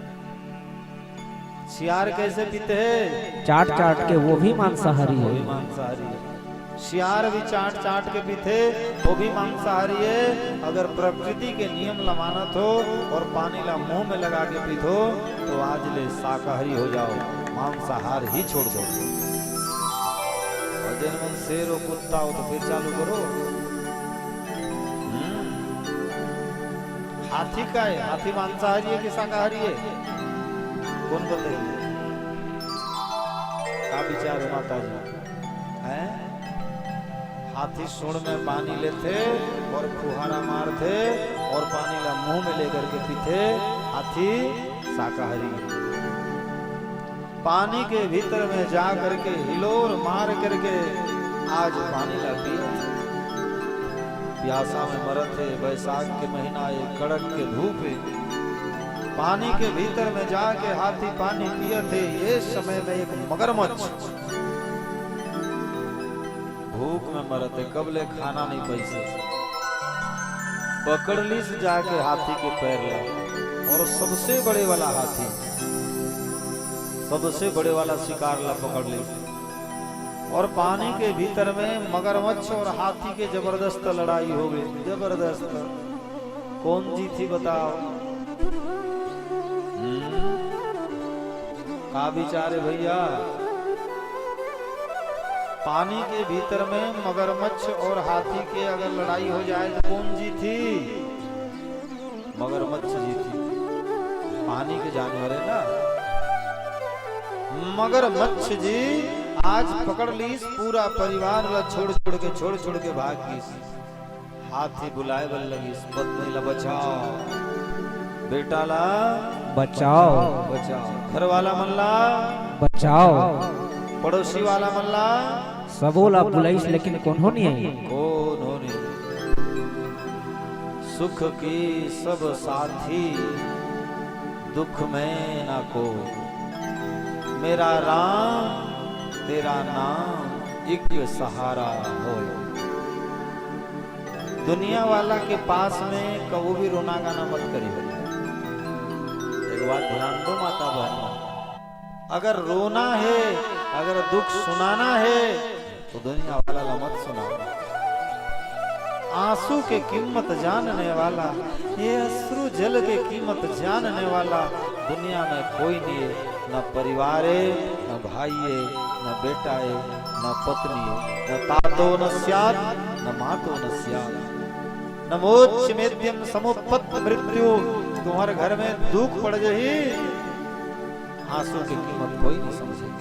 सियार कैसे पीथे? चाट चाट के, वो भी मांसाहारी है। वो भी मांसाहारी है। सियार भी चाट चाट के पीथे, वो भी मांसाहारी है। अगर प्रकृति के नियम ला मानत हो और पानी ला मुंह में लगा के पीथो, तो आज ले शाकाहारी हो जाओ, मांसाहार ही छोड़ दो। और जेन मन शेर हो, कुत्ता हो, तो फिर चालू करो। हम्म। हाथी का है? हाथी मांसाहारी है कि शाकाहारी है? कौन बताइए? का विचार हे माता जी? हैं? हाथी सूंड़ में पानी लेथे और फुहारा मारथे और पानी ला मुंह में लेकर के पीथे। हाथी शाकाहारी। पानी के भीतर में जा करके हिलोर मार करके आज पानी ला पियत हे। प्यासा में मरत हे, बैसाख के महीना, एक कड़क के धूप हे। पानी के भीतर में जाके हाथी पानी पियत हे। ये समय में एक मगरमच्छ भूख में मरत हे, कब ले खाना नहीं पैसे, पकड़ लीस जाके हाथी के पैर ला। और सबसे बड़े वाला हाथी, सबसे बड़े वाला शिकार ला पकड़ लीस। और पानी के भीतर में मगरमच्छ और हाथी के जबरदस्त लड़ाई हो गई, जबरदस्त। कौन जीती बताओ? हम्म? का विचार हे भैया? पानी के भीतर में मगरमच्छ और हाथी के अगर लड़ाई हो जाए तो कौन जीती? मगरमच्छ जीती। पानी के जानवर हे ना। मगरमच्छ जी आज पकड़ लीस पूरा परिवार ला, छोड़ छोड़ के, छोड़ छोड़ के भाग गईस। हाथी बुलाए बर लगिस, पत्नी ला बचाओ, बेटा ला बचाओ। बचाओ, घर वाला मन ला बचाओ। पड़ोसी वाला मन ला। सबो ला बुलाइस, लेकिन कोनो नहीं आई। कोनो नहीं। सुख के सब साथी, दुख में ना को। मेरा राम, तेरा नाम, एक सहारा होय। दुनिया वाला के पास में कबो भी रोना गाना मत करियो। एक बात ध्यान दो माता बहन, अगर रोना हे, अगर दुख सुनाना हे, तो दुनिया वाला ला मत सुनाओ। आंसू के कीमत जानने वाला, ये अश्रु जल के कीमत जानने वाला दुनिया में कोई नहीं है। न परिवार हे, न भाई हे, न बेटा हे, न पत्नी हे, न तातो न स्यात, न मातो न स्यात, न मोक्ष मेद्यम समुपत मृत्यु। तुम्हारे घर में दुख पड़ जाही, आंसू की कीमत कोई नहीं समझेगा।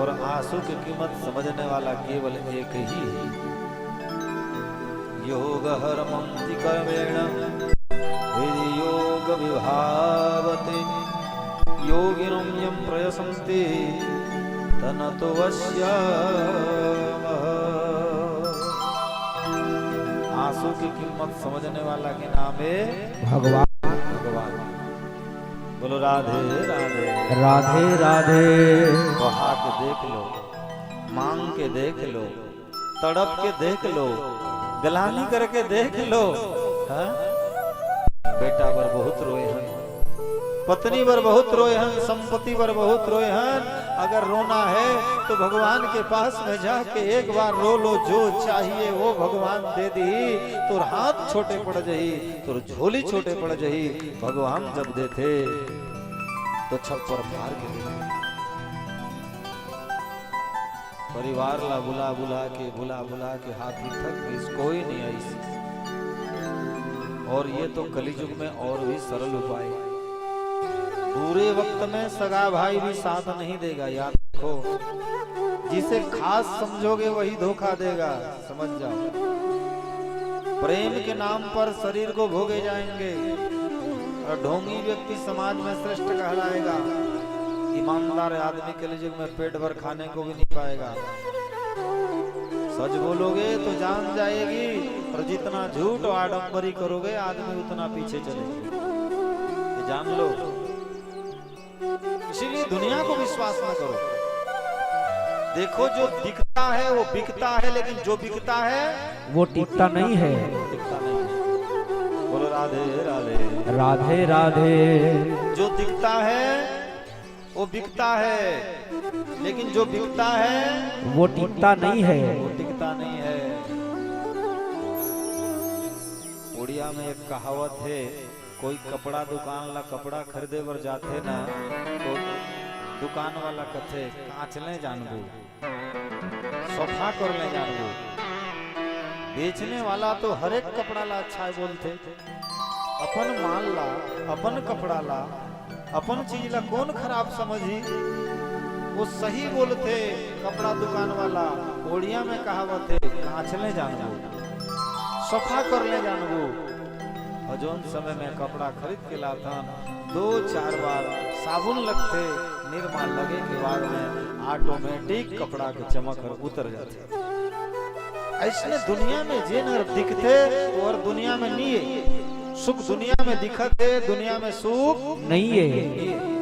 और आंसू की कीमत समझने वाला केवल एक ही है। योगहरमन्ति कर्मेण हृदि योगविभावते। योगिनं यं प्रयसन्ति तनतोऽस्यामः। आंसू की कीमत समझने वाला के नाम है भगवान। भगवान। बोलो राधे राधे। राधे राधे। बहा के देख लो, मांग के देख लो, तड़प के देख लो, गलानी करके देख लो। हाँ? बेटा बर बहुत रोए हन, पत्नी बर बहुत रोए हन, संपत्ति बर बहुत रोए हन। अगर रोना है तो भगवान के पास में जाके एक बार रो लो, जो चाहिए वो भगवान दे दी। तोर हाथ छोटे पड़ जाही, तोर झोली छोटे पड़ जाही। भगवान जब देथे तो छप्पर फाड़ के देथे। परिवार ला बुला बुला के, बुला बुला के हाथी थक गइस, कोई नहीं आइस। और ये तो कलिजुग में और भी सरल उपाय। बुरे वक्त में सगा भाई भी साथ नहीं देगा, याद रखो। जिसे खास समझोगे वही धोखा देगा, समझ जाओ। प्रेम के नाम पर शरीर को भोगे जाएंगे और ढोंगी व्यक्ति समाज में श्रेष्ठ कहलाएगा। ईमानदार आदमी कलिजुग में पेट भर खाने को भी नहीं पाएगा। सच बोलोगे तो जान जाएगी, और जितना झूठ और आडंबरी करोगे, आदमी उतना पीछे चलेगा। ये जान लो। इसीलिए दुनिया को विश्वास ना करो। देखो, जो दिखता है वो बिकता है, लेकिन जो बिकता है वो टिकता नहीं है। टिकता नहीं है। बोलो राधे राधे। राधे राधे। जो दिखता है वो बिकता है, लेकिन जो बिकता है वो टिकता नहीं है। वो टिकता नहीं है। उड़िया में एक कहावत है, कोई कपड़ा दुकान ला कपड़ा खरीदे बर जाथे ना, तो दुकान वाला कथे, "कांच ले जानबू, सोफा कर ले जानबू।" बेचने वाला तो हर एक कपड़ा ला अच्छा है बोलथे, अपन माल ला, अपन कपड़ा ला, अपन चीज ला कौन खराब समझही? वो सही बोलथे। कपड़ा दुकान वाला ओड़िया में कहावत हे, कांच ले जानबो, सफा कर ले जानबो। और जोन समय में कपड़ा खरीद के लाथन, दो चार बार साबुन लगथे, निरमा लगे के बाद में ऑटोमेटिक कपड़ा के चमक हर उतर जाथे। अइसने दुनिया में जेन हर दिखथे, वो हर दुनिया में नइ हे। सुख दुनिया में दिखत हे, दुनिया में सुख नइ हे।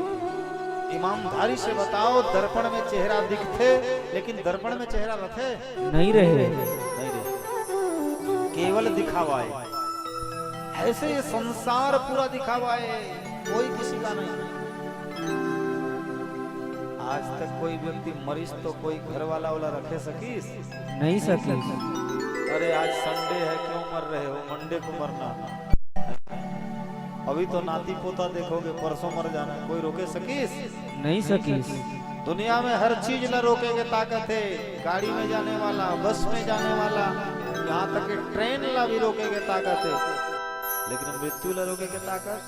ईमानदारी से बताओ, दर्पण में चेहरा दिखथे, लेकिन दर्पण में चेहरा रथे? नइ रहे। नइ रहे। केवल दिखावा हे। अइसे ये संसार पूरा दिखावा हे, कोई किसी का नहीं। आज तक कोई व्यक्ति मरिस तो कोई घर वाला वाला रखे सकिस? नइ सकिस। अरे, आज संडे हे, क्यों मर रहे हो, मंडे को मरना। अभी तो नाती पोता देखोगे, परसों मर जाना, कोई रोके सकिस? नइ सकिस। दुनिया में हर चीज ला रोके के ताकत हे, गाड़ी में जाने वाला, बस में जाने वाला, यहाँ तक कि ट्रेन ला भी रोके के ताकत हे, लेकिन मृत्यु ला रोके के ताकत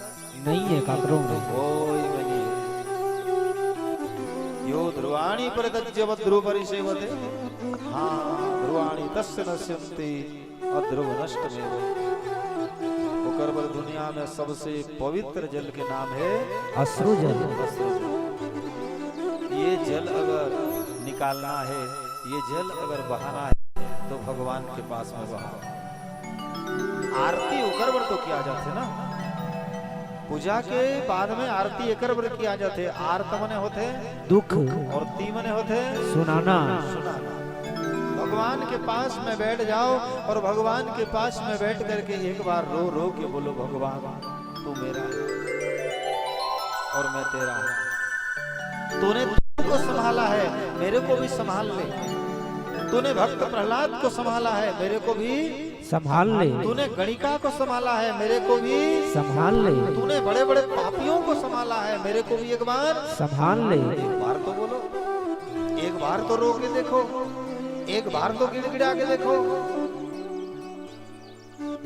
नइ हे काकरो में। कोई में नइ हे। यो ध्रुवाणि परित्यज्य बद्ध्रुवपरिषेवते। हाँ, ध्रुवाणि तस्य नश्यन्ति अध्रुवनष्टमेव। ओकर बर दुनिया में सबसे पवित्र जल के नाम हे अश्रु जल। अश्रु जल। ये जल अगर निकालना हे, ये जल अगर बहाना हे, तो भगवान के पास में बहाओ। आरती ओकर बर तो किया जाथे ना। पूजा के बाद में आरती एकर बर किया जाथे। आर्त मने होथे दुख। और ती मने होथे सुनाना। सुनाना। भगवान के पास में बैठ जाओ और भगवान के पास में बैठ करके एक बार रो रो के बोलो, भगवान, तू मेरा है और मैं तेरा हूँ। तूने दुख को संभाला है, मेरे को भी संभाल ले। तूने भक्त प्रहलाद को संभाला है, मेरे को भी संभाल ले। तूने गणिका को संभाला है, मेरे को भी संभाल ले। तूने बड़े-बड़े पापियों को संभाला है, मेरे को भी एक बार संभाल ले। एक बार तो बोलो, एक बार तो रो के देखो, एक बार तो गिड़गिड़ा के देखो।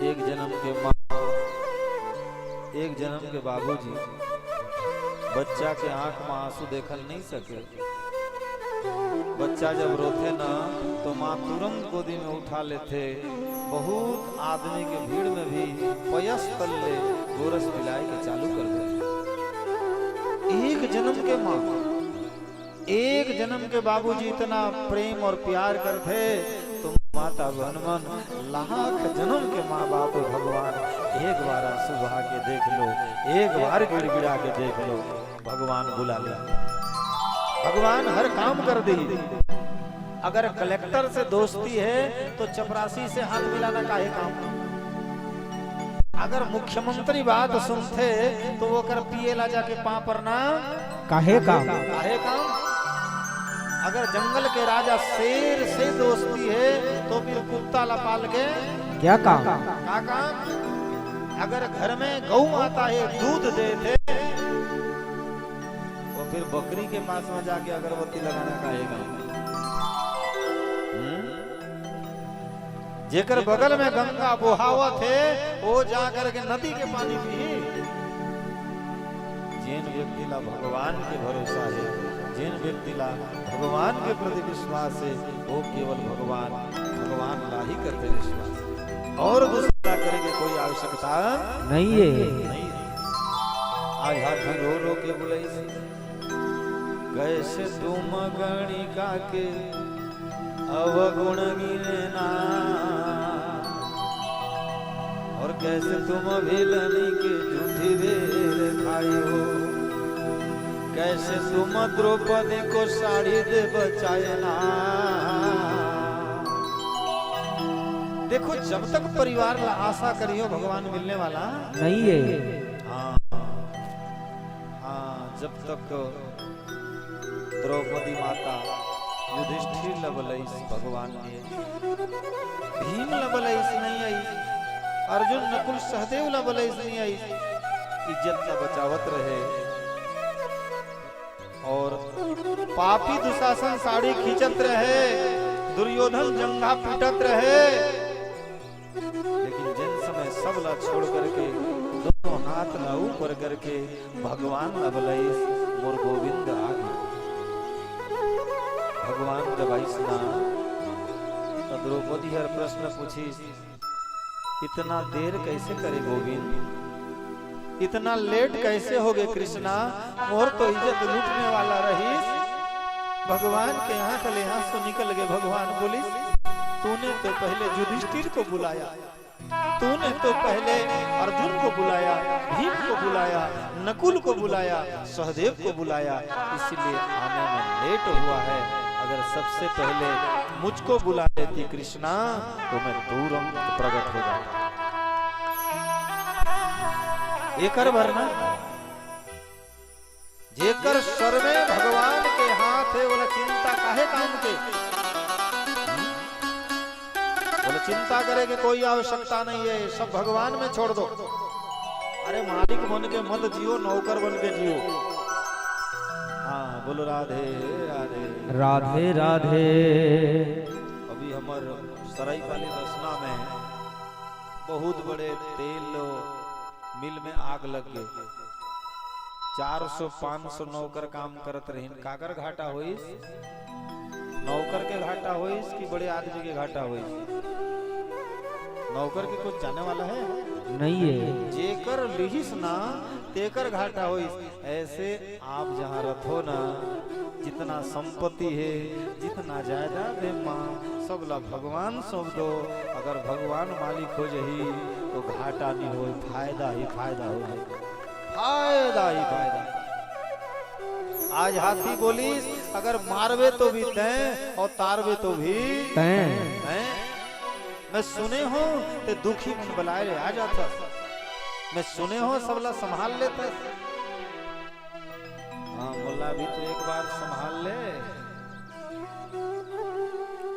एक जन्म के माँ, एक जन्म के बाबूजी बच्चा के आंख में आंसू देखल नहीं सके। बच्चा जब रोथे ना, तो माँ तुरंत गोदी में उठा लेथे। बहुत आदमी के भीड़ में भी पयस तल ले गोरस पिलाए के चालू कर देथे। एक जन्म के माँ, एक जन्म के बाबूजी इतना प्रेम और प्यार करथे, तो माता बहन मन, लाख जन्म के माँ बाप भगवान एक बार आंसू बहा के देख लो, एक बार गिड़गिड़ा के देख लो। भगवान बुला ले, भगवान हर काम कर दे। अगर कलेक्टर से दोस्ती हे तो चपरासी से हाथ मिलाना काहे काम? अगर मुख्यमंत्री बात सुनथे तो ओकर पीए ला जाके पांव परना काहे काम? काहे काम? अगर जंगल के राजा शेर से दोस्ती हे तो फिर कुत्ता ला पाल के क्या काम? का काम? अगर घर में गौ माता हे, दूध देथे, वो फिर बकरी के पास में जाके अगरबत्ती लगाना काहे काम? हम्म? जेकर बगल में गंगा बोहावत हे, वो जा करके नदी के पानी पीही। जेन व्यक्ति ला भगवान के भरोसा हे, जेन व्यक्ति ला भगवान के प्रति विश्वास हे, वो केवल भगवान, भगवान ला ही करथे विश्वास। और दूसरा करे के कोई आवश्यकता नहीं हे। नहीं हे। आज हाथी रो रो के बोले, कैसे तुम गणिका के अवगुण गिने ना, और कैसे तुम भिलनी के झूठी भेर खाई हो, कैसे तुम द्रौपदी को साड़ी दे बचाए ना। देखो, जब तक परिवार ला आशा करियो, भगवान मिलने वाला नहीं हे। हाँ, हाँ, जब तक द्रौपदी माता युधिष्ठिर ला बलइस भगवान नइ आइस, भीम ला बलइस नइ आइस, अर्जुन नकुल सहदेव ला बलइस नइ आइस, इज्जत ला बचावत रहे। और पापी दुशासन साड़ी खींचत रहे, दुर्योधन जंघा पीटत रहे, लेकिन जेन समय सब ला छोड़ करके, दोनों हाथ ला ऊपर करके भगवान ला बलइस, मोर गोविंद आ गे। भगवान जब आइस ना, त द्रौपदी हर प्रश्न पूछिस, "इतना देर कैसे करे गोविंद? इतना लेट कैसे हो गए कृष्णा? मोर तो इज्जत लूटने वाला रहिस।" भगवान के आंख ले आंसू निकल गए। भगवान बोलिस, "तूने तो पहले युधिष्ठिर को बुलाया, तूने तो पहले अर्जुन को बुलाया, भीम को बुलाया, नकुल को बुलाया, सहदेव को बुलाया, इसलिए आने में लेट हुआ है। अगर सबसे पहले मुझको बुला लेती कृष्णा, तो मैं तुरंत प्रकट हो जाता।" एकर बर ना, जेकर सर में भगवान के हाथ हे, ओला चिंता काहे काम के? हम्म? ओला चिंता करे के कोई आवश्यकता नहीं है, सब भगवान में छोड़ दो। अरे, मालिक बन के मत जियो, नौकर बन के जियो। हाँ, बोलो राधे राधे। राधे राधे। अभी हमर सरायपाली दसना में बहुत बड़े तेल मिल में आग लग गए। चार सौ पाँच सौ नौकर काम करत रहिन, काकर घाटा होइस? नौकर के घाटा होइस कि बड़े आदमी के घाटा होइस? नौकर के कुछ जाने वाला है? नहीं है। जेकर लिहिस ना, तेकर घाटा होइस। ऐसे आप जहाँ रथो ना, जितना संपत्ति हे, जितना जायदाद हे माँ, सब ला भगवान सौंप दो। अगर भगवान मालिक हो जही, तो घाटा नहीं होय, फायदा ही फायदा हो जाए, फायदा ही फायदा। आज हाथी बोलिस, "अगर मारबे तो भी तैं और तारबे तो भी तैं।" तैं। मैं सुने हों, ते दुखी मन बलाए ले आ जाथस। मैं सुने हों, सबला संभाल लेथस। हाँ, मोला भी तो एक बार संभाल ले।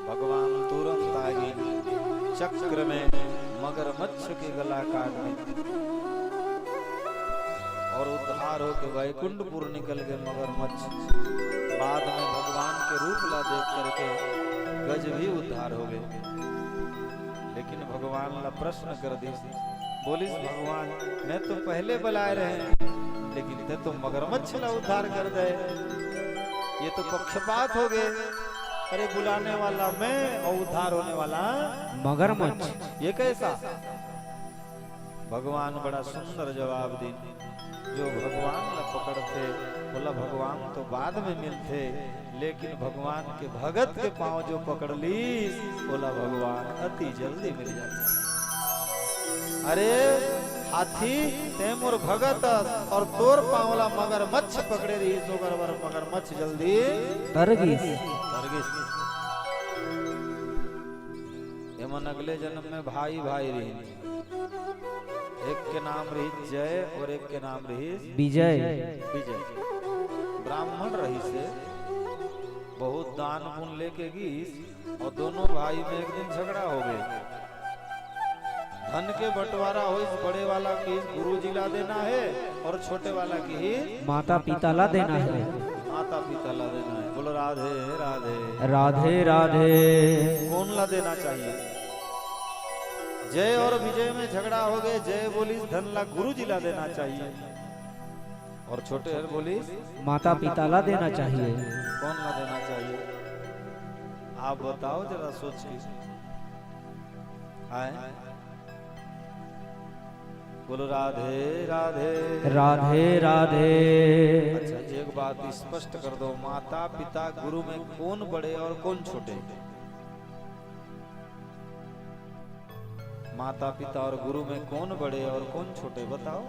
भगवान तुरंत आगे, चक्र में मगरमच्छ के गला काट दे और उद्धार होके वैकुंठपुर निकल गए मगरमच्छ। बाद में भगवान के रूप ला देख करके गज भी उद्धार हो गए। लेकिन भगवान ला प्रश्न कर दिस, बोलिस, "भगवान, मैं तो पहले बलाए रहे, लेकिन ते तो मगरमच्छ ला उद्धार कर दे। ये तो पक्षपात हो गए। अरे, बुलाने वाला मैं और उद्धार होने वाला मगरमच्छ। ये कैसा?" भगवान बड़ा सुंदर जवाब दिन। जो भगवान ला पकड़थे, ओला भगवान तो बाद में मिलथे, लेकिन भगवान के भगत के पाँव जो पकड़ लीस, ओला भगवान अति जल्दी मिल जाथे। अरे हाथी, ते मोर भगत अस और तोर पाँव ला मगरमच्छ पकड़े रहिस, ओकर बर मगरमच्छ जल्दी तर गिस। तर गिस। एमन अगले जन्म में भाई भाई रहिन। एक के नाम रहिस जय और एक के नाम रहिस विजय। विजय। ब्राह्मण रहिस हे, बहुत दान पुण्य लेके गिस और दोनों भाई में एक दिन झगड़ा हो गए। धन के बंटवारा होइस, बड़े वाला किहिस गुरु जी ला देना हे और छोटे वाला किहिस माता पिता ला देना हे। माता पिता ला देना हे। बोलो राधे राधे। राधे राधे। कौन ला देना चाहिए? जय और विजय में झगड़ा हो गए। जय बोलिस धन ला गुरु जी ला देना चाहिए, और छोटे हर बोलिस माता पिता ला देना चाहिए। कौन ला देना चाहिए? आप बताओ जरा सोच के। आए? बोलो राधे राधे। राधे राधे। अच्छा, एक बात स्पष्ट कर दो, माता पिता गुरु में कौन बड़े और कौन छोटे? माता पिता और गुरु में कौन बड़े और कौन छोटे, बताओ।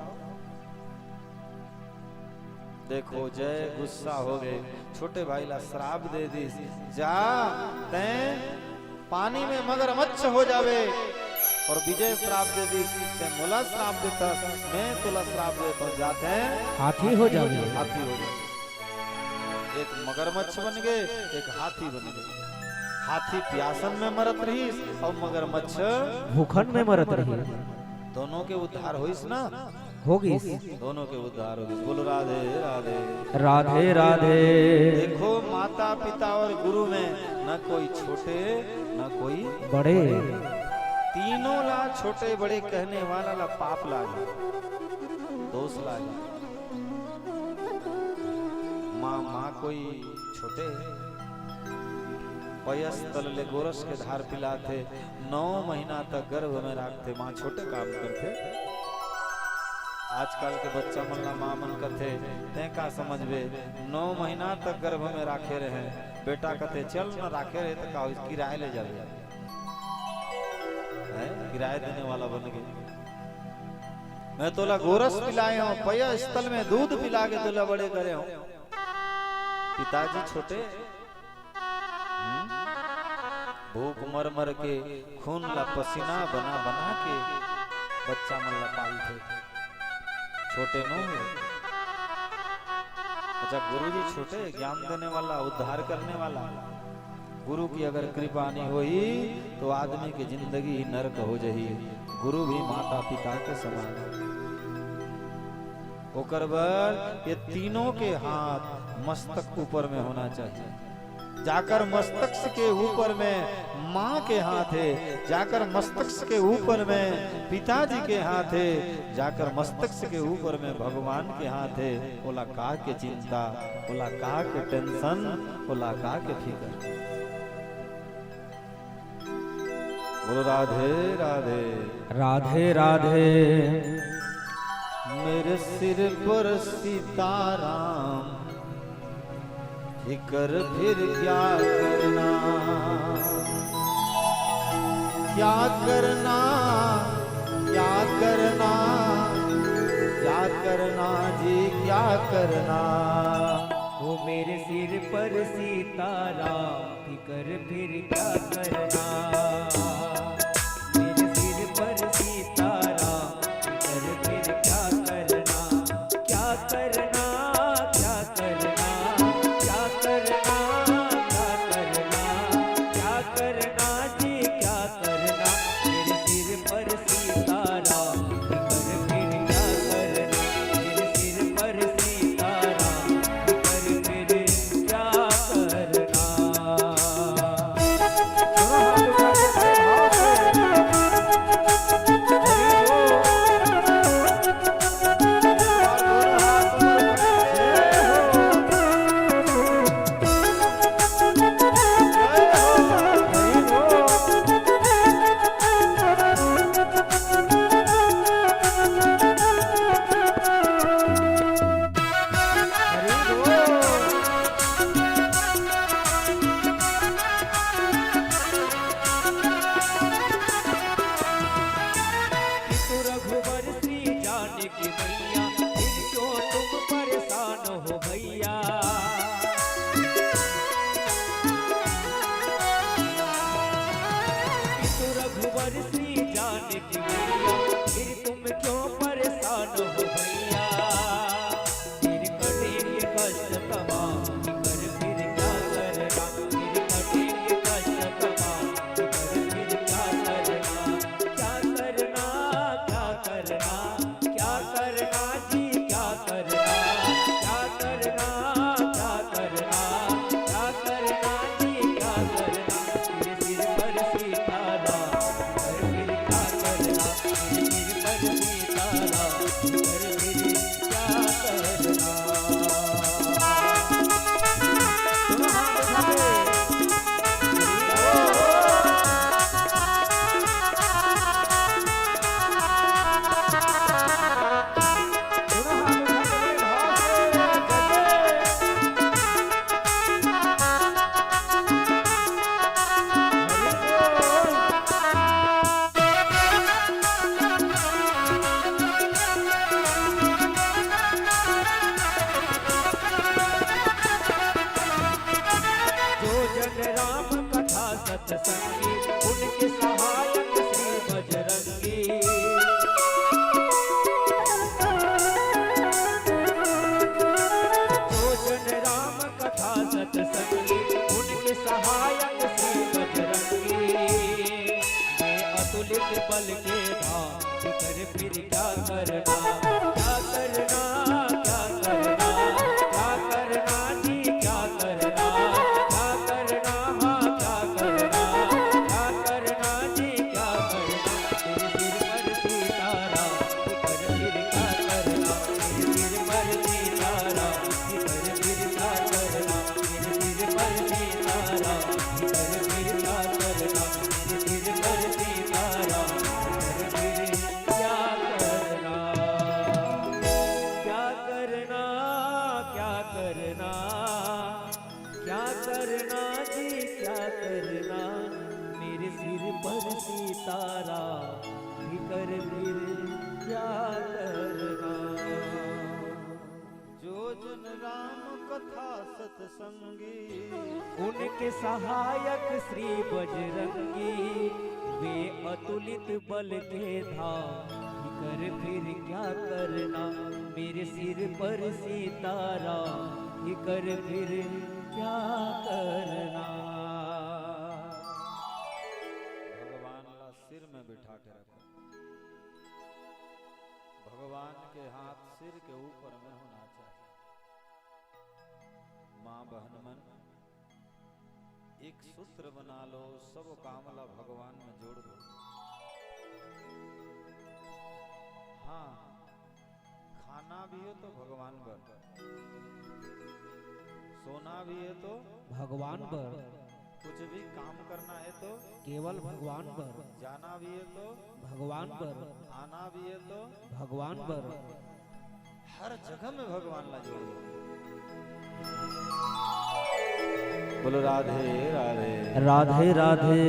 देखो, जय गुस्सा हो गए, छोटे भाई ला श्राप दे दिस, "जा, तैं पानी में मगरमच्छ हो जावे।" और विजय श्राप दे दिस, "तैं मोला श्राप देथस, मैं तोला श्राप देथों, जा तैं हाथी हो जावे।" हाथी हो जावे। एक मगरमच्छ बन गए, एक हाथी बन गए। हाथी प्यासन में मरत रहिस और मगरमच्छ भूखन में मरत रहिस। दोनों के उद्धार होइस ना? हो गिस। दोनों के उद्धार हो गिस। बोलो राधे राधे। राधे राधे। देखो, माता पिता और गुरु में न कोई छोटे न कोई बड़े। तीनों ला छोटे बड़े कहने वाला ला पाप लागे, दोष लागे। माँ, माँ कोई छोटे, पयस तल ले गोरस के धार पिलाथे, नौ महीना तक गर्भ में राखथे, माँ छोटे काम करथे। आजकल के बच्चा मन ला माँ मन कथे, "तैं का समझबे, नौ महीना तक गर्भ में राखे रहे।" बेटा कथे, "चल न, राखे रहे त का होइस, किराए ले जाबे।" हैं? किराए देने वाला बन गए। "मैं तोला गोरस पिलाए हूँ, पयस तल में दूध पिला के तोला बड़े करे हूँ।" पिताजी छोटे, हम्म? भूख मर मर के, खून ला पसीना बना बना के बच्चा मन ला पालथे। छोटे नो हे। अच्छा, गुरु जी छोटे, ज्ञान देने वाला, उद्धार करने वाला। गुरु की अगर कृपा नहीं होई, तो आदमी की जिंदगी ही नरक हो जाही। गुरु भी माता पिता के समान। ओकर बर ये तीनों के हाथ मस्तक ऊपर में होना चाहिए। जाकर मस्तक के ऊपर में माँ के हाथ हे, जाकर मस्तक के ऊपर में पिताजी के हाथ हे, जाकर मस्तक के ऊपर में भगवान के हाथ हे। ओला का के चिंता, ओला का के टेंशन, ओला का के फिकर। बोलो राधे राधे। राधे राधे। मेरे सिर पर सीताराम, फिकर फिर क्या करना, क्या करना, क्या करना, क्या करना जी, क्या करना। वो मेरे सिर पर सीताराम, फिकर फिर क्या करना, मेरे सिर पर सीताराम, फिकर फिर क्या करना, क्या करना, क्या करना, क्या करना, क्या करना, क्या करना जी, क्या करना, मेरे सिर पर सीताराम, फिकर फिर क्या करना, मेरे सिर पर सीताराम, फिकर फिर क्या करना। कि तू रघुवर श्री जान की मैया, फिर क्यों तुम परेशान हो भैया। कि तू रघुवर श्री जान की मैया, फिर तुम क्यों परेशान हो भैया। फिर कटेंगे कष्ट तमाम, फिकर फिर क्या करना, फिर कटेंगे कष्ट तमाम, फिकर फिर क्या करना, क्या करना, क्या करना, क्या करना जी, क्या करना, क्या करना, क्या करना, क्या करना जी, क्या करना, फिर सिर पर सीताराम, फिकर फिर क्या करना, फिर सिर पर सीताराम, फिकर फिर क्या करना। जो जन राम कथा सत्संगी, उनके सहायक श्री बजरंगी। जो जन राम कथा सत्संगी, उनके सहायक श्री बजरंगी। वे अतुलित बल के धाम, फिकर फिर क्या करना, क्या करना, क्या करना, क्या करना जी, क्या करना, क्या करना, हाँ, क्या करना, क्या करना जी, क्या करना। मेरे सिर पर सीताराम, फिकर फिर क्या करना, मेरे सिर पर सीताराम, फिकर फिर क्या करना, मेरे सिर पर सीताराम, फिकर पर सीताराम ही कर फिर क्या करना। जो जन राम कथा सत्संगी, उनके सहायक श्री बजरंगी, वे अतुलित बल के धाम, इकर फिर क्या करना, मेरे सिर पर सीताराम, इकर फिर क्या करना। भगवान ला सिर में बिठा के रखो। भगवान के हाथ सिर के ऊपर में होना चाहिए। माँ बहन मन, एक सूत्र बना लो, सब काम ला भगवान में जोड़ दो। हाँ, खाना भी है तो भगवान बर, सोना भी है तो भगवान बर, कुछ भी काम करना है तो केवल भगवान बर, जाना भी है तो भगवान बर, आना भी है तो भगवान बर। हर जगह में भगवान ला जोड़ो। बोलो राधे राधे। राधे राधे।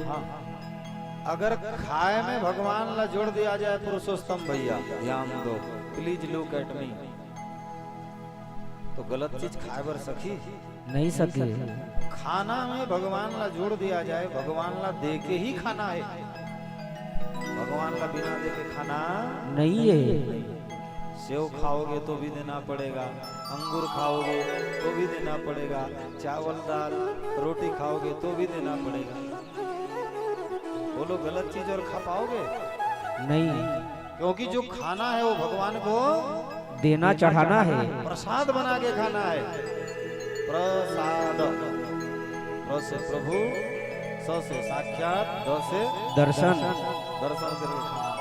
हाँ, अगर खाए में भगवान ला जोड़ दिया जाए पुरुषोत्तम भैया, ध्यान दो, please look at me, तो गलत चीज खाए बर सकी? नहीं सके। खाना में भगवान ला जोड़ दिया जाए, भगवान ला दे के ही खाना है, भगवान ला बिना दे के खाना नहीं है। सेव खाओगे तो भी देना पड़ेगा, अंगूर खाओगे तो भी देना पड़ेगा, चावल दाल रोटी खाओगे तो भी देना पड़ेगा। बोलो, गलत चीज और खा पाओगे? नहीं। क्योंकि जो खाना है वो भगवान को देना चढ़ाना है। प्रसाद बना के खाना है। प्रसाद। प्र से प्रभु, स से साक्षात, द से दर्शन। दर्शन करके खाना।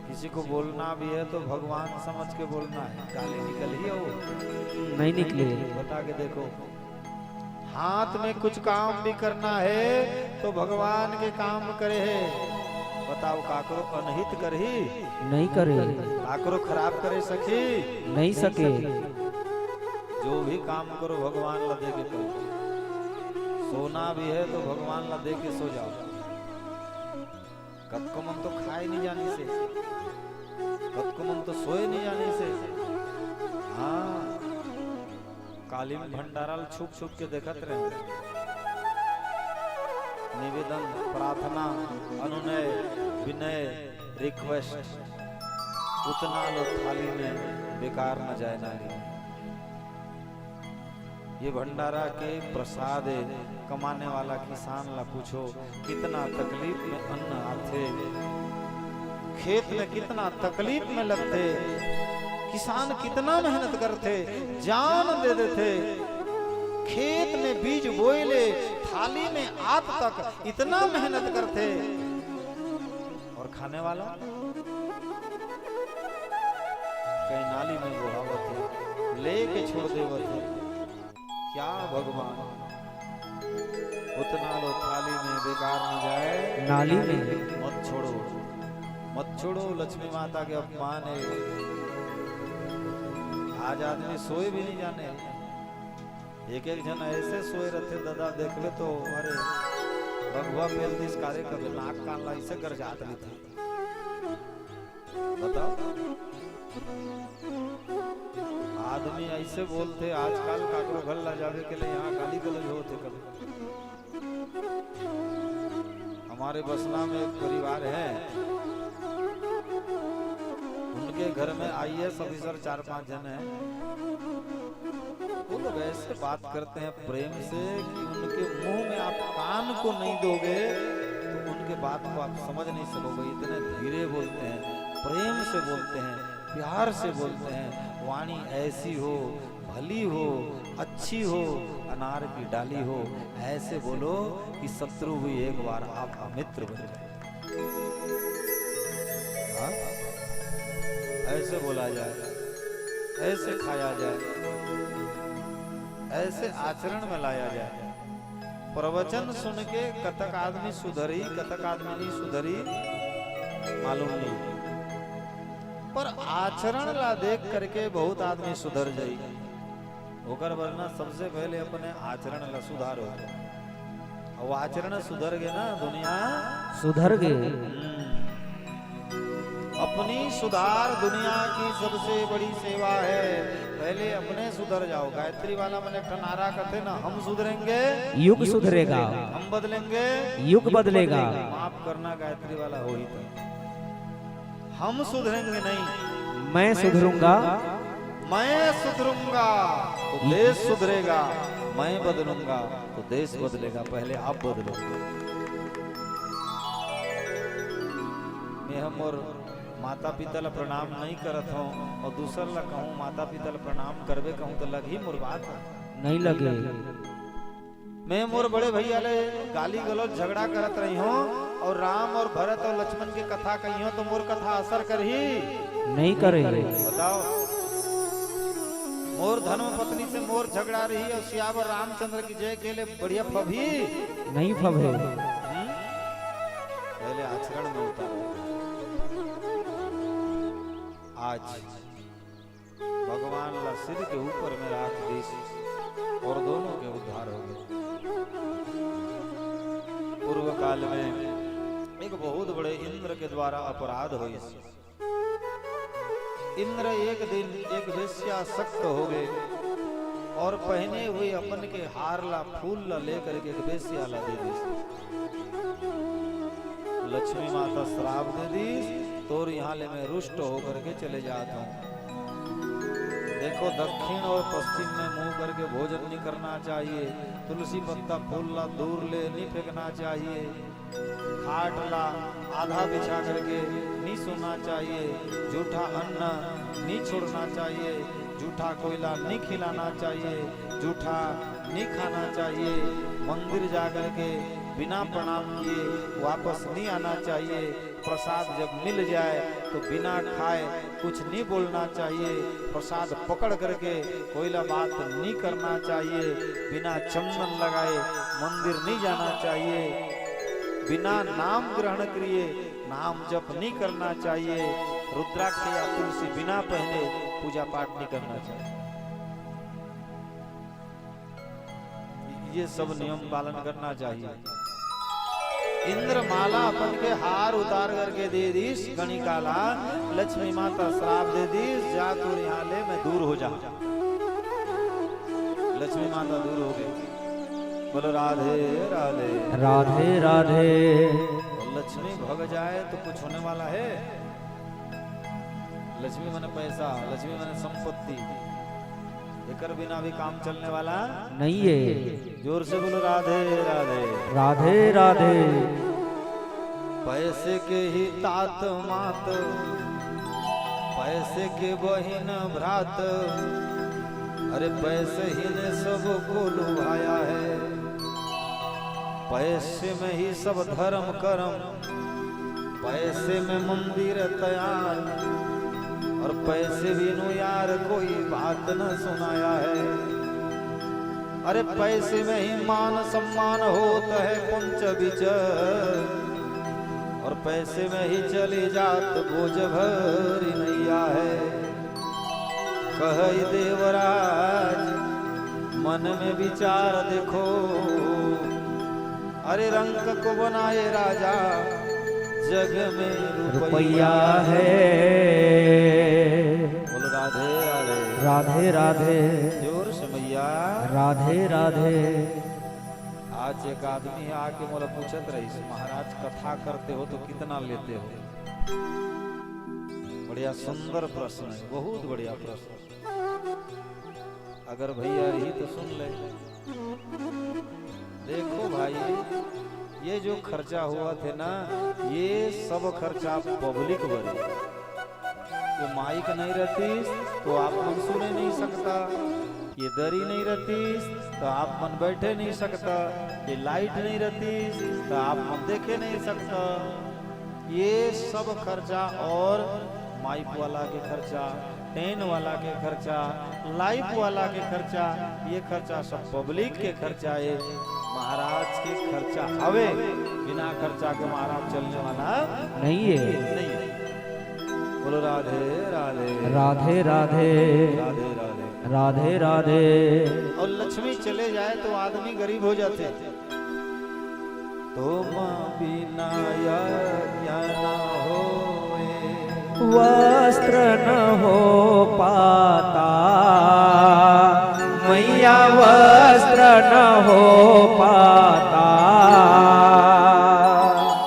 किसी को बोलना भी है तो भगवान समझ के बोलना है। गाली निकल ही हो, नहीं निकले। बता के देखो। हाथ में कुछ काम भी करना है तो भगवान के काम करे है। बताओ, काकरो अनहित करही? नहीं करे। काकरो खराब करे सकी? नहीं सके। जो भी काम करो भगवान ला दे के करो। सोना भी है तो भगवान ला दे के सो जाओ। कतको मन तो खाए नहीं जानी से, कतको मन तो सोए नहीं जानी से। हाँ, काली में भंडारा ल छुप छुप के देखत रहे। निवेदन, प्रार्थना, अनुनय, विनय, request, उतना लो थाली में बेकार न जाए नाली। ये भंडारा के प्रसाद है। कमाने वाला किसान ला पूछो, कितना तकलीफ में अन्न आथे, खेत में कितना तकलीफ में लगथे, किसान कितना मेहनत करथे, जान दे देथे, खेत में बीज बोए ले थाली में आत तक इतना मेहनत करथे, और खाने वाला कहीं नाली में बोहावत है, लेके छोड़ देवत है। क्या भगवान, उतना लो थाली में बेकार न जाए नाली में। मत छोड़ो, मत छोड़ो, लक्ष्मी माता के अपमान है। आज आदमी सोए भी नहीं जाने। एक एक झन ऐसे सोए रहते दादा, देखबे तो, अरे, भगवा पेल दिस कारे कबे नाक कान ला ऐसे कर जात रहिथे। बताओ, आदमी ऐसे बोलथे, आजकल काकरो घर ला जाबे के लिए यहाँ गाली गलौज होथे कभी। हमारे बसना में एक परिवार है, उनके घर में आईएएस ऑफिसर चार पांच जन हैं। वो लोग ऐसे बात करते हैं प्रेम से कि उनके मुंह में आप कान को नहीं दोगे तो उनके बात को आप समझ नहीं सकोगे। इतने धीरे बोलते हैं, प्रेम से बोलते हैं, प्यार से बोलते हैं। वाणी ऐसी हो, भली हो, अच्छी हो, अनार की डाली हो, ऐसे बोलो कि शत्रु भी एक बार आपका मित्र बन जाए। हाँ? ऐसे बोला जाए, ऐसे खाया जाए, ऐसे आचरण में लाया जाए। प्रवचन सुन के कतक आदमी सुधरी, कतक आदमी नहीं सुधरी, मालूम नहीं, पर आचरण ला देख करके बहुत आदमी सुधर जाई। ओकर बर ना सबसे पहले अपने आचरण ला सुधारो। वो आचरण सुधर गे ना, दुनिया सुधर गे। हम्म। अपनी सुधार दुनिया की सबसे बड़ी सेवा है। पहले अपने सुधर जाओ। गायत्री वाला मन एक ठन नारा कथे ना, "हम सुधरेंगे, युग सुधरेगा। हम बदलेंगे, युग बदलेगा।" माफ करना गायत्री वाला होही तो। हम सुधरेंगे नहीं। मैं सुधरूंगा। मैं सुधरूंगा तो देश सुधरेगा, मैं बदलूंगा तो देश बदलेगा। पहले आप बदलो। मैं हम और माता पिता ला प्रणाम नहीं करत हूँ और दूसर ला कहूँ माता पिता ला प्रणाम करबे कहूँ तो लगही मोर बात? नहीं लगे। मैं मोर बड़े भैया ले गाली गलौज झगड़ा करत रही हूँ और राम और भरत और लक्ष्मण के कथा कही हूँ तो मोर कथा असर करही? नहीं करे। बताओ, मोर धर्म पत्नी से मोर झगड़ा रही और सियावर रामचंद्र की जय के लिए बढ़िया फबही? नहीं फबे। हम्म? पहले आचरण में उतारो। आज भगवान ला सिर के ऊपर में राख दीस और दोनों के उद्धार हो गए। पूर्व काल में एक बहुत बड़े इंद्र के द्वारा अपराध होइस। इंद्र एक दिन एक वेश्यासक्त हो गए और पहने हुए अपन के हार ला, फूल ला लेकर के एक वेश्या ला दे दीस। लक्ष्मी माता श्राप दे दीस, तोर यहाँ ले मैं रुष्ट होकर के चले जात हूँ। देखो, दक्षिण और पश्चिम में मुंह करके भोजन नहीं करना चाहिए, तुलसी पत्ता फूल ला दूर ले नहीं फेंकना चाहिए, खाट ला आधा बिछा करके नहीं सोना चाहिए, जूठा अन्न नहीं छोड़ना चाहिए, जूठा कोयला नहीं खिलाना चाहिए, जूठा नहीं खाना चाहिए, मंदिर जा करके बिना प्रणाम किए वापस नहीं आना चाहिए। प्रसाद जब मिल जाए तो बिना खाए कुछ नहीं बोलना चाहिए। प्रसाद पकड़ करके कोयला बात नहीं करना चाहिए। बिना चंदन लगाए मंदिर नहीं जाना चाहिए। बिना नाम ग्रहण किए नाम जप नहीं करना चाहिए। रुद्राक्ष या तुलसी बिना पहने पूजा पाठ नहीं करना चाहिए। ये सब नियम पालन करना चाहिए। इंद्र माला अपन के हार उतार करके दे दीस गणिका ला, लक्ष्मी माता श्राप दे दीस, "जा तोर यहाँ ले मैं दूर हो जा।" लक्ष्मी माता दूर हो गई। बोलो राधे राधे। राधे राधे। और लक्ष्मी भग जाए तो कुछ होने वाला है? लक्ष्मी माने पैसा, लक्ष्मी माने संपत्ति, एकर बिना भी काम चलने वाला नहीं है। जोर से बोलो राधे राधे। राधे राधे। पैसे के ही तात मात, पैसे के बहिन भ्रात, अरे पैसे ही ने सबको लुभाया है। पैसे में ही सब धर्म कर्म, पैसे में मंदिर तैयार, और पैसे बिनु यार कोई बात न सुनाया है। अरे पैसे में ही मान सम्मान होत है पंच विच, और पैसे में ही चली जात बोझ भरी नैया है। कहई देवराज मन में विचार देखो, अरे रंक को बनाए राजा जग में रुपया रुपया है। है। बोलो राधे राधे। राधे राधे। जोर से मैया। राधे राधे। आज एक आदमी आके मोला पूछत रहिस, "महाराज कथा करते हो तो कितना लेते हो?" बढ़िया सुंदर प्रश्न है, बहुत बढ़िया प्रश्न। अगर भैया रही तो सुन ले। देखो भाई, ये जो खर्चा होवत हे ना, ये सब खर्चा पब्लिक बर हे। ये माइक नहीं रहतीस तो आप मन सुने नहीं सकता, ये दरी नहीं रहतीस तो आप मन बैठे नहीं सकता, ये लाइट नहीं रहतीस तो आप मन देखे नहीं सकता। ये सब खर्चा और माइक वाला के खर्चा, टेंट वाला के खर्चा, लाइट वाला के खर्चा, ये खर्चा सब पब्लिक के खर्चा है। महाराज के खर्चा हवे, बिना खर्चा के महाराज चलने वाला नहीं है। नहीं है। बोलो राधे राधे। राधे राधे। राधे राधे। राधे राधे। और लक्ष्मी चले जाए तो आदमी गरीब हो जाते। तुम बिना यज्ञ न होए। वस्त्र न हो पाता, मैया वस्त्र न हो पाता।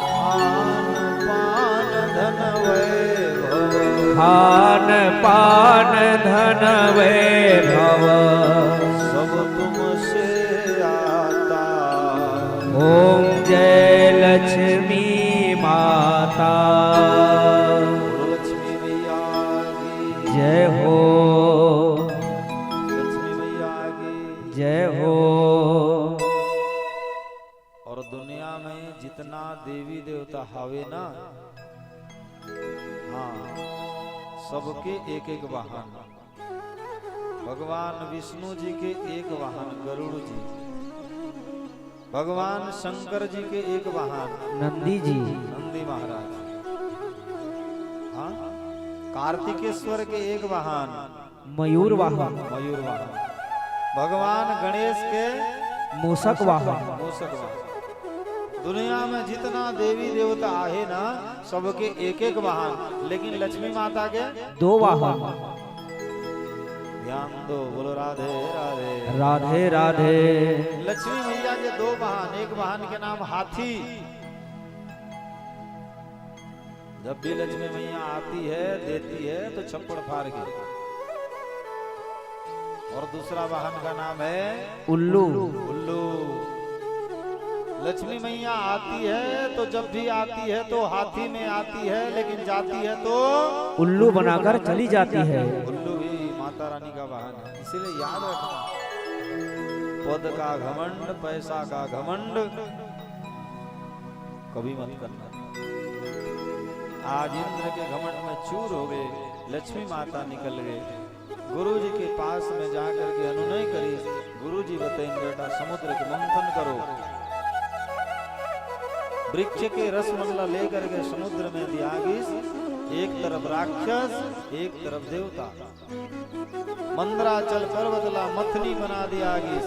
खान पान धन वैभव। खान पान धन वैभव। सब तुमसे आता। ओम जय लक्ष्मी माता। बोलो लक्ष्मी मैया की। जय हो। लक्ष्मी मैया की। जय हो। और दुनिया में जितना देवी देवता हवे ना, हाँ, सबके एक एक वाहन। भगवान विष्णु जी के एक वाहन गरुड़ जी, भगवान शंकर जी के एक वाहन नंदी जी। नंदी महाराज। हाँ, कार्तिकेश्वर के एक वाहन मयूर वाहन। मयूर वाहन। भगवान गणेश के मूषक वाहन। मूषक वाहन। दुनिया में जितना देवी देवता आहे ना, सबके एक एक वाहन, लेकिन लक्ष्मी माता के दो वाहन। ध्यान दो, बोलो राधे राधे। राधे राधे। लक्ष्मी मैया के दो वाहन, एक वाहन के नाम हाथी। जब भी लक्ष्मी मैया आती है, देती है, तो छप्पड़ फाड़ के। और दूसरा वाहन का नाम है उल्लू। उल्लू। लक्ष्मी मैया आती है तो, जब भी आती है तो हाथी में आती है, लेकिन जाती है तो उल्लू बनाकर चली जाती है। उल्लू भी माता रानी का वाहन है, इसीलिए याद रखना। पद का घमंड, पैसा का घमंड कभी मत करना। आज इंद्र के घमंड में चूर हो गए, लक्ष्मी माता निकल गए। गुरु जी के पास में जाकर के अनुनय करी। गुरु जी बताइन, बेटा, समुद्र के मंथन करो। वृक्ष के रस मन ला लेकर के समुद्र में दिया गिस। एक तरफ राक्षस, एक तरफ देवता। मंदराचल पर्वत ला मथनी बना दिया गिस।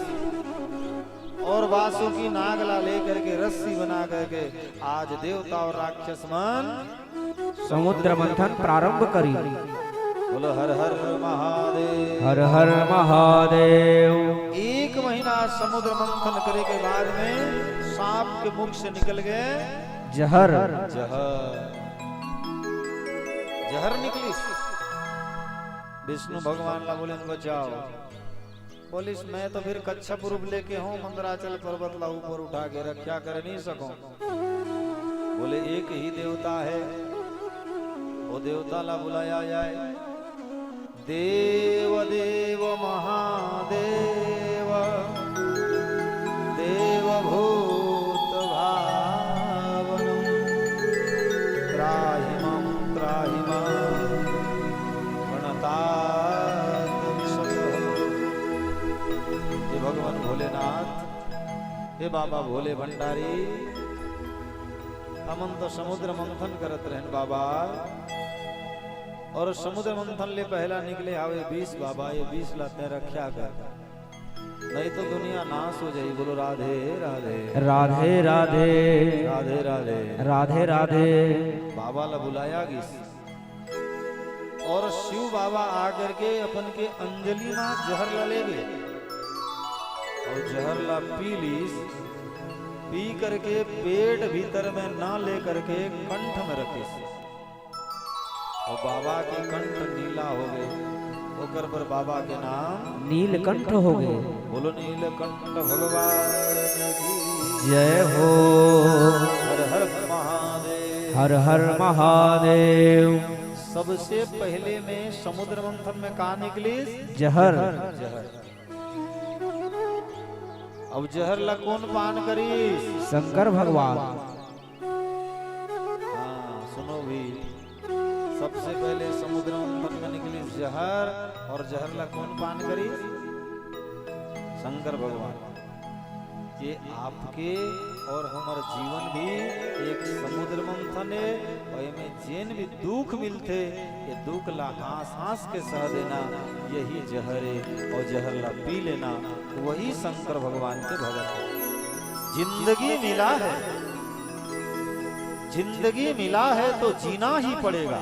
और वासुकी नाग ला लेकर के रस्सी बना करके आज देवता और राक्षस मन समुद्र मंथन प्रारंभ करी। बोलो हर हर महादेव। हर हर महादेव। एक महीना समुद्र मंथन करे के बाद में सांप के मुख से निकल गए जहर। जहर, जहर निकलिस। विष्णु भगवान ला बोले, बचाओ। बोलिस, मैं तो फिर कच्छप रूप लेके हूँ, मंदराचल पर्वत ला ऊपर उठा के रक्षा कर नहीं सकूं। बोले, एक ही देवता है, वो देवता ला बुलाया जाए। देव देव महादेव, देवभूत भावनम, त्राहि माम त्राहि माम प्रणतात विशतः। हे भगवान भोलेनाथ, हे बाबा भोले भंडारी, हमन तो समुद्र मंथन करत रहन बाबा, और समुद्र मंथन ले पहला निकले हावे विष बाबा, ये विष ला तैं रक्षा कर, नहीं तो दुनिया नाश हो जाई। बोलो राधे राधे। राधे राधे। राधे राधे। राधे राधे। बाबा ला बुलाया गिस। और शिव बाबा आकर के अपन के अंजलि मा जहर ला ले गे और जहर ला पी लीस। पी करके पेट भीतर में ना ले करके कंठ में रखिस। और बाबा के कंठ नीला हो गए, ओकर पर बाबा के नाम नीलकंठ हो गए। बोलो नीलकंठ भगवान की जय हो। हर हर महादेव। हर हर महादेव। सबसे पहले में समुद्र मंथन में का निकलिस? जहर। जहर। अब जहर ला कौन पान करिस? शंकर भगवान। हाँ, सुनो भी, सबसे पहले समुद्र मंथन में निकलिस जहर, और जहर ला कौन पान करिस? शंकर भगवान। ये आपके और हमर जीवन भी एक समुद्र मंथन है, और एमे जेन भी दुख मिलथे, ये दुख ला हाँस हाँस के सह देना, यही जहर है, और जहर ला पी लेना, वही शंकर भगवान के भगत है। जिंदगी मिला है, जिंदगी मिला है तो जीना ही पड़ेगा।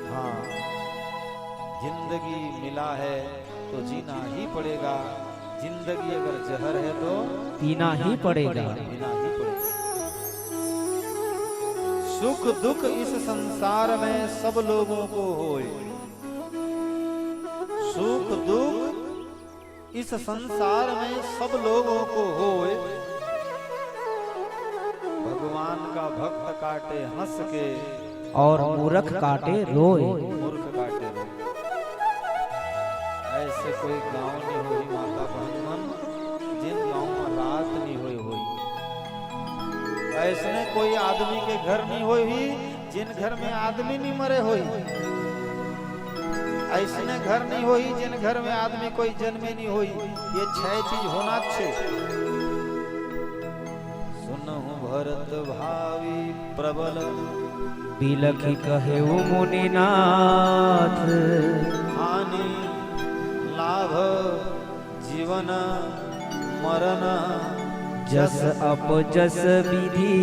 हाँ, जिंदगी मिला है तो जीना ही पड़ेगा। जिंदगी अगर जहर है तो पीना ही पड़ेगा। पीना ही पड़ेगा। सुख दुख इस संसार में सब लोगों को होए, सुख दुख इस संसार में सब लोगों को होए। भगवान का भक्त काटे हंस के और मूर्ख काटे रोए। मूर्ख काटे रोए। ऐसे कोई गांव नहीं होई माता बहन मन, जिन गांव में रात नहीं होई होई। ऐसने कोई आदमी के घर नहीं होई ही, जिन घर में आदमी नहीं मरे होई। ऐसने घर नहीं होई, जिन घर में आदमी कोई जन्मे नहीं होई। ये छह चीज होना छे। सुनहु भरत भावी प्रबल बिलखि कहेउ मुनिनाथ। हानि लाभ जीवन मरण जस अपजस विधि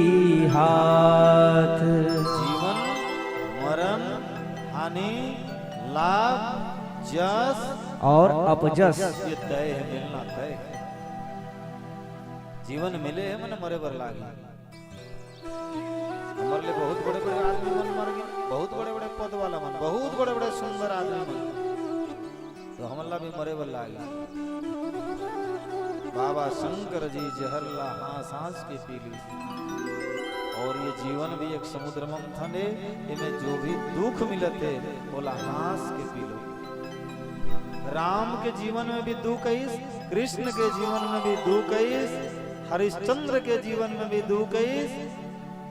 हाथ। जीवन मरण हानि लाभ जस और अपजस। ये तय है, मिलना तय है। जीवन मिले है, मन मरे बर लागी। हमर ले बहुत बड़े बड़े आदमी मन मर गए, बहुत बड़े बड़े पद वाला मन, बहुत बड़े बड़े सुंदर आदमी मन, तो हमन ला भी मरे बर लागे। बाबा शंकर जी जहर ला हाँस हाँस के पी ली। और ये जीवन भी एक समुद्र मंथन है, इमे जो भी दुख मिलत है, ओला हाँस के पी लो। राम के जीवन में भी दुख आइस, कृष्ण के जीवन में भी दुख आइस, हरिश्चंद्र के जीवन में भी दुख आइस,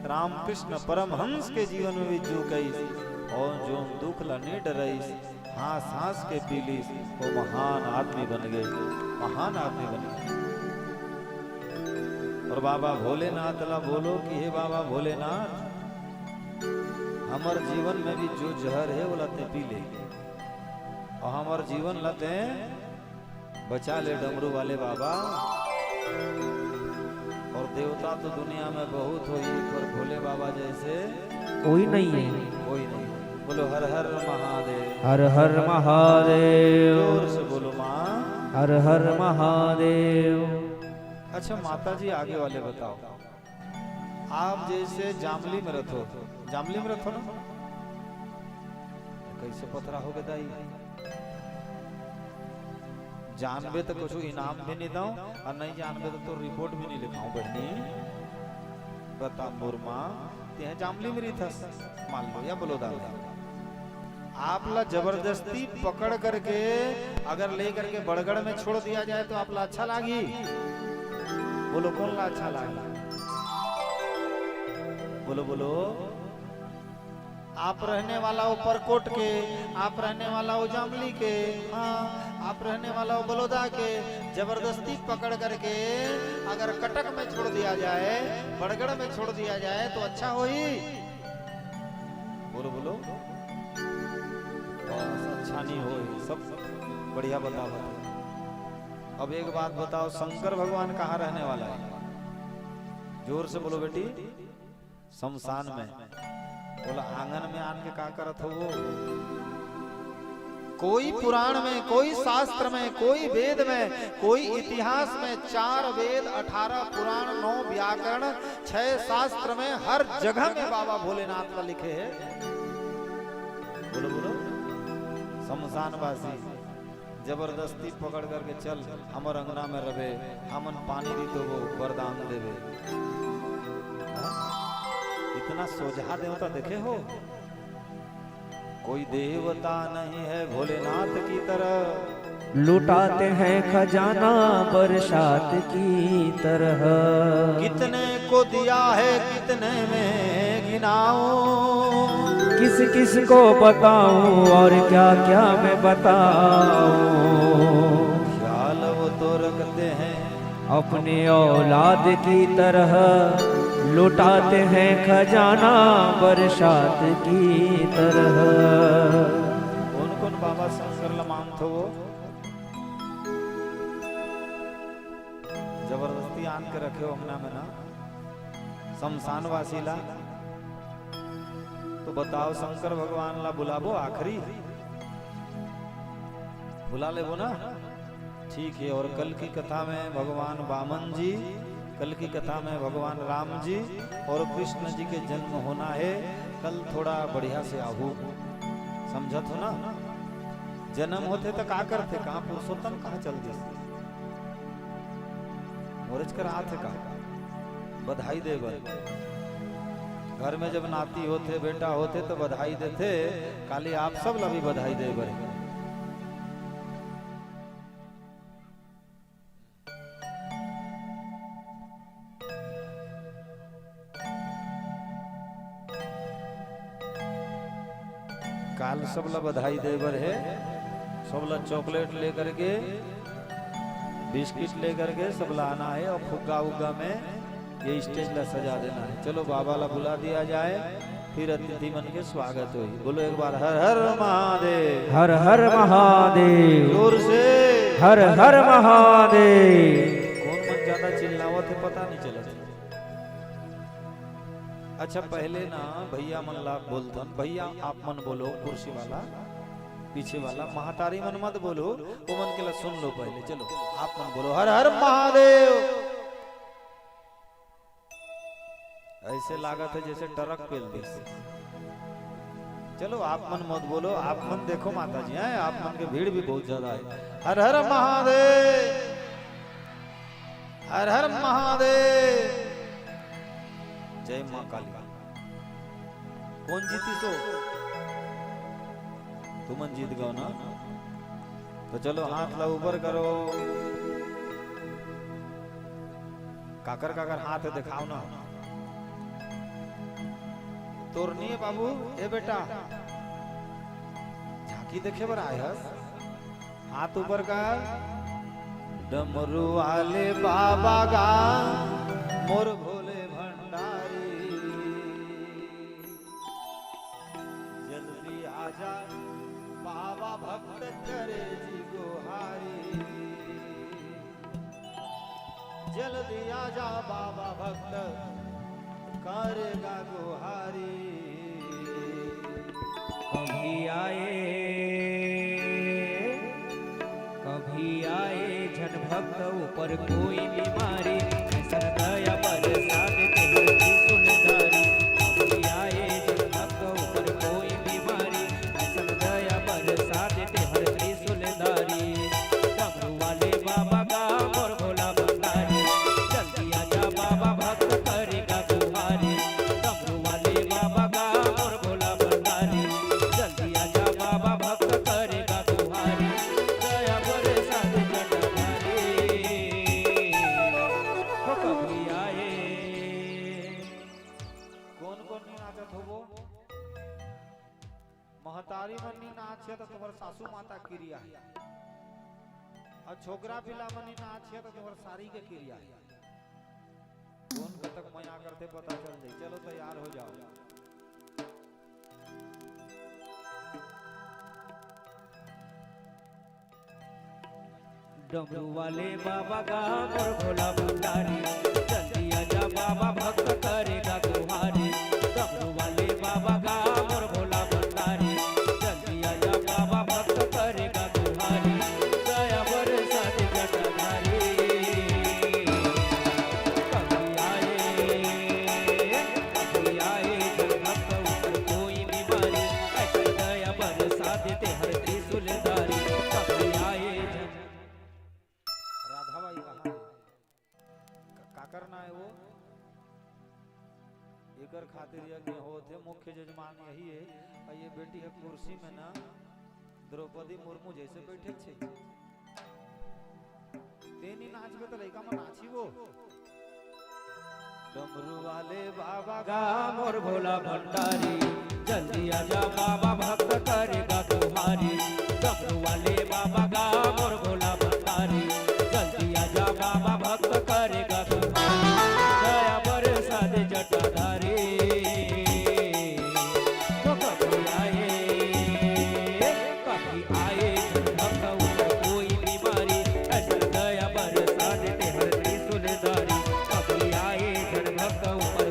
रामकृष्ण परमहंस के जीवन में भी दुख आइस, और जो दुख ला नहीं डराइस, हाँस हाँस के पी लीस, वो महान आदमी बन गए, महान आदमी बन गए। और बाबा भोलेनाथ ला बोलो कि हे बाबा भोलेनाथ, हमर जीवन में भी जो जहर है, वो ला ते पी ले, और हमर जीवन ला ते बचा ले डमरू वाले बाबा। और देवता तो दुनिया में बहुत होई, पर भोले बाबा जैसे कोई नहीं है। कोई नहीं। बोलो हर हर महादेव। हर हर महादेव। जोर से बोलो माँ। हर हर महादेव। अच्छा माता जी, आगे वाले बताओ, आप जैसे जामली में रथो, जामली में रथो ना, कैसे पथरा हो गे दाई? जानबे तो कुछ इनाम भी नहीं दऊं, और नहीं जानबे तो, तो रिपोर्ट भी नहीं लिखाऊं बहनी। बता मोर माँ, तेह जामली में रहिथस, मान लो, या बोलो दादा, आप ला जबरदस्ती पकड़ करके अगर ले करके बड़गड़ में छोड़ दिया जाए तो आप ला अच्छा लागी? बोलो, कौन ला अच्छा लागी? बोलो, बोलो। आप रहने वाला हो परकोट के, आप रहने वाला हो जामली के, हाँ, आप रहने वाला हो बलौदा के, जबरदस्ती पकड़ करके अगर कटक में छोड़ दिया जाए, बड़गड़ में छोड़ दिया जाए तो अच्छा होई? बोलो, बोलो। बस, अच्छा नहीं होई, सब बढ़िया बतावत। अब एक बात बताओ, शंकर भगवान कहाँ रहने वाला है? जोर से बोलो बेटी। शमशान में। बोला, आंगन में आन के का करत हो वो? कोई पुराण में, कोई शास्त्र में, कोई वेद में, कोई इतिहास में चार वेद, अठारह पुराण, नौ व्याकरण, छह शास्त्र में, हर जगह में बाबा भोलेनाथ का लिखे है। बोलो, बोलो। शमशानवासी जबरदस्ती पकड़ करके चल, हमर अंगना में रबे, हमन पानी दी तो वो वरदान देवे। हाँ? इतना सोझा देवता देखे हो? कोई देवता नहीं है भोलेनाथ की तरह। लुटाते हैं खजाना बरसात की तरह। कितने को दिया है, कितने में गिनाऊं। किस किस को बताऊं और क्या क्या मैं बताऊं। ख्याल वो तो रखते हैं अपनी औलाद की तरह। लुटाते हैं खजाना बरसात की तरह। कौन कौन बाबा शंकर ल मानथो वो? जबरदस्ती आन के रखे हो अंगना में ना, शमशानवासी ला। तो बताओ, शंकर भगवान ला बुलाबो आखिरी? बुला लेबो ना? ठीक है। और कल की कथा में भगवान वामन जी, कल की कथा में भगवान राम जी और कृष्ण जी के जन्म होना है। कल थोड़ा बढ़िया से आहू, समझत हो ना? जन्म होथे त का करथे, कहाँ पुरुषोत्तम कहाँ चल दिस? मोरेच कर आथे का बधाई दे बर? घर में जब नाती होथे, बेटा होथे, तो बधाई देथे। काली आप सब ला भी बधाई दे बर। काल सबला बधाई दे बर हे, सबला चॉकलेट लेकर के, बिस्किट लेकर के सबला आना है और फुग्गा उग्गा में ये स्टेज ला सजा देना है। चलो, बाबा ला बुला दिया जाए, फिर अतिथि मन के स्वागत होही। बोलो एक बार, हर हर महादेव। हर हर महादेव। जोर से। हर हर महादेव। कौन मन ज्यादा चिल्लावत है, पता नहीं चलत। अच्छा, पहले ना भैया मन ला बोलथन। भैया, आप मन बोलो, कुर्सी वाला, पीछे वाला, महतारी मन मत बोलो, वो मन के ला सुन लो पहले। चलो, आप मन बोलो, हर हर महादेव। ऐसे लागत है जैसे ट्रक पेल दिस। चलो, आप मन मत बोलो, आप मन देखो माता जी, हैं, आप मन के भीड़ भी बहुत ज्यादा है। हर हर महादेव, हर हर महादेव। जय माँ काली। कौन जीतिस हो? तुमन जीत गयो ना? तो चलो, हाथ ला ऊपर करो। काकर काकर हाथ है, दिखाओ ना। तोर नहीं है बाबू, ए बेटा, झांकी देखे बर आए हस? हाथ ऊपर कर। डमरू वाले बाबा गा, मोर भोले भंडारी, जल्दी आजा, बाबा भक्त करे जी गुहारी। जल्दी आजा बाबा, भक्त करेगा गुहारी। कभी आए, कभी आए जन भक्त ऊपर कोई बीमारी, ऐसा दया बरसात तेहर त्रिशूलधारी। कभी आए जन भक्त ऊपर कोई बीमारी, ऐसा दया बरसात तेहर त्रिशूलधारी। डमरू वाले बाबा का मोर भोला भंडारी, जल्दी आजा बाबा भक्त करेगा गुहारी। डमरू वाले बाबा का मोर भोला भंडारी, जल्दी आजा बाबा भक्त करेगा गुहारी। दया बरसात जटाधारी, हो कभी आए। कौन कौन नहीं नाचत हो वो? महतारी मन नी नाचिया त तुम्हर सासू माता किरिया हे, अउ छोकरा पिला मन नी नाचिया त तुम्हर सारी के किरिया हे। कोन कतक मया करथे पता चल जाई। चलो तैयार हो जाओ। डमरू वाले बाबा का मोर भोला भंडारी, जल्दी आजा बाबा भक्त करेगा गुहारी। डमरू वाले बाबा का मोर भोला भंडारी, जल्दी आजा बाबा भक्त करेगा गुहारी। दया बरसात जटाधारी, कभी आए, कभी आए जन भक्त ऊपर कोई बीमारी, ऐसा दया बरसात तेहर त्रिशूलधारी, कभी आए जन राधाबाई कहाँ हे? का-, काकर ना हे वो? एकर खातिर यज्ञ होत हे, मुख्य जजमान यही हे। अउ ये बेटी ह कुर्सी में ना द्रौपदी मुर्मू जैसे बैठे छे। तेनी नाचबे त लइका मन नाची वो। डमरू वाले बाबा गा मोर भोला भंडारी, जल्दी आजा बाबा भक्त करेगा गुहारी। डमरू वाले बाबा गा मोर भोला भंडारी, जल्दी आजा बाबा भक्त करेगा गुहारी। दया बरसात जटाधारी, तो कभी आए, कभी आए जन भक्त ऊपर कोई बीमारी, ऐसा दया बरसात तेहर त्रिशूलधारी। कभी आए जन भक्त ऊपर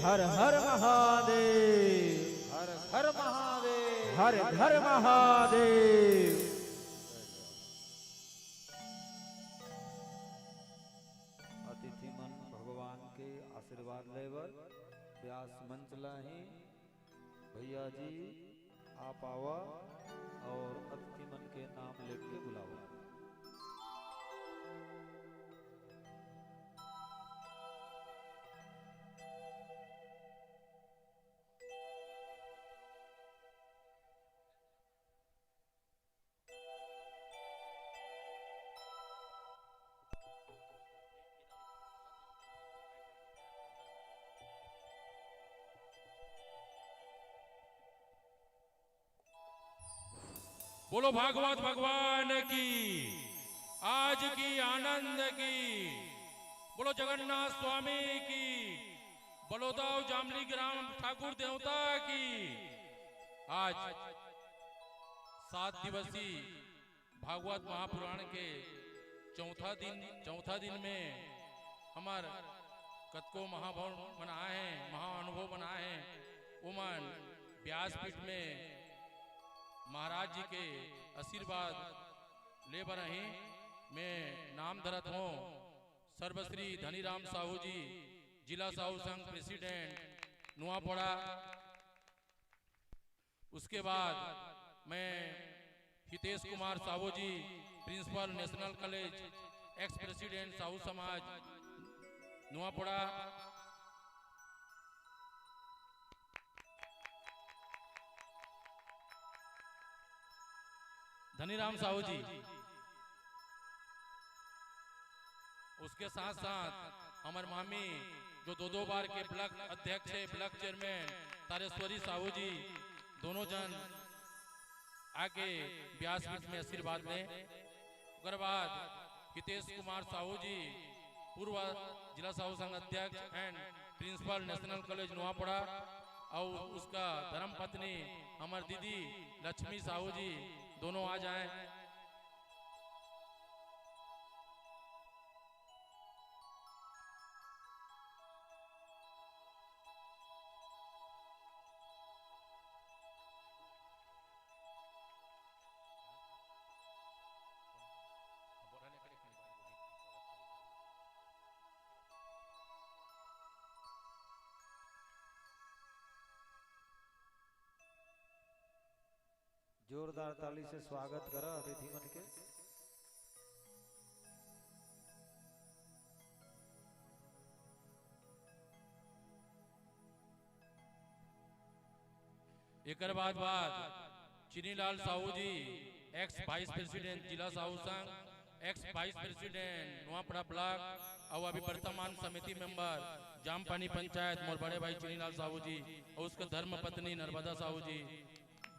हर हर महादेव। हर हर महादेव। हर हर महादेव। अतिथि मन भगवान के आशीर्वाद लेबर व्यास मंच ला ही। भैया जी, आप आवा और अतिथि मन के नाम लेके बुलावा। बोलो भागवत भगवान की, आज की आनंद की, बोलो जगन्नाथ स्वामी की, बलौदा अउ जामली ग्राम ठाकुर देवता की। आज सात दिवसीय भागवत महापुराण के चौथा दिन, चौथा दिन में हमर कतको महाभव मन आए हैं, महाअनुभव मन आए हैं, ओमन व्यासपीठ में महाराज जी के आशीर्वाद ले बर आही। मैं नाम धरत हूँ सर्वश्री धनीराम साहू जी, जिला साहू संघ प्रेसिडेंट नुआपड़ा। उसके बाद मैं Hitesh Kumar Sahu ji, principal national College, ex president Sahu Samaj Nuapada, Dhaniram Sahu जी, उसके साथ साथ हमर मामी जो दो दो बार के ब्लॉक अध्यक्ष है, ब्लॉक चेयरमैन तारेश्वरी साहू जी, दोनों जन आके व्यासपीठ में आशीर्वाद लें। ओकर बाद हितेश कुमार साहू जी, पूर्व जिला साहू संघ अध्यक्ष and principal national college Nuapada, और उसका धर्म पत्नी हमर दीदी लक्ष्मी साहू जी, दोनों आ जाएं। जोरदार ताली से स्वागत करा अतिथि मन के। एकर बाद, बाद चीनीलाल साहू जी, एक्स वाइस प्रेसिडेंट जिला साहू संघ, x vice president Nuapada block, और अभी वर्तमान समिति मेंबर जामपानी पंचायत, मोर बड़े भाई चीनीलाल साहू जी, और उसके धर्म पत्नी नर्मदा साहू जी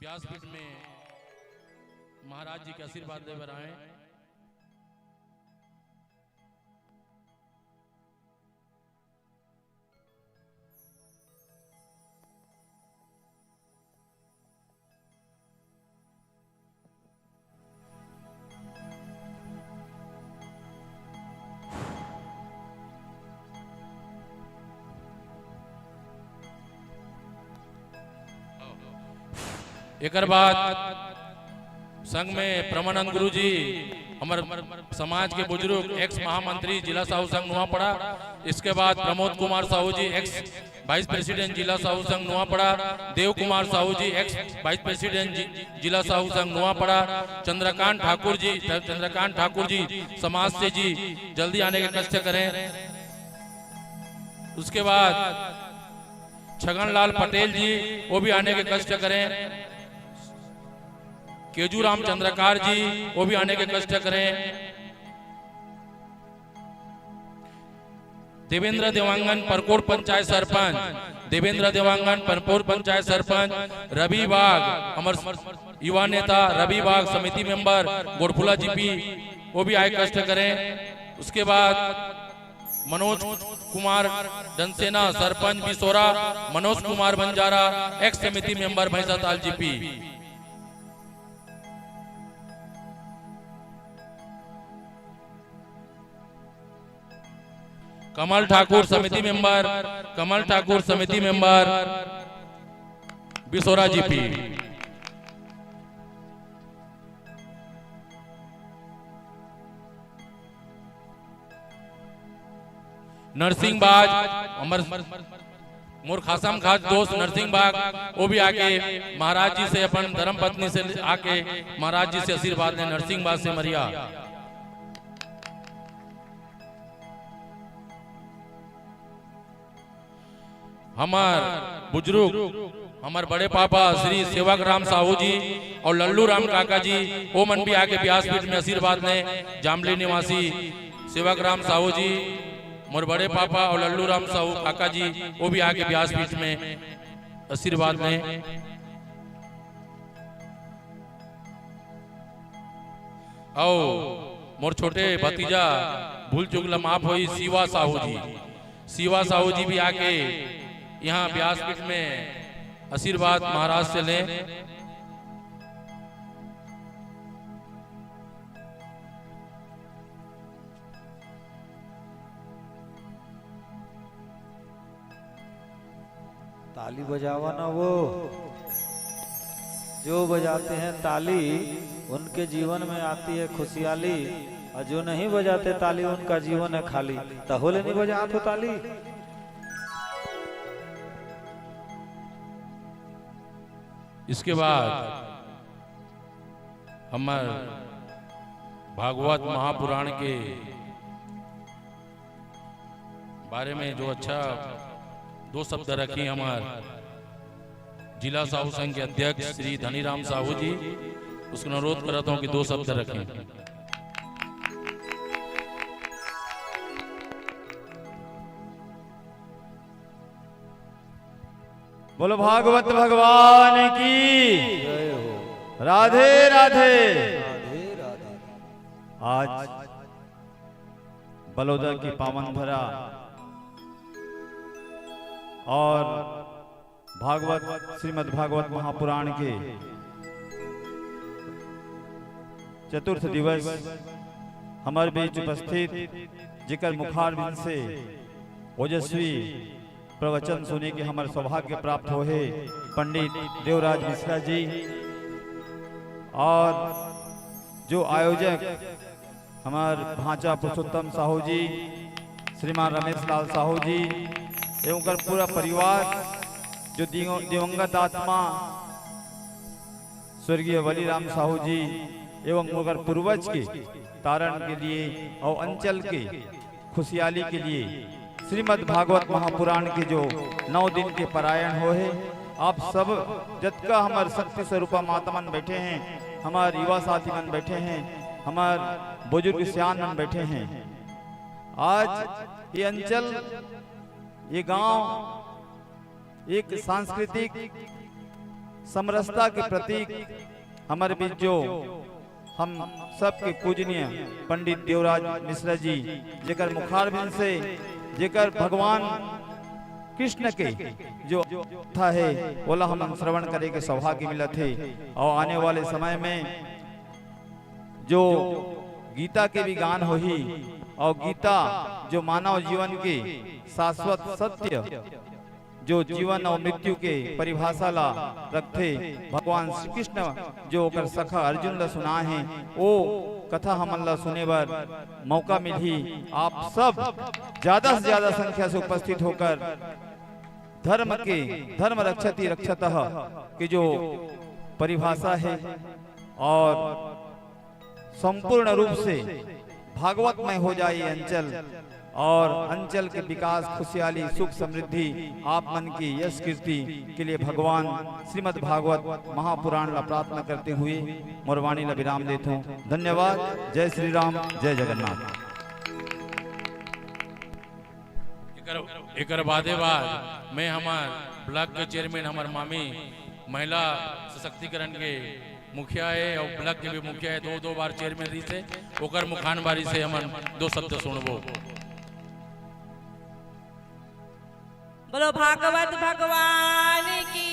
व्यासपीठ में महाराज जी के आशीर्वाद लेबर आए। एकर बाद संग में परमानंद गुरु जी, हमर समाज के बुजुर्ग, एक्स महामंत्री जिला साहू संघ नुआपड़ा, इसके बाद प्रमोद कुमार साहू जी, एक्स वाइस प्रेसिडेंट जिला साहू संघ नुआपड़ा, देव कुमार साहू जी, एक्स वाइस प्रेसिडेंट जि-, जिला साहू संघ नुआपड़ा, चंद्रकांत ठाकुर जी, चंद्रकांत ठाकुर जी समाज से जी जल्दी आने के कष्ट करें। उसके बाद छगनलाल पटेल जी, वो भी आने के कष्ट करें। केजूराम चंद्रकार जी, वो भी आने के कष्ट करें। देवेंद्र देवांगन परकोट पंचायत सरपंच, देवेंद्र देवांगन परकोट पंचायत सरपंच, रवि बाग, हमर युवा नेता रवि बाग समिति मेंबर गोड़फुला जीपी, वो भी आए कष्ट करें। उसके बाद मनोज कुमार डनसेना, सरपंच बिसोरा, मनोज कुमार बंजारा, एक्स समिति मेंबर भैंसाताल जीपी। कमल ठाकुर समिति मेंबर, कमल ठाकुर समिति मेंबर, बिसोरा जीपी। नरसिंह बाज, हमर मोर खासम खास दोस्त नरसिंह बाग, वो भी आके महाराज जी से, अपन धर्म पत्नी से आके महाराज जी से आशीर्वाद ले। नरसिंह बाज से मरिया। हमर बुजुर्ग, हमर बड़े पापा श्री सेवक राम साहू जी और लल्लू राम काका जी, वो मन भी आके व्यासपीठ में आशीर्वाद ले। जामली निवासी सेवक राम साहू जी, मोर बड़े पापा और लल्लू राम साहू काका जी, वो भी आके व्यासपीठ में आशीर्वाद ले। अउ मोर छोटे भतीजा, भूल चूक ला माफ होई, शिवा साहू जी, शिवा साहू जी भी आके यहाँ व्यासपीठ में आशीर्वाद महाराज से लें। ताली बजावा ना वो, जो बजाते हैं ताली, उनके जीवन में आती है खुशहाली, और जो नहीं बजाते ताली, उनका जीवन है खाली। तहोले नहीं बजात हो ताली। इसके बाद हमर भागवत महापुराण के बारे में जो अच्छा दो शब्द रखी हमर जिला साहू संघ के अध्यक्ष श्री धनीराम साहू जी, उसको अनुरोध करता हूँ कि दो शब्द रखें। बोलो भागवत भगवान की। जय हो। राधे राधे। राधे राधे। आज बलौदा की पावन धरा और भागवत, श्रीमद् भागवत महापुराण के चतुर्थ दिवस हमर बीच उपस्थित, जेकर मुखारविंद से ओजस्वी प्रवचन सुने के हमर सौभाग्य प्राप्त होहे पंडित देवराज मिश्रा जी, और जो आयोजक हमर भांचा पुरुषोत्तम साहू जी, श्रीमान रमेश लाल साहू जी एवं उनकर पूरा परिवार, जो दिवं-, दिवंगत आत्मा स्वर्गीय बलिराम साहू जी एवं उनकर पूर्वज के तारण के लिए और अंचल के खुशहाली के लिए श्रीमद् भागवत महापुराण के जो नौ दिन के पारायण होहे, आप सब जतका हमर शक्ति स्वरूपा माता मन बैठे हैं, हमर युवा साथी मन बैठे हैं, हमर बुजुर्ग सियान मन बैठे हैं, आज ये अंचल, ये गांव एक सांस्कृतिक समरसता के प्रतीक हमर बीच जो हम सबके पूजनीय पंडित देवराज मिश्रा जी, जेकर मुखारविंद से, जेकर भगवान कृष्ण के जो कथा हे, ओला हम श्रवण करे के सौभाग्य मिलत हे। और आने वाले समय में जो गीता के भी गान होही, और गीता जो मानव जीवन के शाश्वत सत्य, जो जीवन और मृत्यु के परिभाषा ला रखथे, भगवान श्री कृष्ण जो ओकर सखा अर्जुन ला सुनाए हे, वो कथा हमन ला सुने बर मौका मिलही। आप सब ज्यादा से ज्यादा संख्या से उपस्थित होकर धर्म के, धर्म रक्षति रक्षतः के जो परिभाषा हे और संपूर्ण रूप से भागवतमय हो जाए ये अंचल, और अंचल के विकास, खुशहाली, सुख, समृद्धि, आप मन की यश कीर्ति के लिए भगवान श्रीमद् भागवत महापुराण ला प्रार्थना करते हुए मोर वाणी ला विराम देत हूँ। धन्यवाद। जय श्री राम, जय जगन्नाथ। एकर, एकर बादे बाद मैं हमर ब्लॉक के चेयरमैन, हमर मामी महिला सशक्तिकरण के मुखिया हे और ब्लॉक के भी मुखिया हे, दो, दो बार चेयरमैन रहिस हे, ओकर मुखान बारी से हमन दो शब्द सुनबो। बोलो भागवत भगवान की।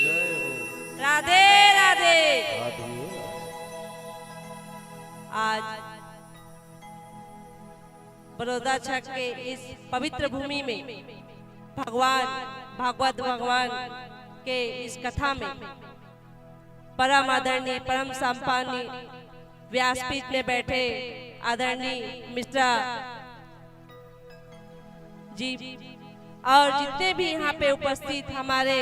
जय हो। राधे राधे। राधे। आज बड़ौदा छक के इस पवित्र भूमि में भगवान, भागवत भगवान के इस कथा में परम आदरणीय, परम सम्माननीय व्यासपीठ में बैठे आदरणीय मिश्रा जी और जितने भी यहाँ पे उपस्थित हमारे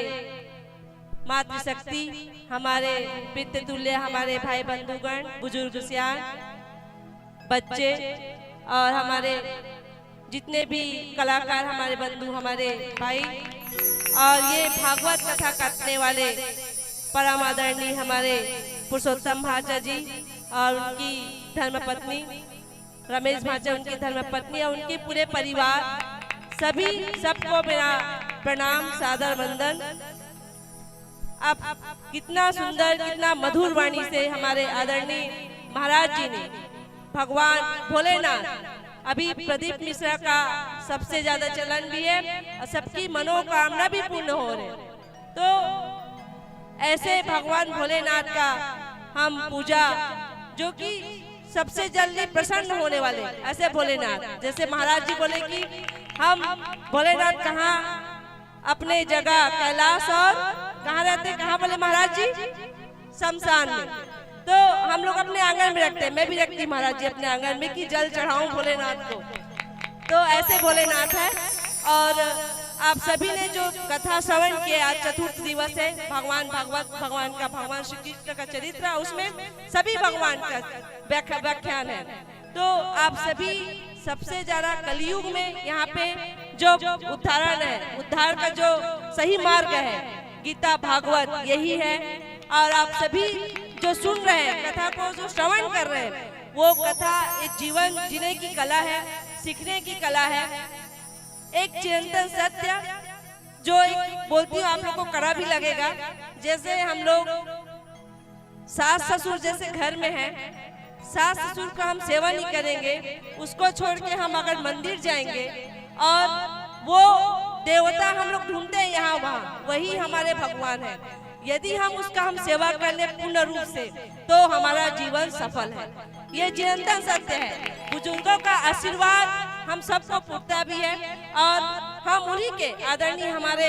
मातृशक्ति, हमारे पितृतुल्य, हमारे भाई बंधुगण, बुजुर्ग सियान, बच्चे और हमारे जितने भी कलाकार, हमारे बंधु, हमारे भाई, और ये भागवत कथा करने वाले परम आदरणीय हमारे पुरुषोत्तम भाचा जी और उनकी धर्मपत्नी, रमेश भाचा, उनकी धर्मपत्नी और उनके पूरे परिवार, सभी, सबको मेरा प्रणाम, सादर वंदन। अब कितना सुंदर, कितना मधुर वाणी से हमारे आदरणीय महाराज जी ने भगवान भोलेनाथ, अभी प्रदीप मिश्रा का सबसे ज्यादा चलन भी है और सबकी मनोकामना भी पूर्ण हो रहे, तो ऐसे भगवान भोलेनाथ का हम पूजा, जो कि सबसे जल्दी प्रसन्न होने वाले ऐसे भोलेनाथ, जैसे महाराज जी बोले कि हम भोलेनाथ कहाँ, अपने जगह कैलाश और कहाँ रहते, कहाँ बोले महाराज जी? शमशान में। तो हम लोग अपने आंगन में रखते हैं, मैं भी रखती महाराज जी अपने आंगन में कि जल चढ़ाऊं भोलेनाथ को। तो ऐसे भोलेनाथ है। और आप सभी ने जो कथा श्रवण किया, आज चतुर्थ दिवस है, भगवान भागवत, भगवान का, भगवान श्री कृष्ण का चरित्र, उसमें सभी भगवान का व्याख्या, व्याख्यान है। तो आप सभी, सबसे ज्यादा कलयुग में यहाँ पे जो उद्धारण है, उद्धार का जो सही मार्ग है, गीता भागवत यही है। और आप सभी जो सुन रहे हैं, कथा को जो श्रवण कर रहे हैं, वो कथा एक जीवन जीने की कला है, सीखने की कला है। एक चिरंतन सत्य जो एक बोलती हूँ, आप लोग को कड़ा भी लगेगा। जैसे हम लोग सास ससुर जैसे घर में हैं, सास ससुर का हम सेवा नहीं करेंगे, उसको छोड़ के हम अगर मंदिर जाएंगे और वो देवता हम लोग ढूंढते हैं यहाँ वहाँ, वही हमारे भगवान है। यदि हम उसका हम सेवा कर ले पूर्ण रूप से, तो हमारा जीवन सफल है। ये चिरंतन सत्य है। बुजुर्गों का आशीर्वाद हम सबको पुरता भी है और हम उन्हीं के, आदरणीय हमारे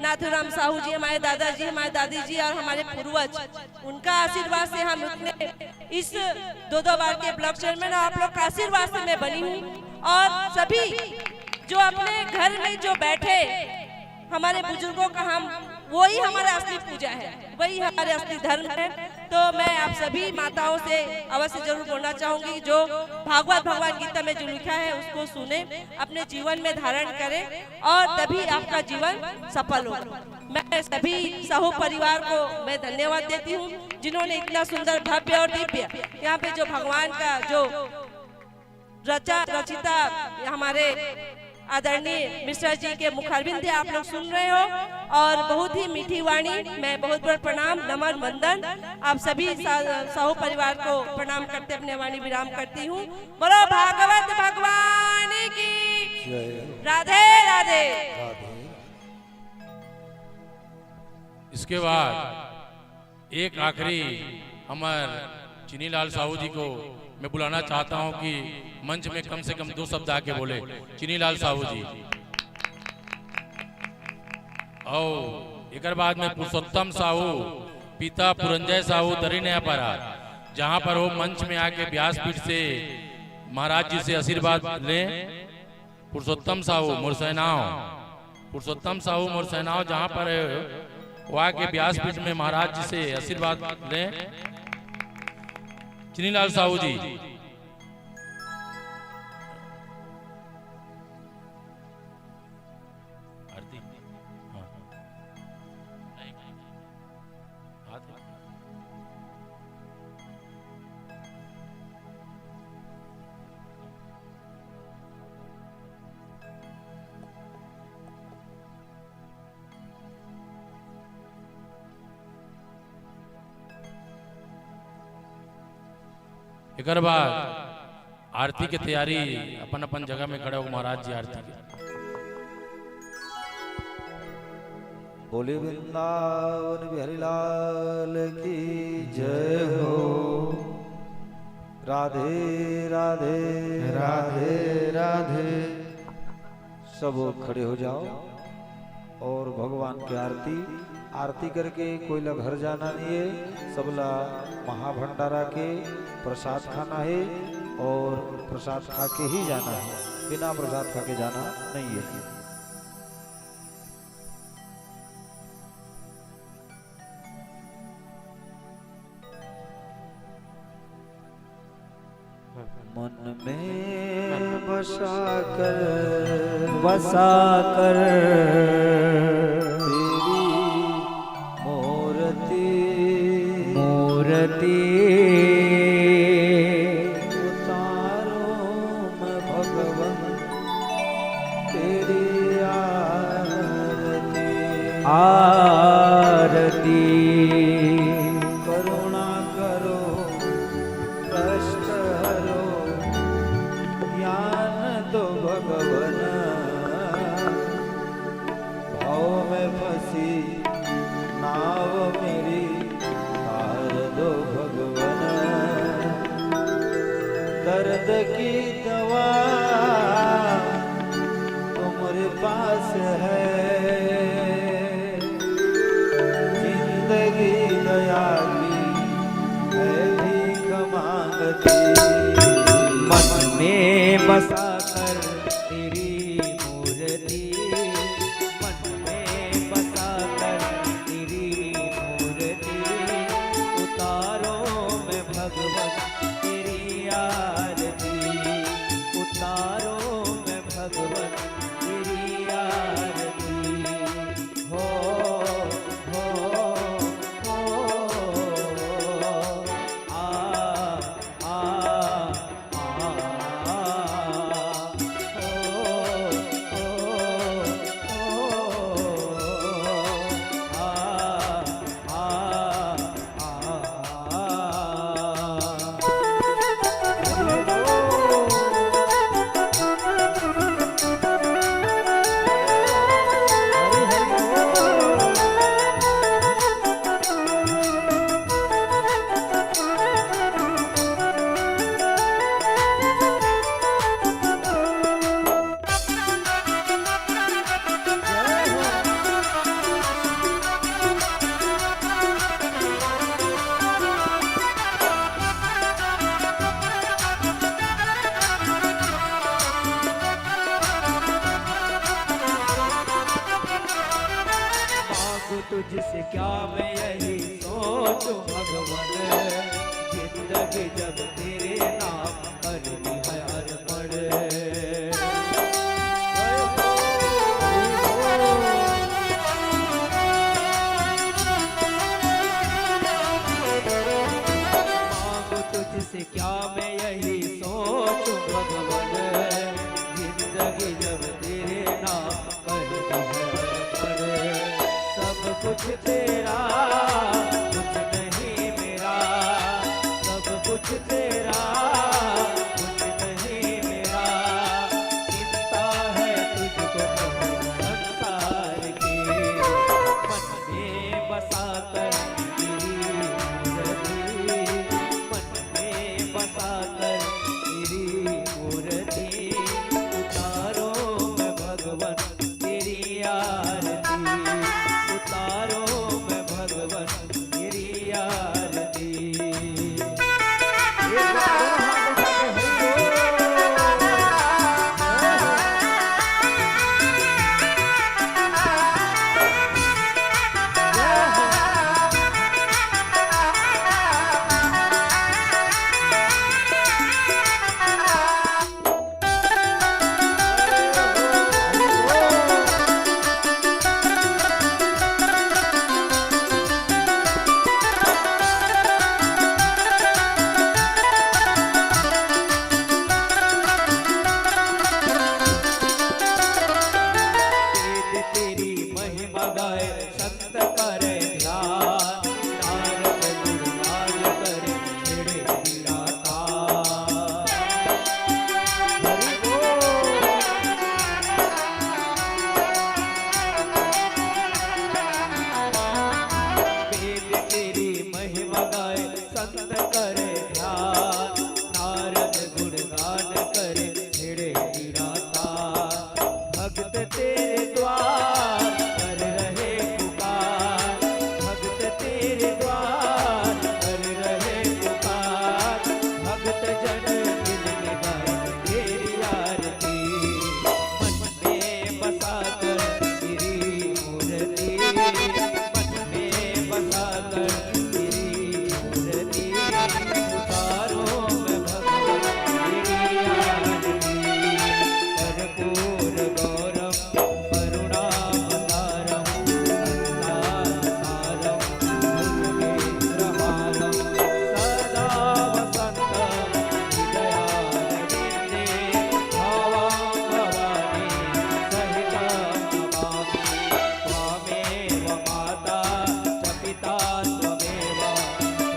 नाथूराम साहू जी, हमारे दादाजी, हमारे दादी जी और हमारे पूर्वज, उनका आशीर्वाद से हम इतने, इस दो दो बार के ब्लॉक चेयरमैन और आप लोग का आशीर्वाद से मैं बनी हूँ। और सभी जो अपने घर में जो बैठे हमारे बुजुर्गों का, हम, वही हमारा असली पूजा है, वही हमारे असली धर्म है। तो मैं आप सभी माताओं से अवश्य जरूर बोलना चाहूंगी, जो भागवत भगवान गीता में जो लिखा है, उसको सुने, अपने जीवन में धारण करें और तभी आपका जीवन सफल होगा। मैं सभी साहू परिवार को मैं धन्यवाद देती हूँ, जिन्होंने इतना सुंदर, भव्य और दिव्य यहाँ पे जो भगवान का जो रचा रचिता हमारे आदरणीय मिश्रा जी के मुखारविंद आप लोग सुन रहे हो, और बहुत ही मीठी वाणी। मैं बहुत बहुत प्रणाम, नमन, वंदन आप सभी सा-, साहू परिवार को प्रणाम करते अपने वाणी विराम करती हूँ। बोलो भागवत भगवान की। जय। राधे राधे। राधे। इसके बाद एक आखिरी हमर चीनीलाल साहू जी को मैं बुलाना चाहता हूं कि मंच में कम से कम दो शब्द आके बोले। चीनीलाल साहू जी। और एकर बाद में पुरुषोत्तम साहू, पिता पुरंजय साहू, दरी नया पारा, जहां पर वो मंच में आके व्यासपीठ से महाराज जी से आशीर्वाद लें। पुरुषोत्तम साहू मोर सेनाव, पुरुषोत्तम साहू मोर सेनाव जहाँ पर है, वो आके व्यासपीठ में महाराज जी से आशीर्वाद लें। चीनीलाल साहू जी। आरती। हाँ। हाथ। एकर बाद आरती के तैयारी, अपन अपन जगह में खड़े हो महाराज जी आरती के। बोले वृंदावन बिहारी लाल की जय हो। राधे राधे राधे राधे। सब खड़े हो जाओ और भगवान की आरती, आरती करके कोई ला घर जाना नहीं है, सबला महाभंडारा के प्रसाद खाना है और प्रसाद खा के ही जाना है, बिना प्रसाद खा के जाना नहीं है। मन में बसा कर, बसा कर तेरी मूर्ति, मूर्ति उतारूं मैं भगवन, तेरी आरती, आरती। करुणा करो, कष्ट हरो, ज्ञान दो भगवन, भव में फंसी नाव मेरी तार दो भगवन। दर्द की दवा तुम्हारे पास है, जिंदगी दया की है भीख मांगती। मन में बसा कर तेरी मूर्ति, मन में बसा कर तेरी मूर्ति उतारो मैं भगवन तेरी आरती, उतारो मैं भगवन तेरी आरती। हो, हो, हो, आ, आ, मांगू तुझसे क्या मैं यही सोचूं भगवन, जिंदगी जब तेरे नाम पर भी है अर्पण। मांगू तुझसे क्या मैं यही सोचूं भगवन, जिंदगी जब तेरे नाम पर भी है अर्पण। सब कुछ तेरा, कुछ नहीं मेरा, सब कुछ तेरा, कुछ नहीं मेरा। चिंता है तुझको संसार की, मन में बसा कर तेरी मूर्ति, मन में बसा कर तेरी मूर्ति उतारो मैं भगवन तेरी आरती, उतारो मैं भगवन तेरी आरती। एक बार दोनों हाथ उठा के हरि बोल। तेरी महिमा गाए संत करे ध्यान, नारद गुरु राज करे छिड़े पीरा तान। हरि बोल। वेद तेरी महिमा गाए संत करे ध्यान, द्वार कर रहे पुकार, भक्त तेरे द्वार कर रहे पुकार, भक्त जन दिल के गाए तेरी आरती। मन में बसा कर तेरी मूर्ति, मन में बसा कर तेरी मूर्ति, उतारो मैं भगवान तेरी आरती। कर्पूर गौरम करुणावतारं संसारसारं भुजगेन्द्रहारं सदा वसन्तं हृदयारविन्दे भावां भवानी सहितं नमामि। त्वमेव माता च पिता त्वमेव,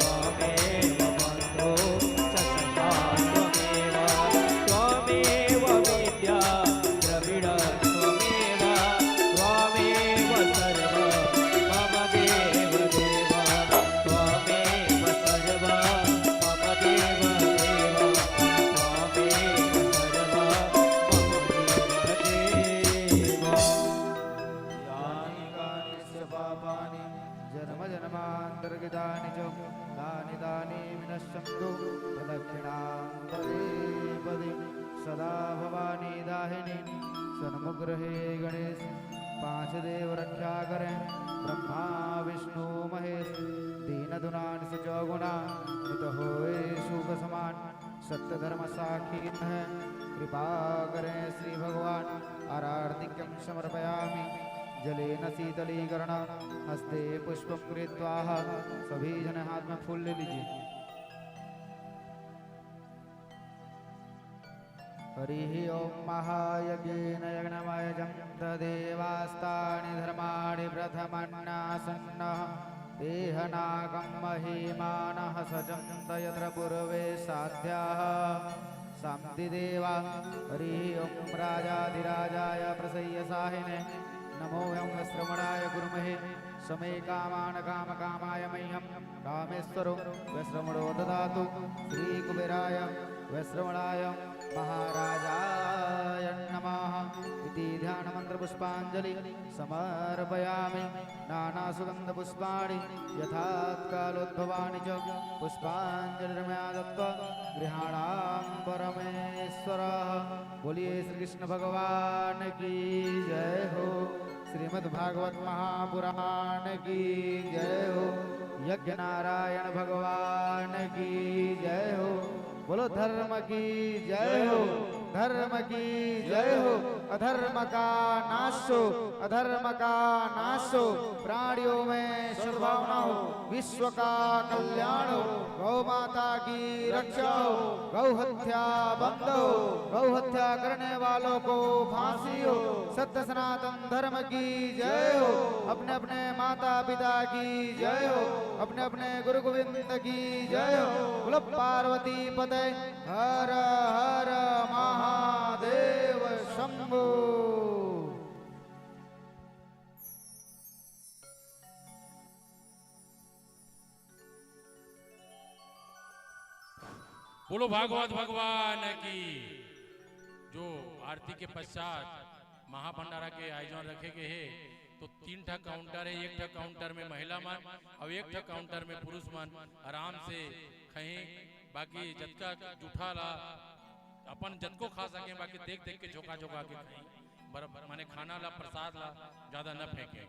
त्वमेव बन्धु च सखा त्वमेव, त्वमेव विद्या द्रविण त्वमेव, त्वमेव सर्व मम देव देव, त्वमेव सर्व मम देव देव, त्वमेव सर्व मम देव देव। यानि कानि च पापानि जन्मजन्मान्तरकृतानि च तानि तानि विनश्यन्तु प्रदक्षिणां पदे पदे। सदा भवानी दाहिनी सन्मुख रहे गणेश। पांच देव रक्षा करें ब्रह्मा विष्णु महेश। दीन दुनान से चौगुना नित होए सुख समान। सत्य धर्म साक्षी है कृपा करें श्री भगवान। आरार्तिक्यं समर्पयामि जलेन शीतलीकरण हस्ते पुष्पं गृहीत्वा। सभी जने हाथ में फूल ले लीजिए। हरिः ॐ महायज्ञेन यज्ञमयजन्त देवास्तानि धर्माणि प्रथमन्नासन्नः। तेह नागं महीमानः सजन्त यत्र पूर्वे साध्याः सन्ति देवा। हरिः ॐ राजाधिराजाय प्रसह्य साहिने नमो वयं वैश्रवणाय कुर्महे। समे कामान काम कामाय मह्यं कामेश्वरो वैश्रवणो ददातु श्री कुबेराय वैश्रवणाय महाराजाय नमः। इति ध्यान मंत्र पुष्पांजलि समर्पयामि। नाना सुगंध पुष्पाणि यथात्कालोद्भवानि च पुष्पांजलिर्मया दत्त्वा गृहाणां परमेश्वरः। बोलिए श्री कृष्ण भगवान की जय हो। श्रीमद् भागवत महापुराण की जय हो। यज्ञ नारायण भगवान की जय हो। बोलो धर्म की जय हो, धर्म की जय हो। अधर्म का नाश हो, अधर्म का नाश हो, प्राणियों में सद्भावना हो, विश्व का कल्याण हो, गौ माता की रक्षा हो, गौ हत्या बंद हो, गौ हत्या करने वालों को फांसी हो। सत्य सनातन धर्म की जय हो। अपने अपने माता पिता की जय हो। अपने अपने गुरु गोविंद की जय हो। बोलो पार्वती पते हर हर महादेव शंभो। बोलो भागवत भगवान की। जो आरती के पश्चात महाभंडारा के आयोजन रखे गए हे, तो तीन ठा काउंटर हे, एक ठा काउंटर में महिला मन अउ एक ठा काउंटर में पुरुष मन आराम से खही। बाकी जतका जूठा ला अपन जतको खा सके, बाकी देख देख के झोंका झोंका के खही। बर-, माने खाना ला, प्रसाद ला ज्यादा न फेंके।